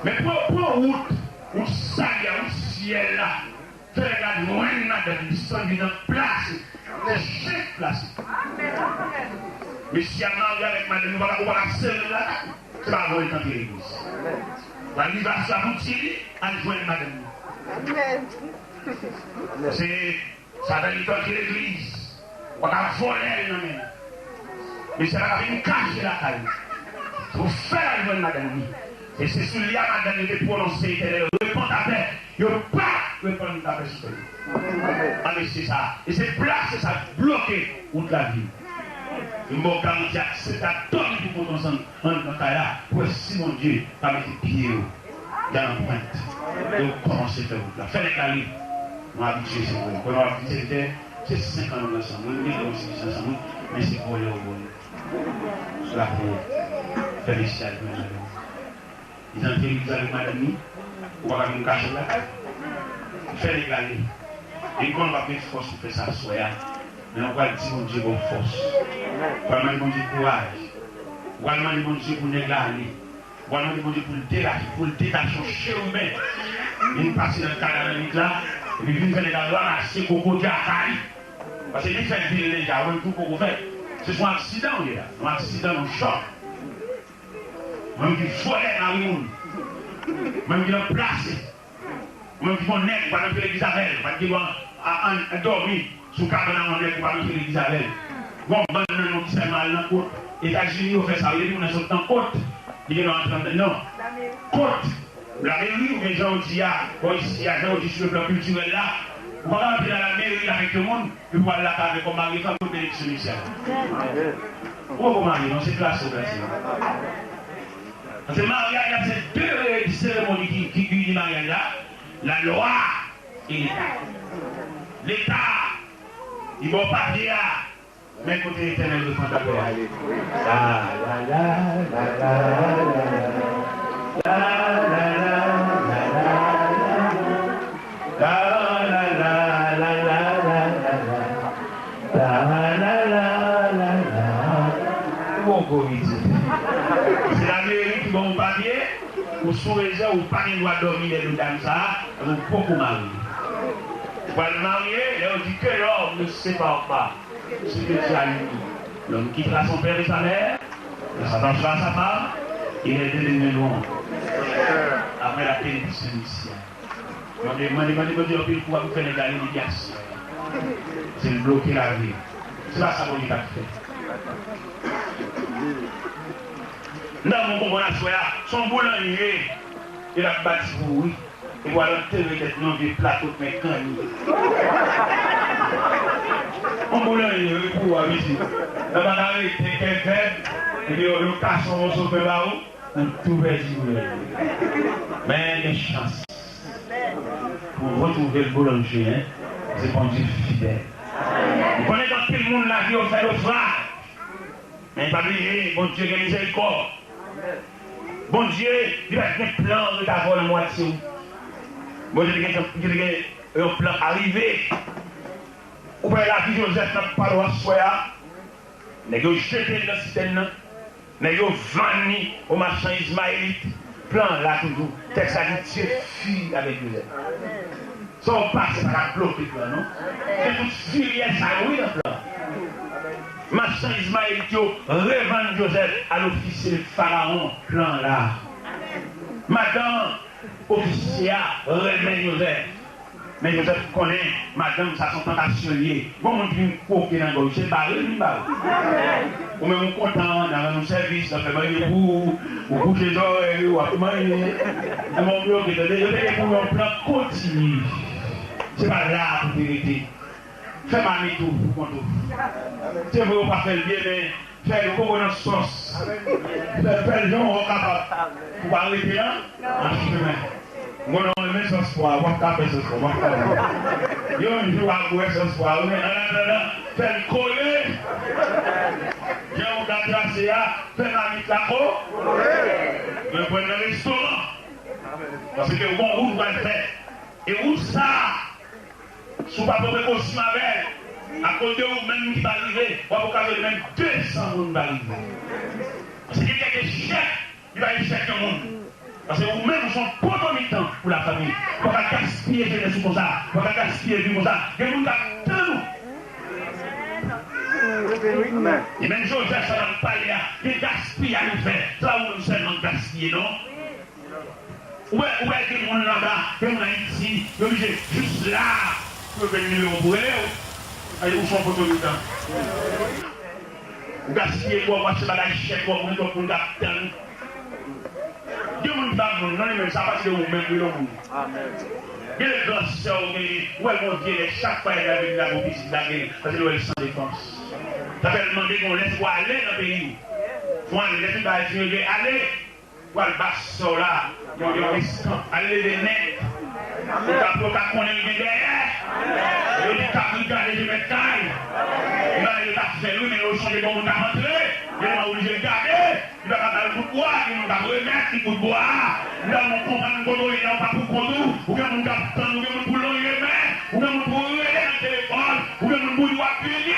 Men pran, pran wout, wout sali a, wout syèl la. Fè nèg la jwenn madanm li, san li nan plase, nan jen plase. Mesye a marye avèk madanm li, ou pa ka, ou pa ka sere l lakay ou. Se pa vre, l tande legliz. Ou pral rive aswè, bouti li, al jwenn madanm li. Se Satan li tanke legliz. Ou pa ka vòlè l nan men l. Mesye a pa ka vin kache lakay ou. Se pou fè l al jwenn madanm li. E se sou li a madanm yo te pwononse, Etènèl, repann ta pè. Yo pa repann ta pè sou tè yo. A mesye sa a. E se plase sa k bloke wout lavi. M ba w garanti, aksepte a dòmi pou kont ansanm. Ann nan kay la, pou wè si Bondye pa mete pye yo nan anprent. E yo kòmanse fè wout la. Fè nèg la li. Nou abitye se vre. Konnen w ap di sèvitè, se senk an nou ansanm. Wi, nou gen yon sèvis ansanm, wi. Men se vòlè ou vòlè. Sou lapriyè. Fè mesye a jwenn madanm. Li antre legliz avèk madanm li. Ou pa ka vin kache l lakay. Fè nèg la li. E konnen w ap gen fòs pou fè sa aswè a. Men ou pral di Bondye ba w fòs. Ou pral mande Bondye kouraj. Ou pral mande Bondye pou nèg la ale. Ou pral mande Bondye pou l delache, pou l detache yon cheriben. Vin pase nan kay la nan nwit la, epi vin fè nèg la ranmase koko djaka li. Paske li fè vil deja, ou menm tou poko fè. Se sou aksidan ou ye la. Yon aksidan, yon chòk. Ou menm ki vòlè mari moun. Ou menm ki nan plase. Ou menm ki gon nèg, ou pa t antre legliz avè l, ou pa t gen dwa a, a, a dòmi sou kabann a yon nèg, ou pa t antre legliz avè l. Gon bann nan nou ki sèlman al nan kot. Etazini yo fè sa, yo di moun nan sot nan kot, li gen dwa antre anndan. Non. Kot. Lameri, oubyen jan yo di a, bò isi a, jan yo di sou le plan kiltirèl la, ou pa ka antre nan lameri avèk yon moun, epi w al lakay avèk kòm mari fanm pou benediksyon inisyan. Ou poko marye, non, se plase ou plase. Paske maryaj la, se de seremoni ki, ki ini maryaj la, lalwa e Leta. Leta, li ba w papye a, men kote Letènèl repann ta pè a. La, la, la, la, la, la. La, la, la, la, la, la. La, la, la, la, la, la, la. La, la, la, la, la, la. Bon, Pwovizyon. Se lameri ki ba w papye, ou sou rezèv, ou pa gen dwa dòmi dèyè do dam sa a, ou poko marye. Ou pral marye, lè yo di que l'homme ne se sépare pas, ce que Dieu a uni, l'homme quittera son père et sa mère, et s'attachera à sa femme, et les deux deviendront. Apre la benediksyon initial. Mande, mande, mande Bondye anpil kou pou fè nèg la remedyasyon. Se l bloke lavi. Se pa sa Bondye t ap fè. Nan moun konprann aswè a, se yon boulanje. E l ap bati pou ou, wi. E pou al antere tèt nan vye plato k men kanni. Yon boulanje, wi, pou ou a, wi, si. Nan pa ka rete kèk vèb, epi yo, yo kase yon moso pen ba ou. Ou tou pèdi vre. Men gen chans pou w retwouve l boulanje, en. Se Bondye fidèl. M konnen gen anpil moun lavi yo fè nofraj. Men pa bliye, Bondye gen mizèrikòd. Bondye, li pa t gen plan ret avè w nan mwatye w. Bondye te gen, te gen yon plan arive. Ou pa wè lavi Jozèf n ap pale w aswè a? Nèg yo jete l nan sitèn nan. Nèg yo vann li o machan Izmayelit. Plan la toujou. Tèks la di Dye fini avèk Jozèf. Sa w pase pa ka bloke plan, non. Gen tout firyè sa yo, wi, nan plan. Machan Izmayelit yo revann Jozèf a lofisye Farawon. Plan la. Madanm ofisye a renmen Jozèf. Men Jozèf konnen madanm sa se yon tantasyon l ye. Gon moun ki vin kwoke nan gòj, se bare l vin bare. Ou menm ou kontan, nan rann ou sèvis, nan fè manje pou ou, ou bouche zòrèy ou, w ap manje. Nan men w bloke, tande, yo te gen pou yon plan kontini. Se pa la pou te rete. Fè mamit ou pou kont ou. Se vre ou pa fè l byen, men fè l koko nan sòs. Fè, fè l jan w kapab. Ou pa rete nan, nan chimen. Mwen, non, renmen sòs pwa, w ap ka fè sòs pwa, w ap ka fè. Yon jou w ap wè sòs pwa, ou men, an atandan, fè l kole. Jan w ka trase a, fè mamit la ko. Mwen pran nan restoran. Paske yon wout w al fè. E wout sa a, si w pa pran prekosyon avè l, akoz de ou menm ki pa rive, w ap okazyone menm de san moun pa rive. Paske gen kèk echèk, li pa echèk yon moun. Paske ou menm, ou se yon poto mitan pou lafanmi. Ou pa ka gaspiye jenès ou konsa. Ou pa ka gaspiye vi konsa. Gen moun k ap tann ou. E menm Jozèf sa n ap pale a, gen gaspiyay ou fè. Se pa ou menm sèlman k gaspiye, non. Ou wè, ou wè gen moun anba, gen moun Ayiti, yo oblije jis la pou yo jwenn nimewo pou rele w. Ay, ou se yon poto mitan. Ou gaspiye kò w, ou achte bagay chè twòp, ou gen twòp moun k ap tann. Gen moun ki pa moun, non, li menm, sa pase de ou menm, li yon moun. Gen de gran sè ou genyen, ou wè Bondye, lè chak fwa y ap lage l, la gon pitit lage l, paske l wè l san defans. Sa fè l mande gen yon lèspwa ale nan peyi w. Fò ale, lè fin bagay fini, ale. Pral ba sè w la yon, yon eskanp, al leve nèt. Ou ka, pou yo ka konnen l gen dèyè. Yo di kabrit gade je mèt kay. Bagay yo t ap fè l wi, men yo sonje bon moun t ap antre. Yo pa oblije gade. Li pa ka ba l kout bwa, gen moun k ap remèt li kout bwa a. Lè w konprann kote w ye la, ou pa pou kont ou. Ou gen moun k ap tann, ou gen moun pou lonje men. Ou gen moun pou rele nan telefòn. Ou gen moun pou di w ap vini.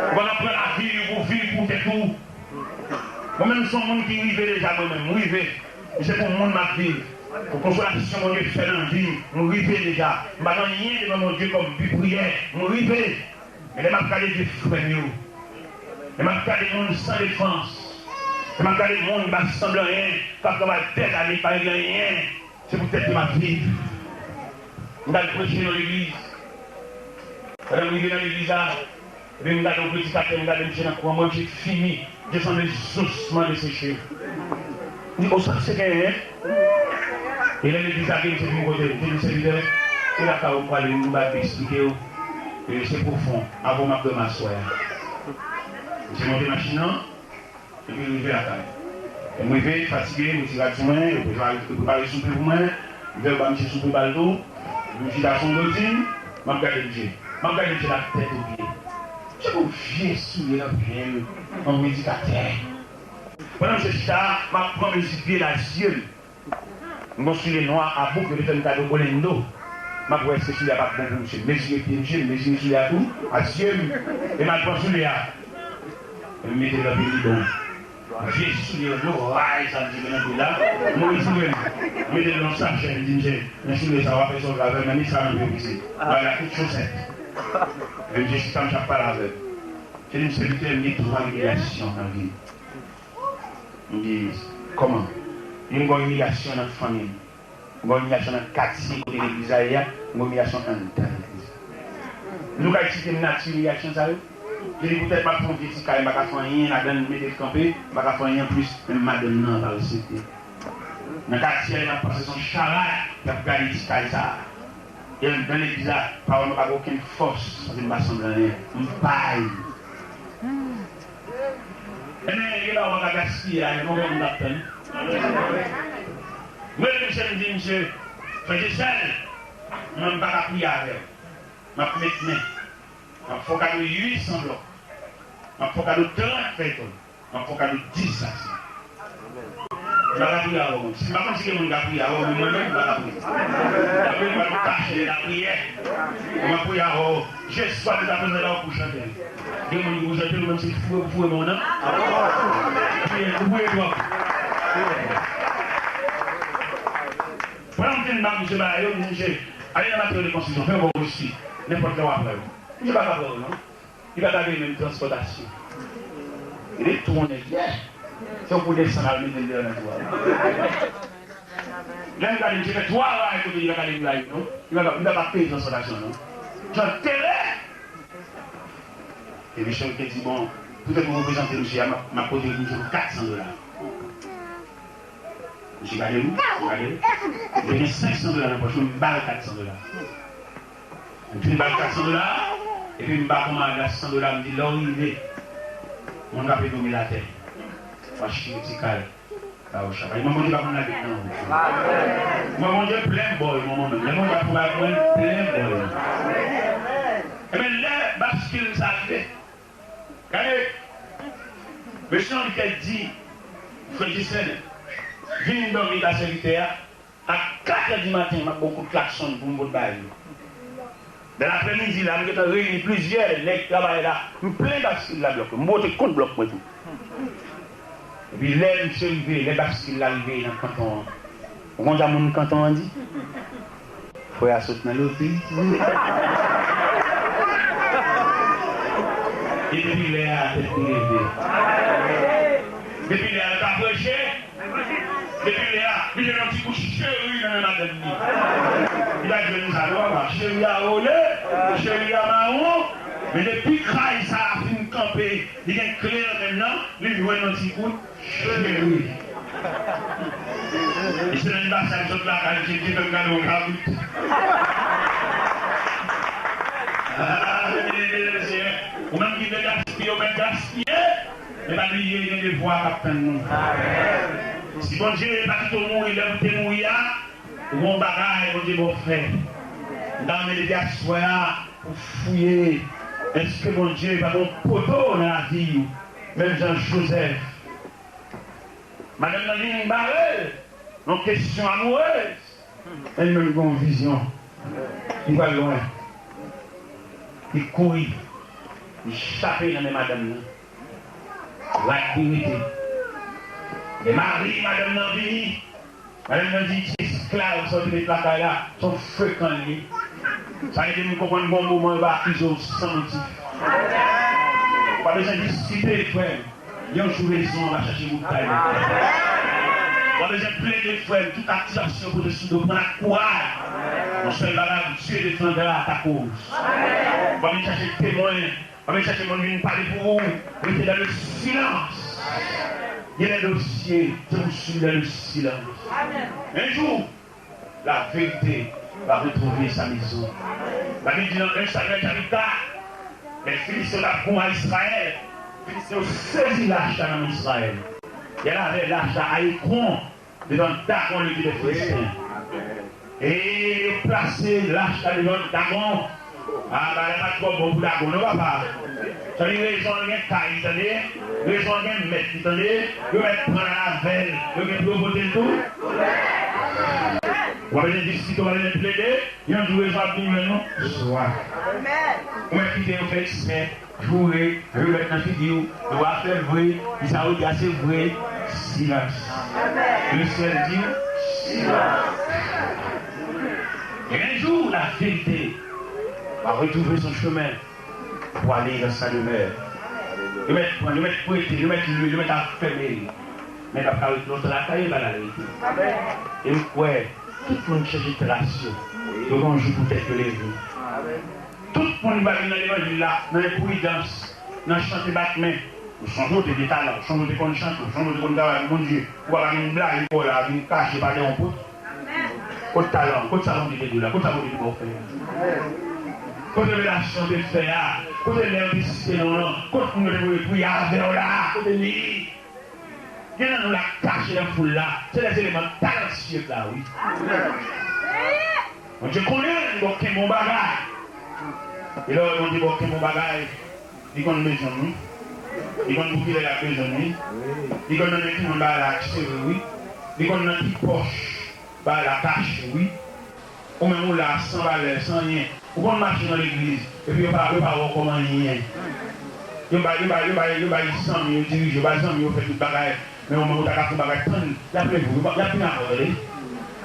Ou pa ka pran lavi pou viv pou tèt ou. Mwen menm se yon moun ki rive deja, mwen menm, m rive. E se pou moun m ap viv. Pou konsolasyon Bondye fè nan vi m, m rive deja. M pa gen anyen devan Bondye kòm bi priyè, m rive. Men lè m ap gade vye frè m yo, lè m ap gade moun san defans, lè m ap gade moun ki pa sanble anyen, k ap travay dèzane pa regle anyen, se pou tèt li m ap viv. M t al preche nan legliz. Pandan m rive nan legliz la, epi m gade yon predikatè, m gade misye nan kouran, mwen, misye fini. Misye sanble zosman deseche. M di, o, sa misye genyen? E lè legliz la vini, misye vin kote m, misye di, sèvitè, e lakay ou prale, m ba eksplike w. E se pwofon, avan m ap dòmi aswè a. Misye monte machin nan, epi l rive lakay. Lè m rive, fatige, m retire rad sou mwen, yo prepare, yo prepare soupe pou mwen, m fè yo ba misye soupe ba l tou, epi m chita sou yon bòl, m ap gade misye. M ap gade misye nan tèt o pye. Misye gon vye soulye nan pye l, yon predikatè. Pandan misye chita a, m ap pran mezi pye l ak zye m. M gon soulye nwa a bouk, yo te fè m kado Orlando. M ap wè èske soulye a p ap bon pou misye. M mezire pye misye, m mezire soulye a tou, a zye m, e m al pran soulye a. E m mete l nan pye bidon. Vye soulye yo, ray sa m di nan pye la. M retire l. M mete l nan sachè, m di misye, men soulye sa w ap fè sòt avè m, men sa nan pye w isit. Bagay la tout chosèt. E misye chita, m t ap pale avè l. Misye di m, sèvitè, m gen twa imilyasyon nan vi m. M di, kòman? Li di m, m gen yon imilyasyon nan fanmi m. M gen yon imilyasyon nan katye kote legliz la ye a, m gen yon imilyasyon anndan legliz la. Nou ka eksplike m nati imilyasyon sa yo? Li di, poutèt m ap fè yon vye ti kay, m pa ka fè anyen ladan l, m mete l kanpe, m pa ka fè anyen anplis, menm madanm nan pa resevwa. Nan katye a, y ap pase son charay, y ap gade ti kay sa a. E anndan legliz la, pawòl mwen pa gen okenn fòs, paske m pa sanble anyen. M pay. Ebyen, gen bagay ou pa ka gaspiye la, gen konbyen moun k ap tann? Mwen, misye, m di, misye, frè Jesèl, mwen, m pa ka priye avè w. M ap met men. M ap fè w kado uit san blòk. M ap fè w kado trant fèy tòl. M ap fè w kado dis sachè. M pa ka priye avè w, menm. Si m pa konn si gen moun k ap priye avè w, men mwen menm, m pa ka priye. Apre, m pa kache lapriyè. M ap priye avè w. Jezi, m ap prezante la pou chante. Gen moun ki pou chante, ou menm se foure pou foure men w nan. Priye, ou priye twòp. Pandan m fin ba misye bagay yo, m di misye, ale nan materyèl de konstriksyon, fè yon bò osi. Nenpòt lè w ap wè yo. Misye pa ka pran yo, non. Li pa ka peye menm transpòtasyon. Li tou yon nèg, yeah. Se yon kou desann al mete l deyò nan twou a. Lè m gade, misye fè twa ray kote li pa ka deplase, non. Li pa ka, li pa ka peye transpòtasyon, non. Jan tere! E misye te di, bon, poutèt ou reprezante misye a, m ap, m ap pote misye pou kat san dola. Misye gade m, misye gade m. Misye gen senk san dola nan pòch mwen, m ba l kat san dola. M fin ba l kat san dola, epi m ba kòmandan san dola, m di, lè w rive, moun k ap ede w met atè. W a chire ti kay, ba yo chak. Mwen, Bondye pa konn lage nan ou. Mwen, Bondye plen bòy, mwen, mwen menm. Lè Bondye ap fè bagay pou mwen, plen bòy. Ebyen, lè baskil sa rive, gade, mesye an li te di, frè Gisèl, vin dòmi ba sèvitè a, a kat è di maten, m ap ba w kout klaksonn pou m pot bay li. Nan laprèmidi la, m gentan reyini plizyè nèg travay la, m plen baskil la blòk, m bwote kont blòk mwen tou. Epi lè misye rive, lè baskil la rive nan kanton an, ou konn sa moun kanton an di? Frè a sot nan loteyi. E depi lè a, tèt li leve. Depi lè a, l ka preche. Depi lè a, li jwenn yon ti kout cheri nan men madanm li. Li pa jwenn sa, non, papa. Cheri a wole, cheri a mawon. Men depi kay sa a fin kanpe, li gen kle nan men l nan, li jwenn yon ti kout cheri. E semèn pase a, m sot lakay, m di, Bondye fè m gade yon kabrit. Ah, Senyè, ou menm ki vle gaspiye, ou mèt gaspiye. Men pa bliye, gen devwa k ap tann nou. Si Bondye pa kite w mouri lè w te mouri a, ou gon bagay Bondye ba w fè. M ta renmen depi aswè a pou fouye. Èske Bondye pa gon poto nan lavi w? Menm jan Jozèf. Madanm nan vin bare l nan kesyon amourèz. Men li menm li gen yon vizyon. Li pral lwen. Li kouri. Li chape nan men madanm nan. Rad li rete. Lè mari madanm nan vini, madanm nan di, ti esklav sa w te met lakay la, se yon frekan li ye. Sa ede m konprann gon moman yo va akize w san motif. Ou pa bezwen diskite, frè m. Yon jou rezon an va chache boutay nan tèt. Ou pa bezwen plede, frè m, tout akizasyon pote sou do, pran ak kouraj. Yon sèl bagay, Dieu défendra ta cause. Ou pa vin chache temwen, ou pa vin chache moun vin pale pou ou. Rete dans le silence. Il y a des dossiers, je vous suis dans le silence. Un jour, la vérité va retrouver sa maison. Labib di nan en Samyèl chapit kat, lè Filistin yo t ap gon a Izrayèl, Filistin yo sezi lach la nan men Izrayèl. Y al avè lach la a Ekron, devan Dagon, le dieu des Philistins. E yo plase lach la devan Dagon. Ah, bagay la pa t twò bon pou Dagon, non, papa. Sa vle di rezon an gen kay li, tande. Rezon an gen mèt li, tande. Yo mèt pran l avè l. Yo gen pou yo pote l tou. W ap bezwen diskite, w ap bezwen plede, yon jou rezon ap vin jwenn ou. Swa. Ou mèt kite yo fè ekspè, joure, remèt nan figi w, yo pa fè l vre, di sa yo di a se vre, silans. Le syèl di silans. Et un jour, la vérité va retrouver son chemin pour aller dans sa demeure. Yo mèt pran, yo mèt prete, yo mèt lwe, yo mèt afèmen li. Men l p ap ka ret lontan lakay li, pa laverite. E m kwè, tout moun ki chèche tras yo, yo gen yon jou pou tèt yo leve. Tout moun ki pa vin nan levanjil la, nan enpridans, nan chante bat men. Ou sonje w te gen talan, ou sonje w te konn chante, ou sonje w te konn travay pou Bondye, ou pa ka vin blayi kò w la, vin kache pa dèyè yon pòt. Kot talan w? Kot sa Bondye te di w la? Kot sa Bondye te ba w fè a? Kot revelasyon w te fè a? Kote lè yo te site non w lan? Kot moun yo te voye priye avè w la? Kote li? Gen nan nou la k kache nan foul la. Se lè eleman talansyez la, wi. Bondye konnen li ba w kenbe yon bagay. E lè w wè Bondye ba w kenbe yon bagay, li konn bezwen w, wi. Li konn pou kilè l ap bezwen w, wi. Li konn nan men ki moun bagay la ak sere, wi. Li konn nan ki pòch bagay la kache, wi. Ou menm ou la san valè, san anyen. Ou konn mache nan legliz, epi yo pa, yo pa wè w kòm anyen. Yo bay, yo bay, yo bay, yo bay zanmi yo dirije, yo bay zanmi yo fè tout bagay. Men ou menm ou ta ka fè yon bagay, tann, y ap leve w, y ap vin avè w, tande.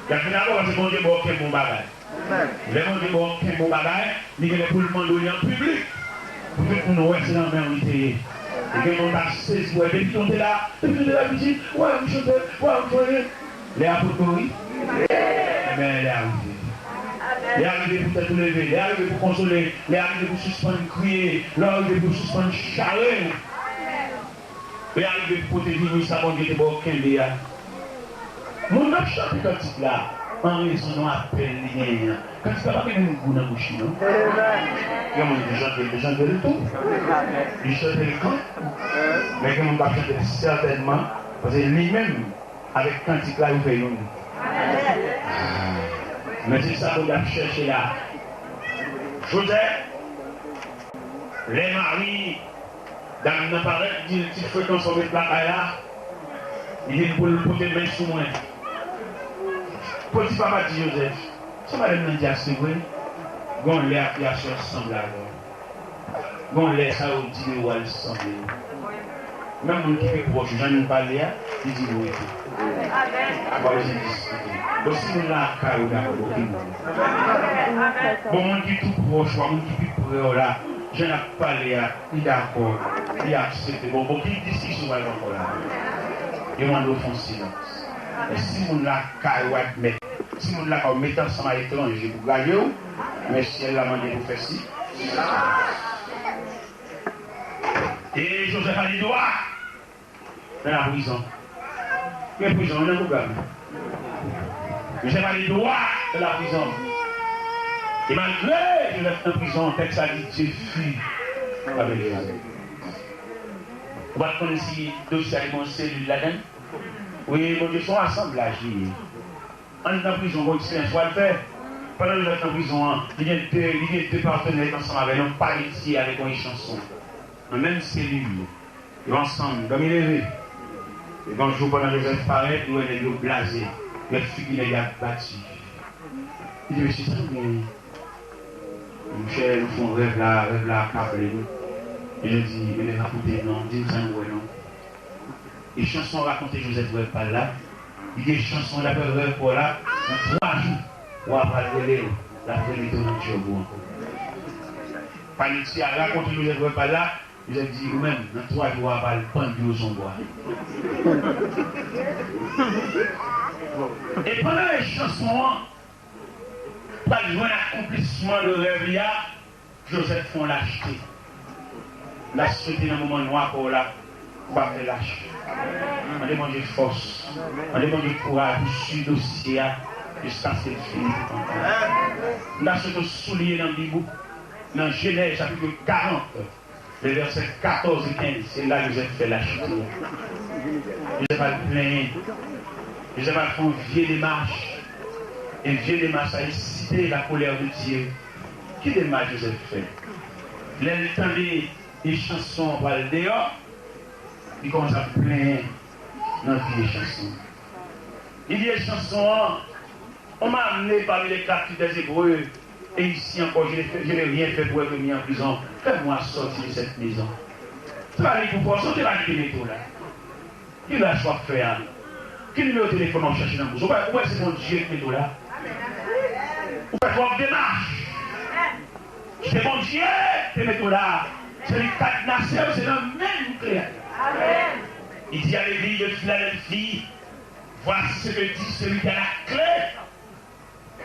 Y ap vin avè w paske Bondye ba w kenbe yon bagay. Lè Bondye ba w kenbe yon bagay, li genlè pou l mande w li an piblik. Pou tout moun wè se nan men w li te ye. E gen moun pa sezi wè, depi w te la, depi w te la piti, wè m chante, wè m chante. Lè a potko wi. Ebyen, lè a rive. Lè a rive pou tèt ou leve. Lè a rive pou konsole. Lè a rive pou sispann kriye. Lè a rive pou sispann chare. Lè a rive pou pote vini sa Bondye te ba w kenbe a. Moun k ap chante kantik la, an rezon nan apèl li genyen an. Kantik la pa gen menm gou nan bouch li, non. Gen moun ki chante l, li chante l tou. Li chante l kan. Men gen moun k ap chante l sètènman, paske li menm, avèk kantik la, yo fè youn. Men se sa Bondye ap chèche la. Jozèf, lè mari dam nan parèt, di l, "Ti frekans ou met lakay la," li vin pou l pote men sou mwen. Potifa pa di Jozèf, "Sa madanm nan di a se vre?" Gon lè akyazasyon sanble avè w. Gon lè sa yo di de ou a li sanble. Menm moun ki pi pwòch ou, jan nou pale a, li di nou rete. Ou pa bezwen diskite. Bon, si moun lakay ou dakò, oke, moun. Bon, moun ki tou pwòch ou a, moun ki pi pre w la, jan n ap pale a, li dakò, li aksepte. Bon, bon, ki diskisyon w pral gen ankò la? Yo mande w fè yon silans. Men si moun lakay ou admèt, si moun lakay ou mete ansanm a etranje pou graje w, men syèl la mande pou fè si. E Jozèf ale dwa nan laprizon. Men prizon an nan pwogram. Jozèf ale dwa nan laprizon. E malgre Jozèf nan prizon, tèks la di Dye fi avèk Jozèf. Ou pa t konnen si dosye a te gen yon selil ladan l? Wi, Bondye se yon asanblaj li ye. Anndan prizon, gon eksperyans w al fè. Pandan Jozèf nan prizon an, li gen de, li gen de patnè ansanm avè l, yon panitye avèk yon echanson. Nan menm selil, yo ansanm, dòmi leve. Epi yon jou, pandan Jozèf parèt, li wè nèg yo blaze, lè figi nèg la bati. Li di, "Mesye, sa nou genyen?" Monchè, nou fè yon rèv la, rèv la akable nou. Epi yo di, "Ebyen, rakonte non, di m sa nou wè non." Echanson rakonte Jozèf rèv pa l la. Li di echanson, daprè rèv pa w la, nan twa jou, wa a pral rele w, l ap remete w nan djòb ou ankò. Panitye a rakonte Jozèf rèv pa l la, Jozèf di, ou menm, nan twa jou, wa a pral pann pye w sou yon bwa. E pandan echanson an pral jwenn akonplisman de rèv li a, Jozèf fè yon lachte. M ta swete nan moman nwa pa w la, ou pa fè lache. Mande Bondye fòs. Mande Bondye kouraj pou swiv dosye a jiskaske l fini pou kontan. M ta swete w souliye nan Bib ou, nan Jenèz chapit karant, le vèsè katòz e kenz, se la Jozèf fè lachte a. Jozèf al plenyen. Jozèf al fè yon vye demach. E vye demach sa esite la colère de Dieu. Ki demach Jozèf fè? Lè l tande echanson an pral deyò, li kòmanse ap plenyen nan vye echanson an. Li di echanson an, On m'a amené parmi les captifs des Hébreux, et ici encore, je n'ai fait- je n'ai rien fait pour être mis en prison. Fais-moi sortir de cette maison. Se pa li pou fè w soti la ki te mete w la. Ki rach w ap fè a? Ki nimewo telefòn w ap chache nan bous ou? Ou wè, ou wè se Bondye ki mete w la. Ou fè twòp demach. Se Bondye ki te mete w la. Se li k kadnase w, se nan men li klè a. Il dit à l'église de Philadelphie, voici ce que dit celui qui a la clé.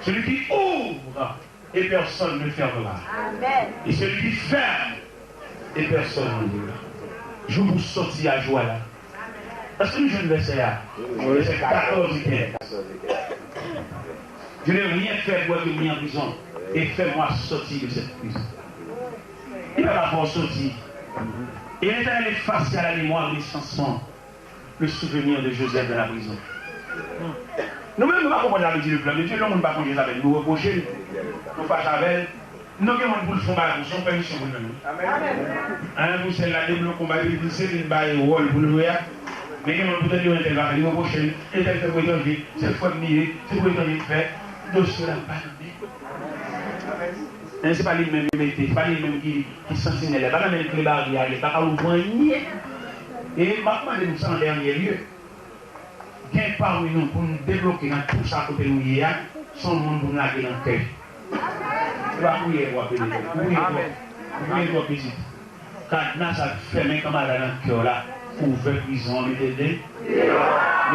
Celui qui ouvre et personne ne fermera. Et celui qui ferme et personne n'ouvrira. Jou pou sòti a jou a la. Èske nou jwenn vèsè a? Vèsè katòz e kenz. Je n'ai rien fait pour être mis en prison, et fais-moi sortir de cette prison. Li pa ka fè w soti. Et l'Éternel efface à la mémoire de mes chansons le souvenir de Joseph dans la prison. Nou menm, nou pa konprann sa vle di le plan de Dieu. Lè yon moun pa konn Jezabèl, nou repwoche l, nou fache avè l. Non, gen moun pou l fè yon bagay pou se yon pèmisyon pou l jwenn wi. Amèn. Pou sèl la debloke yon bagay, li se vin bay wòl pou l jwe a. Men gen moun pou tande yon entèl bagay, li repwoche l, entèl fè pou etranje, se frè m li ye, se pou etranje l fè. Dosye la pa nan men. Men se pa li menm yo mete, se pa li menm ki, ki santinèl la, pa nan men l kle baryè a ye, pa ka ouvri anyen. E m ap mande nou sa an dènye lye. Gen pami nou pou nou debloke nan tou sa kote nou ye a, se yon moun pou nou lage nan kè. Se pa priyè w ap rele, ou priye twòp, ou priye twòp pitit. Kadna sa k fèmen kanmara nan kè w la, ouvè prizon an, mete l de,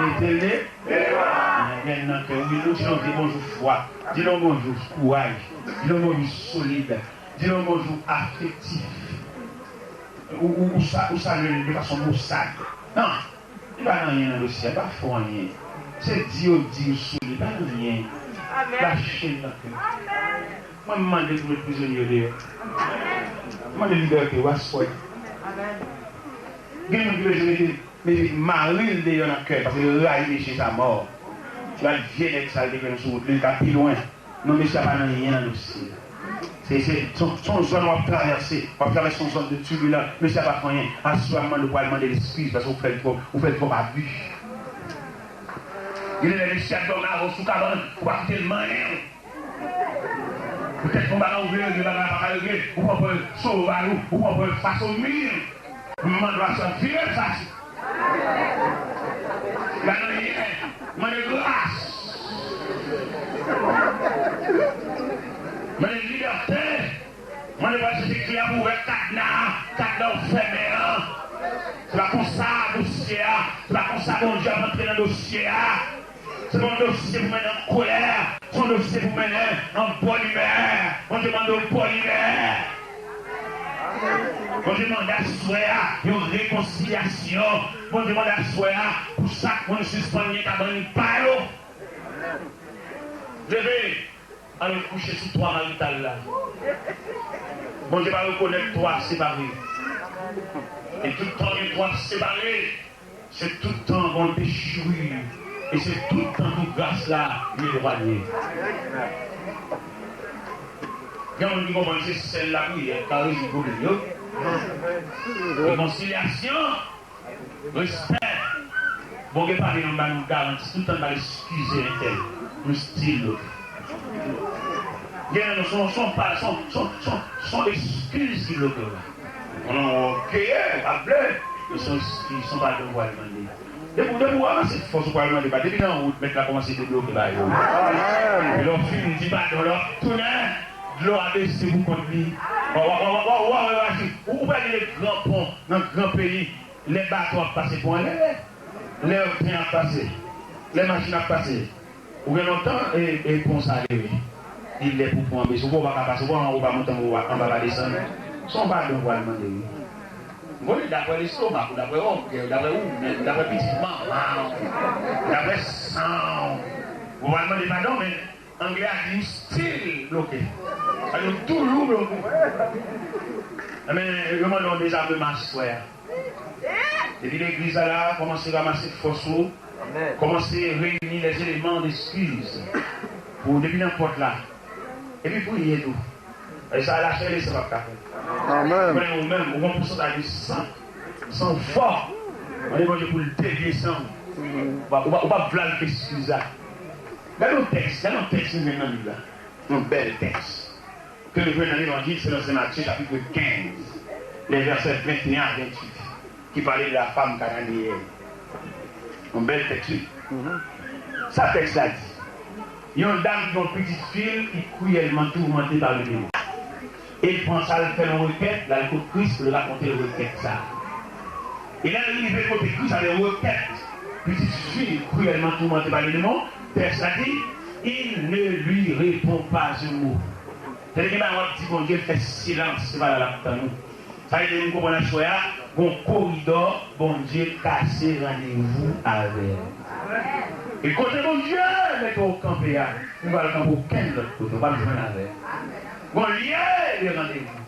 mete l de, men nan kè w, wi, nou di yon bonjou fwa, di yon bonjou kouraj, di yon bonjou solid, di yon bonjou afektif. Ou, ou, ou sa, ou salye l de fason mosad. Non. Li pa gen anyen nan dosye a, li pa fè w anyen. Se di yo di w sou li, li pa gen anyen. Amèn. Lache l nan kè. Amèn. Mwen, m mande pou met prizonye yo deyò. Amèn. M mande libète w aswè. Amèn. Gen moun ki bezwen mete, mete mari l deyò nan kè, paske yo rayi mesye sa mò. Gad vye nèg sa l te gen sou wout li, li ka pi lwen. Non, mesye a pa nan anyen nan dosye a. Se, se, se yon, se yon zòn w ap travèse. W ap travèse yon zòn de tibilans. Mesye a pa fè anyen. Aswè a, m mande w pou al mande l eskiz paske ou fè l twòp, ou fè l twòp abi. Gen de lè mesye ap dòmi avè w sou kabann, ou pa kite l manyen w. Poutèt yon bagay ou vle regle, bagay la pa ka regle, ou pran pwen sovaj ou, ou pran pwen fason mi. M mande w aswè a, vire l fasil. Gade anyen. Mande gras. Mande libète. Mande pou al chèche kle a pou ouvè kadna a. Kadna w fèmen an. Se pa konsa dosye a. Se pa konsa Bondye ap antre nan dosye a. Se pa yon dosye pou mennen an kolè. Se yon dosye pou mennen an bòn imè. Bondye mande w bòn imè. Bondye mande aswè a yon rekonsilyasyon. Bondye mande aswè a pou chak moun sispann gen kabann pa yo. Leve, al kouche sou twa marital la. Bondye pa rekonèt twa separe. E tout tan gen twa separe, se tout tan gon dechirure. E se tout tan tou gras la li elwanye. Gen moun ki konprann se sèl lapriyè k ka rezoud pwoblèm yo. Rekonsilyasyon, respè. Bon, gen pami nou, m ba nou garanti, tout tan n pral eskize entèl, nou still bloke. Gen nan nou, se yon, se yon pa, se yon, se yon, se yon, se yon eskiz ki bloke w la. Konnen w geye, w pa vle. Men se yon eskiz, se yon padon w pral mande. Depi, depi w ranmase fòs ou pral mande, pa depi nan wout, mèt la kòmanse debloke bagay yo. Amèn. Epi lè w fin di padon, lè w ap tounen, dlo a bese pou kont li. W a, w a, w a, w a, w a, w a, w a, w a, ou, ou pral gen de gran pon nan gran peyi, lè bato ap pase pon an leve, lè tren ap pase, lè machin ap pase. Ou gen lontan, e, e pon sa leve. Li lè pou pon an bese. Ou pa ka pase, ou pa, ou pa monte, ou pa, anba pa desann. Se yon padon w pral mande, wi. M konnen daprè lestomak ou, daprè ògèy ou, daprè ou menm, daprè pitit manman w, daprè san w, ou pral mande padon, men anglè a di you still bloke. Sa vle di w toujou bloke. Enben, yo mande yon dezameman aswè a. Depi legliz la la, kòmanse ranmase fòs ou. Amèn. Kòmanse reyini les éléments d'excuse pou depi nan pòt la. Epi priye tou. E sa lachè lesan p ap ka fè. Amèn. Konnen ou menm, ou gon pousantaj de san, san w fò. Mande Bondye pou l devye san w. Ou pa, ou pa, ou pa vle al fè eskiz la. Gade yon tèks, gade yon tèks nou jwenn nan Bib la. Yon bèl tèks. Ke nou jwenn nan Levanjil selon Sen Matye, chapit kenz, lè vèsè venteyen a venntuit, ki pale de la femme cananéenne. Yon bèl tèks, wi. Sa tèks la di. Yon dam ki gen yon pitit fi l ki kriyèlman toumante pa ledemon. E l pran sa, l fè l yon rekèt, l al kot Kris pou l rakonte l rekèt sa. E lè l rive kote Kris avèk rekèt pitit fi l kriyèlman toumante pa ledemon, tèks la di, il ne lui répond pas un mot. Tande gen bagay w ap di Bondye, l fè silans, se pa la l ap tann ou. Sa vle di nou konprann aswè a, gon koridò Bondye kase randevou avè l. E kote Bondye mete w kanpe a, ou pa pral kanpe okenn lòt kote, ou pa pral jwenn avè l. Gon lye de randevou.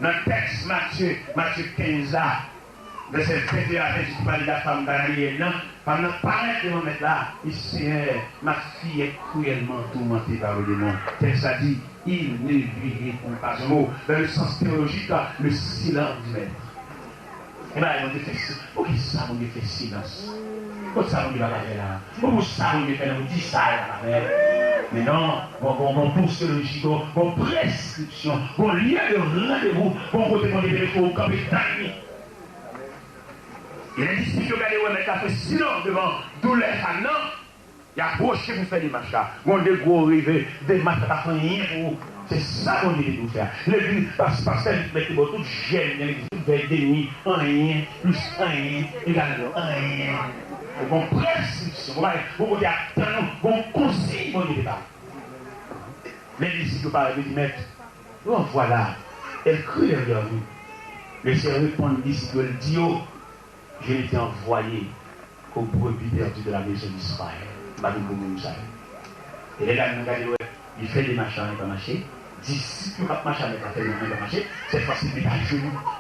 Nan tèks Matye, Matye kenz la, vèsè venteyen a venntuit ki pale de la femme cananéenne nan, fanm nan parèt devan mèt la, li, Senyè, ma fille est cruellement tourmentée par le démon. Tèks la di, il ne lui répond pas un mot. Dans le sens théologique, le silence du maître. E bagay Bondye fè si-, poukisa Bondye fè silans? Poukisa Bondye pa ka fè la? Poukisa Bondye fè nan di sa, l pa ka fè? Men non, bon, bon, bon posoloji, bon, bon preskripsyon, bon lye de randevou, bon kote Bondye te mete w kanpe tann li. E lè disip yo gade, wè mèt la fè silans devan doulè fanm nan, y apwoche pou fè demach la. Gon de gwo rive, demach la pa fè anyen pou ou. Se sa Bondye te dwe fè a. Legliz, pas-, pastè Luc mèt te ba w tout jèn nan legliz, tout vèy de nwi, anyen, plis anyen, egal anyen. Gon preskripsyon, gon bagay, gon kote ap tann ou, gon konsiy Bondye te ba w. Men disip yo parèt, yo di, Mèt, bon, vwala, èl kriye dèyè nou. Le Senyè reponn disip yo, l di yo, Je n'étais envoyé qu'aux brebis perdues de la maison d'Israël. M pa vin pou moun sa yo. E lè dam nan gade, wè, li fè demach la, anyen pa mache. Disip yo k ap mache avèk l, fè anyen pa mache. Sèt fwa, se met ajenou.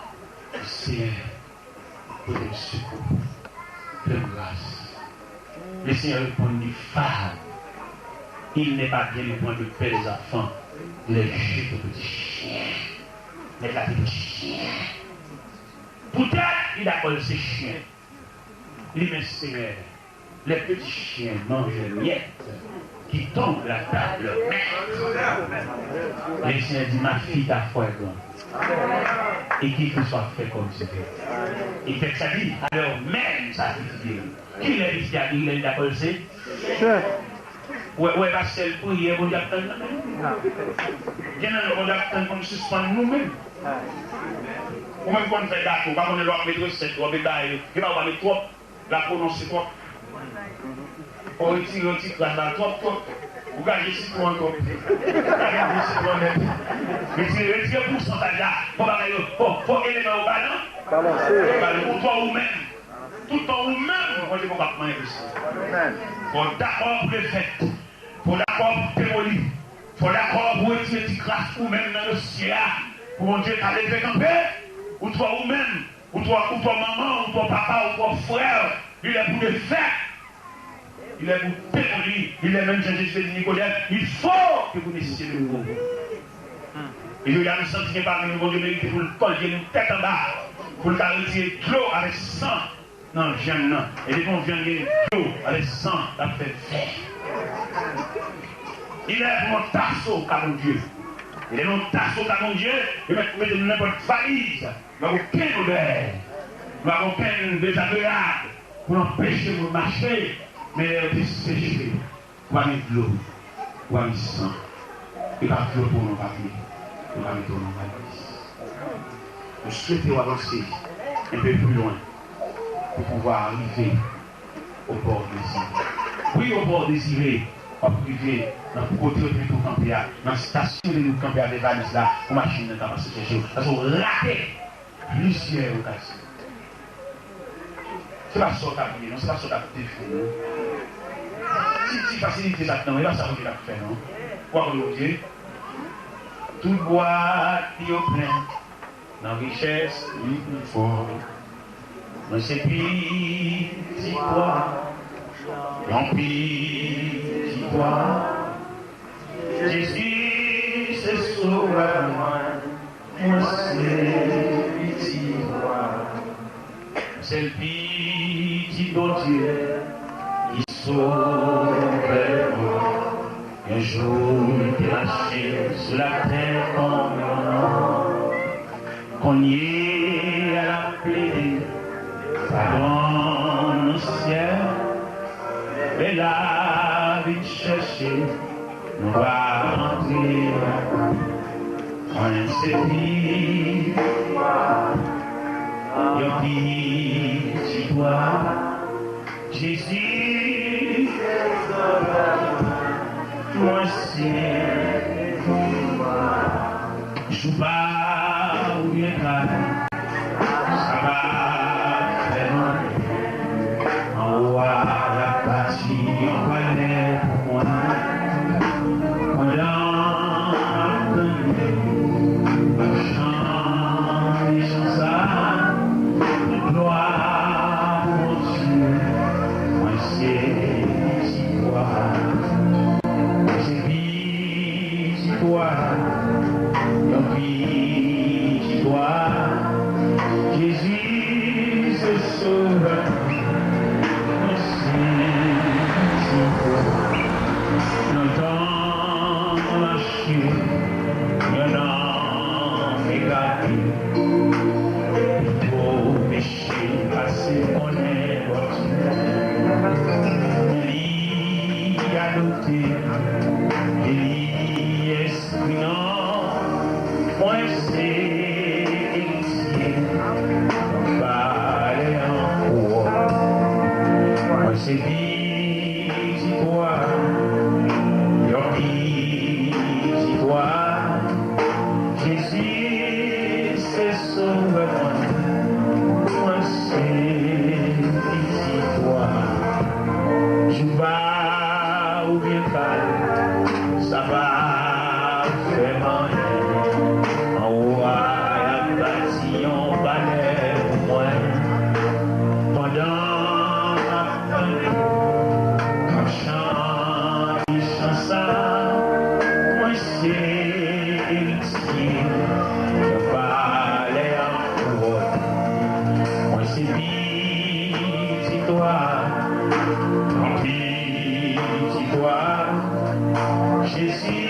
Senyè, pote m sekou. Fè m gras. Le Senyè reponn li, Femme, il n'est pas bien de prendre de pères enfants, de les jeter aux petits chiens. Mèt la te di chen. Poutèt li dakò l se chen. Li men Senyè, les petits chiens mangent les miettes qui tombent de la table de leur maître. Le Senyè di, ma fille, ta foi est grande. Et qu'il te soit fait comme tu veux. E tèks la di, alè menm sa pitit li. Kilè pitit la, kilè li dakò l se? Chen. Ou wè, ou wè, pa sèl priyè Bondye ap tann nan menm. Gen nan nou Bondye ap tann pou n sispann nou menm. Ou menm konn fè gato, ou pa konnen lè w ap met resèt, w ap bay, gen pa ou pa met twòp, la pwononse twòp. Fò w retire yon ti kras la, twòp, twòp. Ou gaje sitwon an twòp. Ou gaje sitwon an nèt. Retire, retire pousantaj la. Fò bagay yo, fò, fò eleman yo balan-, balanse. Balanse. Ou twò ou menm. Toutan ou menm, Bondye poko ap manyen dosye. Amèn. Fò w dakò pou defèt. Fò w dakò pou demoli. Fò w dakò pou retire ti kras ou menm nan dosye a. Pou Bondye ka leve kanpe, ou twò ou menm, ou twò, ou twò manman, ou twò papa, ou twò frè, li lè pou defèt. Li lè pou demoli, li lè menm jan Jezi te di Nikodèm, il faut que vous naissiez de nouveau. E jodi a, nou santi gen pami nou, Bondye merite pou l kòlye nou tèt anba, pou l ka retire dlo avèk san nan vyann nan. E depi yon vyann gen dlo avèk san, l ap fè vè. Li lè pou yon taso ka Bondye. E lè yon taso ka Bondye, yo mèt mete nou nenpòt valiz. Nou pa gen okenn odè, nou pa gen okenn dezagreyab pou n anpeche moun mache, men lè yo te seche, ou pa gen dlo, ou pa gen san, yo pa vlope w nan papye, yo pa mete w nan valiz. Nou swete w avanse enpe pli lwen pou pouvwa rive au port désiré. Wi, au port désiré, w ap rive nan kote yo te mete w kanpe a, nan estasyon de nou kanpe avèk valiz la, pou machin nan ka pase chèche w. Paske w rate plizyè okazyon. Se pa sa w t ap ye, non, se pa sa w t ap te fè, non. Ti, ti fasilite sa t nan men, e pa sa Bondye t ap fè, non. Ou pa konn Bondye? Tout bwat li yo plen nan richès li konfò. Mwen se piti bwa, yon piti bwa. Jezi se sovè mwen, mwen se piti bwa. Mwen se piti Bondye, li sovè mwen. Yon jou li te mache sou latè kòm yon nonm. Kounye a l ap plede padon nan syèl. Lè la vin chèche nou pa antre. Mwen se pitit wa, yon pitit wa. Jezi, mwen se pitit wa. Jou pa ou byen ka, sa pa fè mwen. Anwo a, y ap bati yon palè pou mwen. Pandan m ap tande, m ap chante chan sa, tout glwa pou Bondye. Mwen se pitit wa, mwen se pitit wa, yon pitit wa. Jezi se sovè mwen, mwen se pitit wa. Lontan mwen mache, yon nonm te gade, pito peche pase konnen Bondye. Men li adopte, e li Mwen se eritye, m pa ale ankò. Mwen se pitit wa, yon pitit wa. Jezi se sovè mwen, mwen se pitit wa. Jou pa ou byen pale, sa pa fè m anyen. Anwo a, y ap bati yon palè pou mwen. Pandan m ap tande, m ap chante chan sa, mwen se eritye, mwen pa ale ankò. Mwen se pitit wa, yon pitit wa. Jezi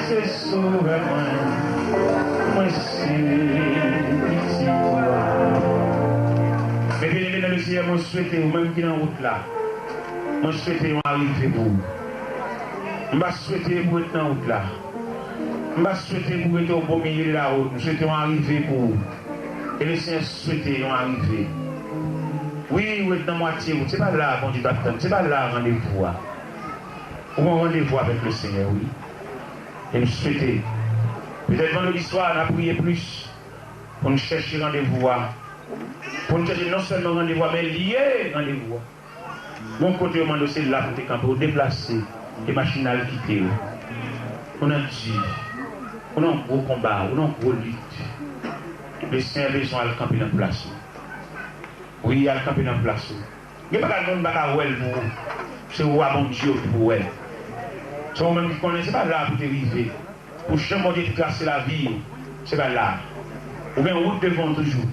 se sovè mwen, mwen se pitit wa. Mezanmi, mesye, mwen swete ou menm ki nan wout la, mwen swete yon arive pou ou. M pa swete pou w ret nan wout la. M pa swete pou w rete o bon milye de la wout. M swete yon arive pou ou. E Lesenyè swete yon arive. Wi, ou ret nan mwatye wout. Se pa la Bondye t ap tann. Se pa la randevou a. Ou gen randevou avèk Lesenyè, wi. E m swete, petèt vandredi swa, n a priye plis pou n chèche randevou a. Pou n chèche non sèlman randevou a, men li ye randevou a. Gon kote yo mande w se la pou w te kanpe, ou deplase, e machin nan al kite w. Ou nan di, ou nan gwo konba, ou nan gwo lit. Lesenyè bezwen al kanpe nan plas ou. Wi, al kanpe nan plas ou. Gen bagay moun pa ka wè l pou ou. Se ou a Bondye ou ki pou wè l. Se ou menm ki konnen, se pa la pou te rive. Pou jan Bondye te trase lavi w, se pa la. Ou gen wout devan w toujou.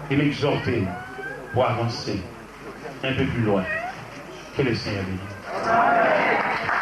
E m egzòte w pou avanse un peu plus loin. Que le Seigneur bénisse.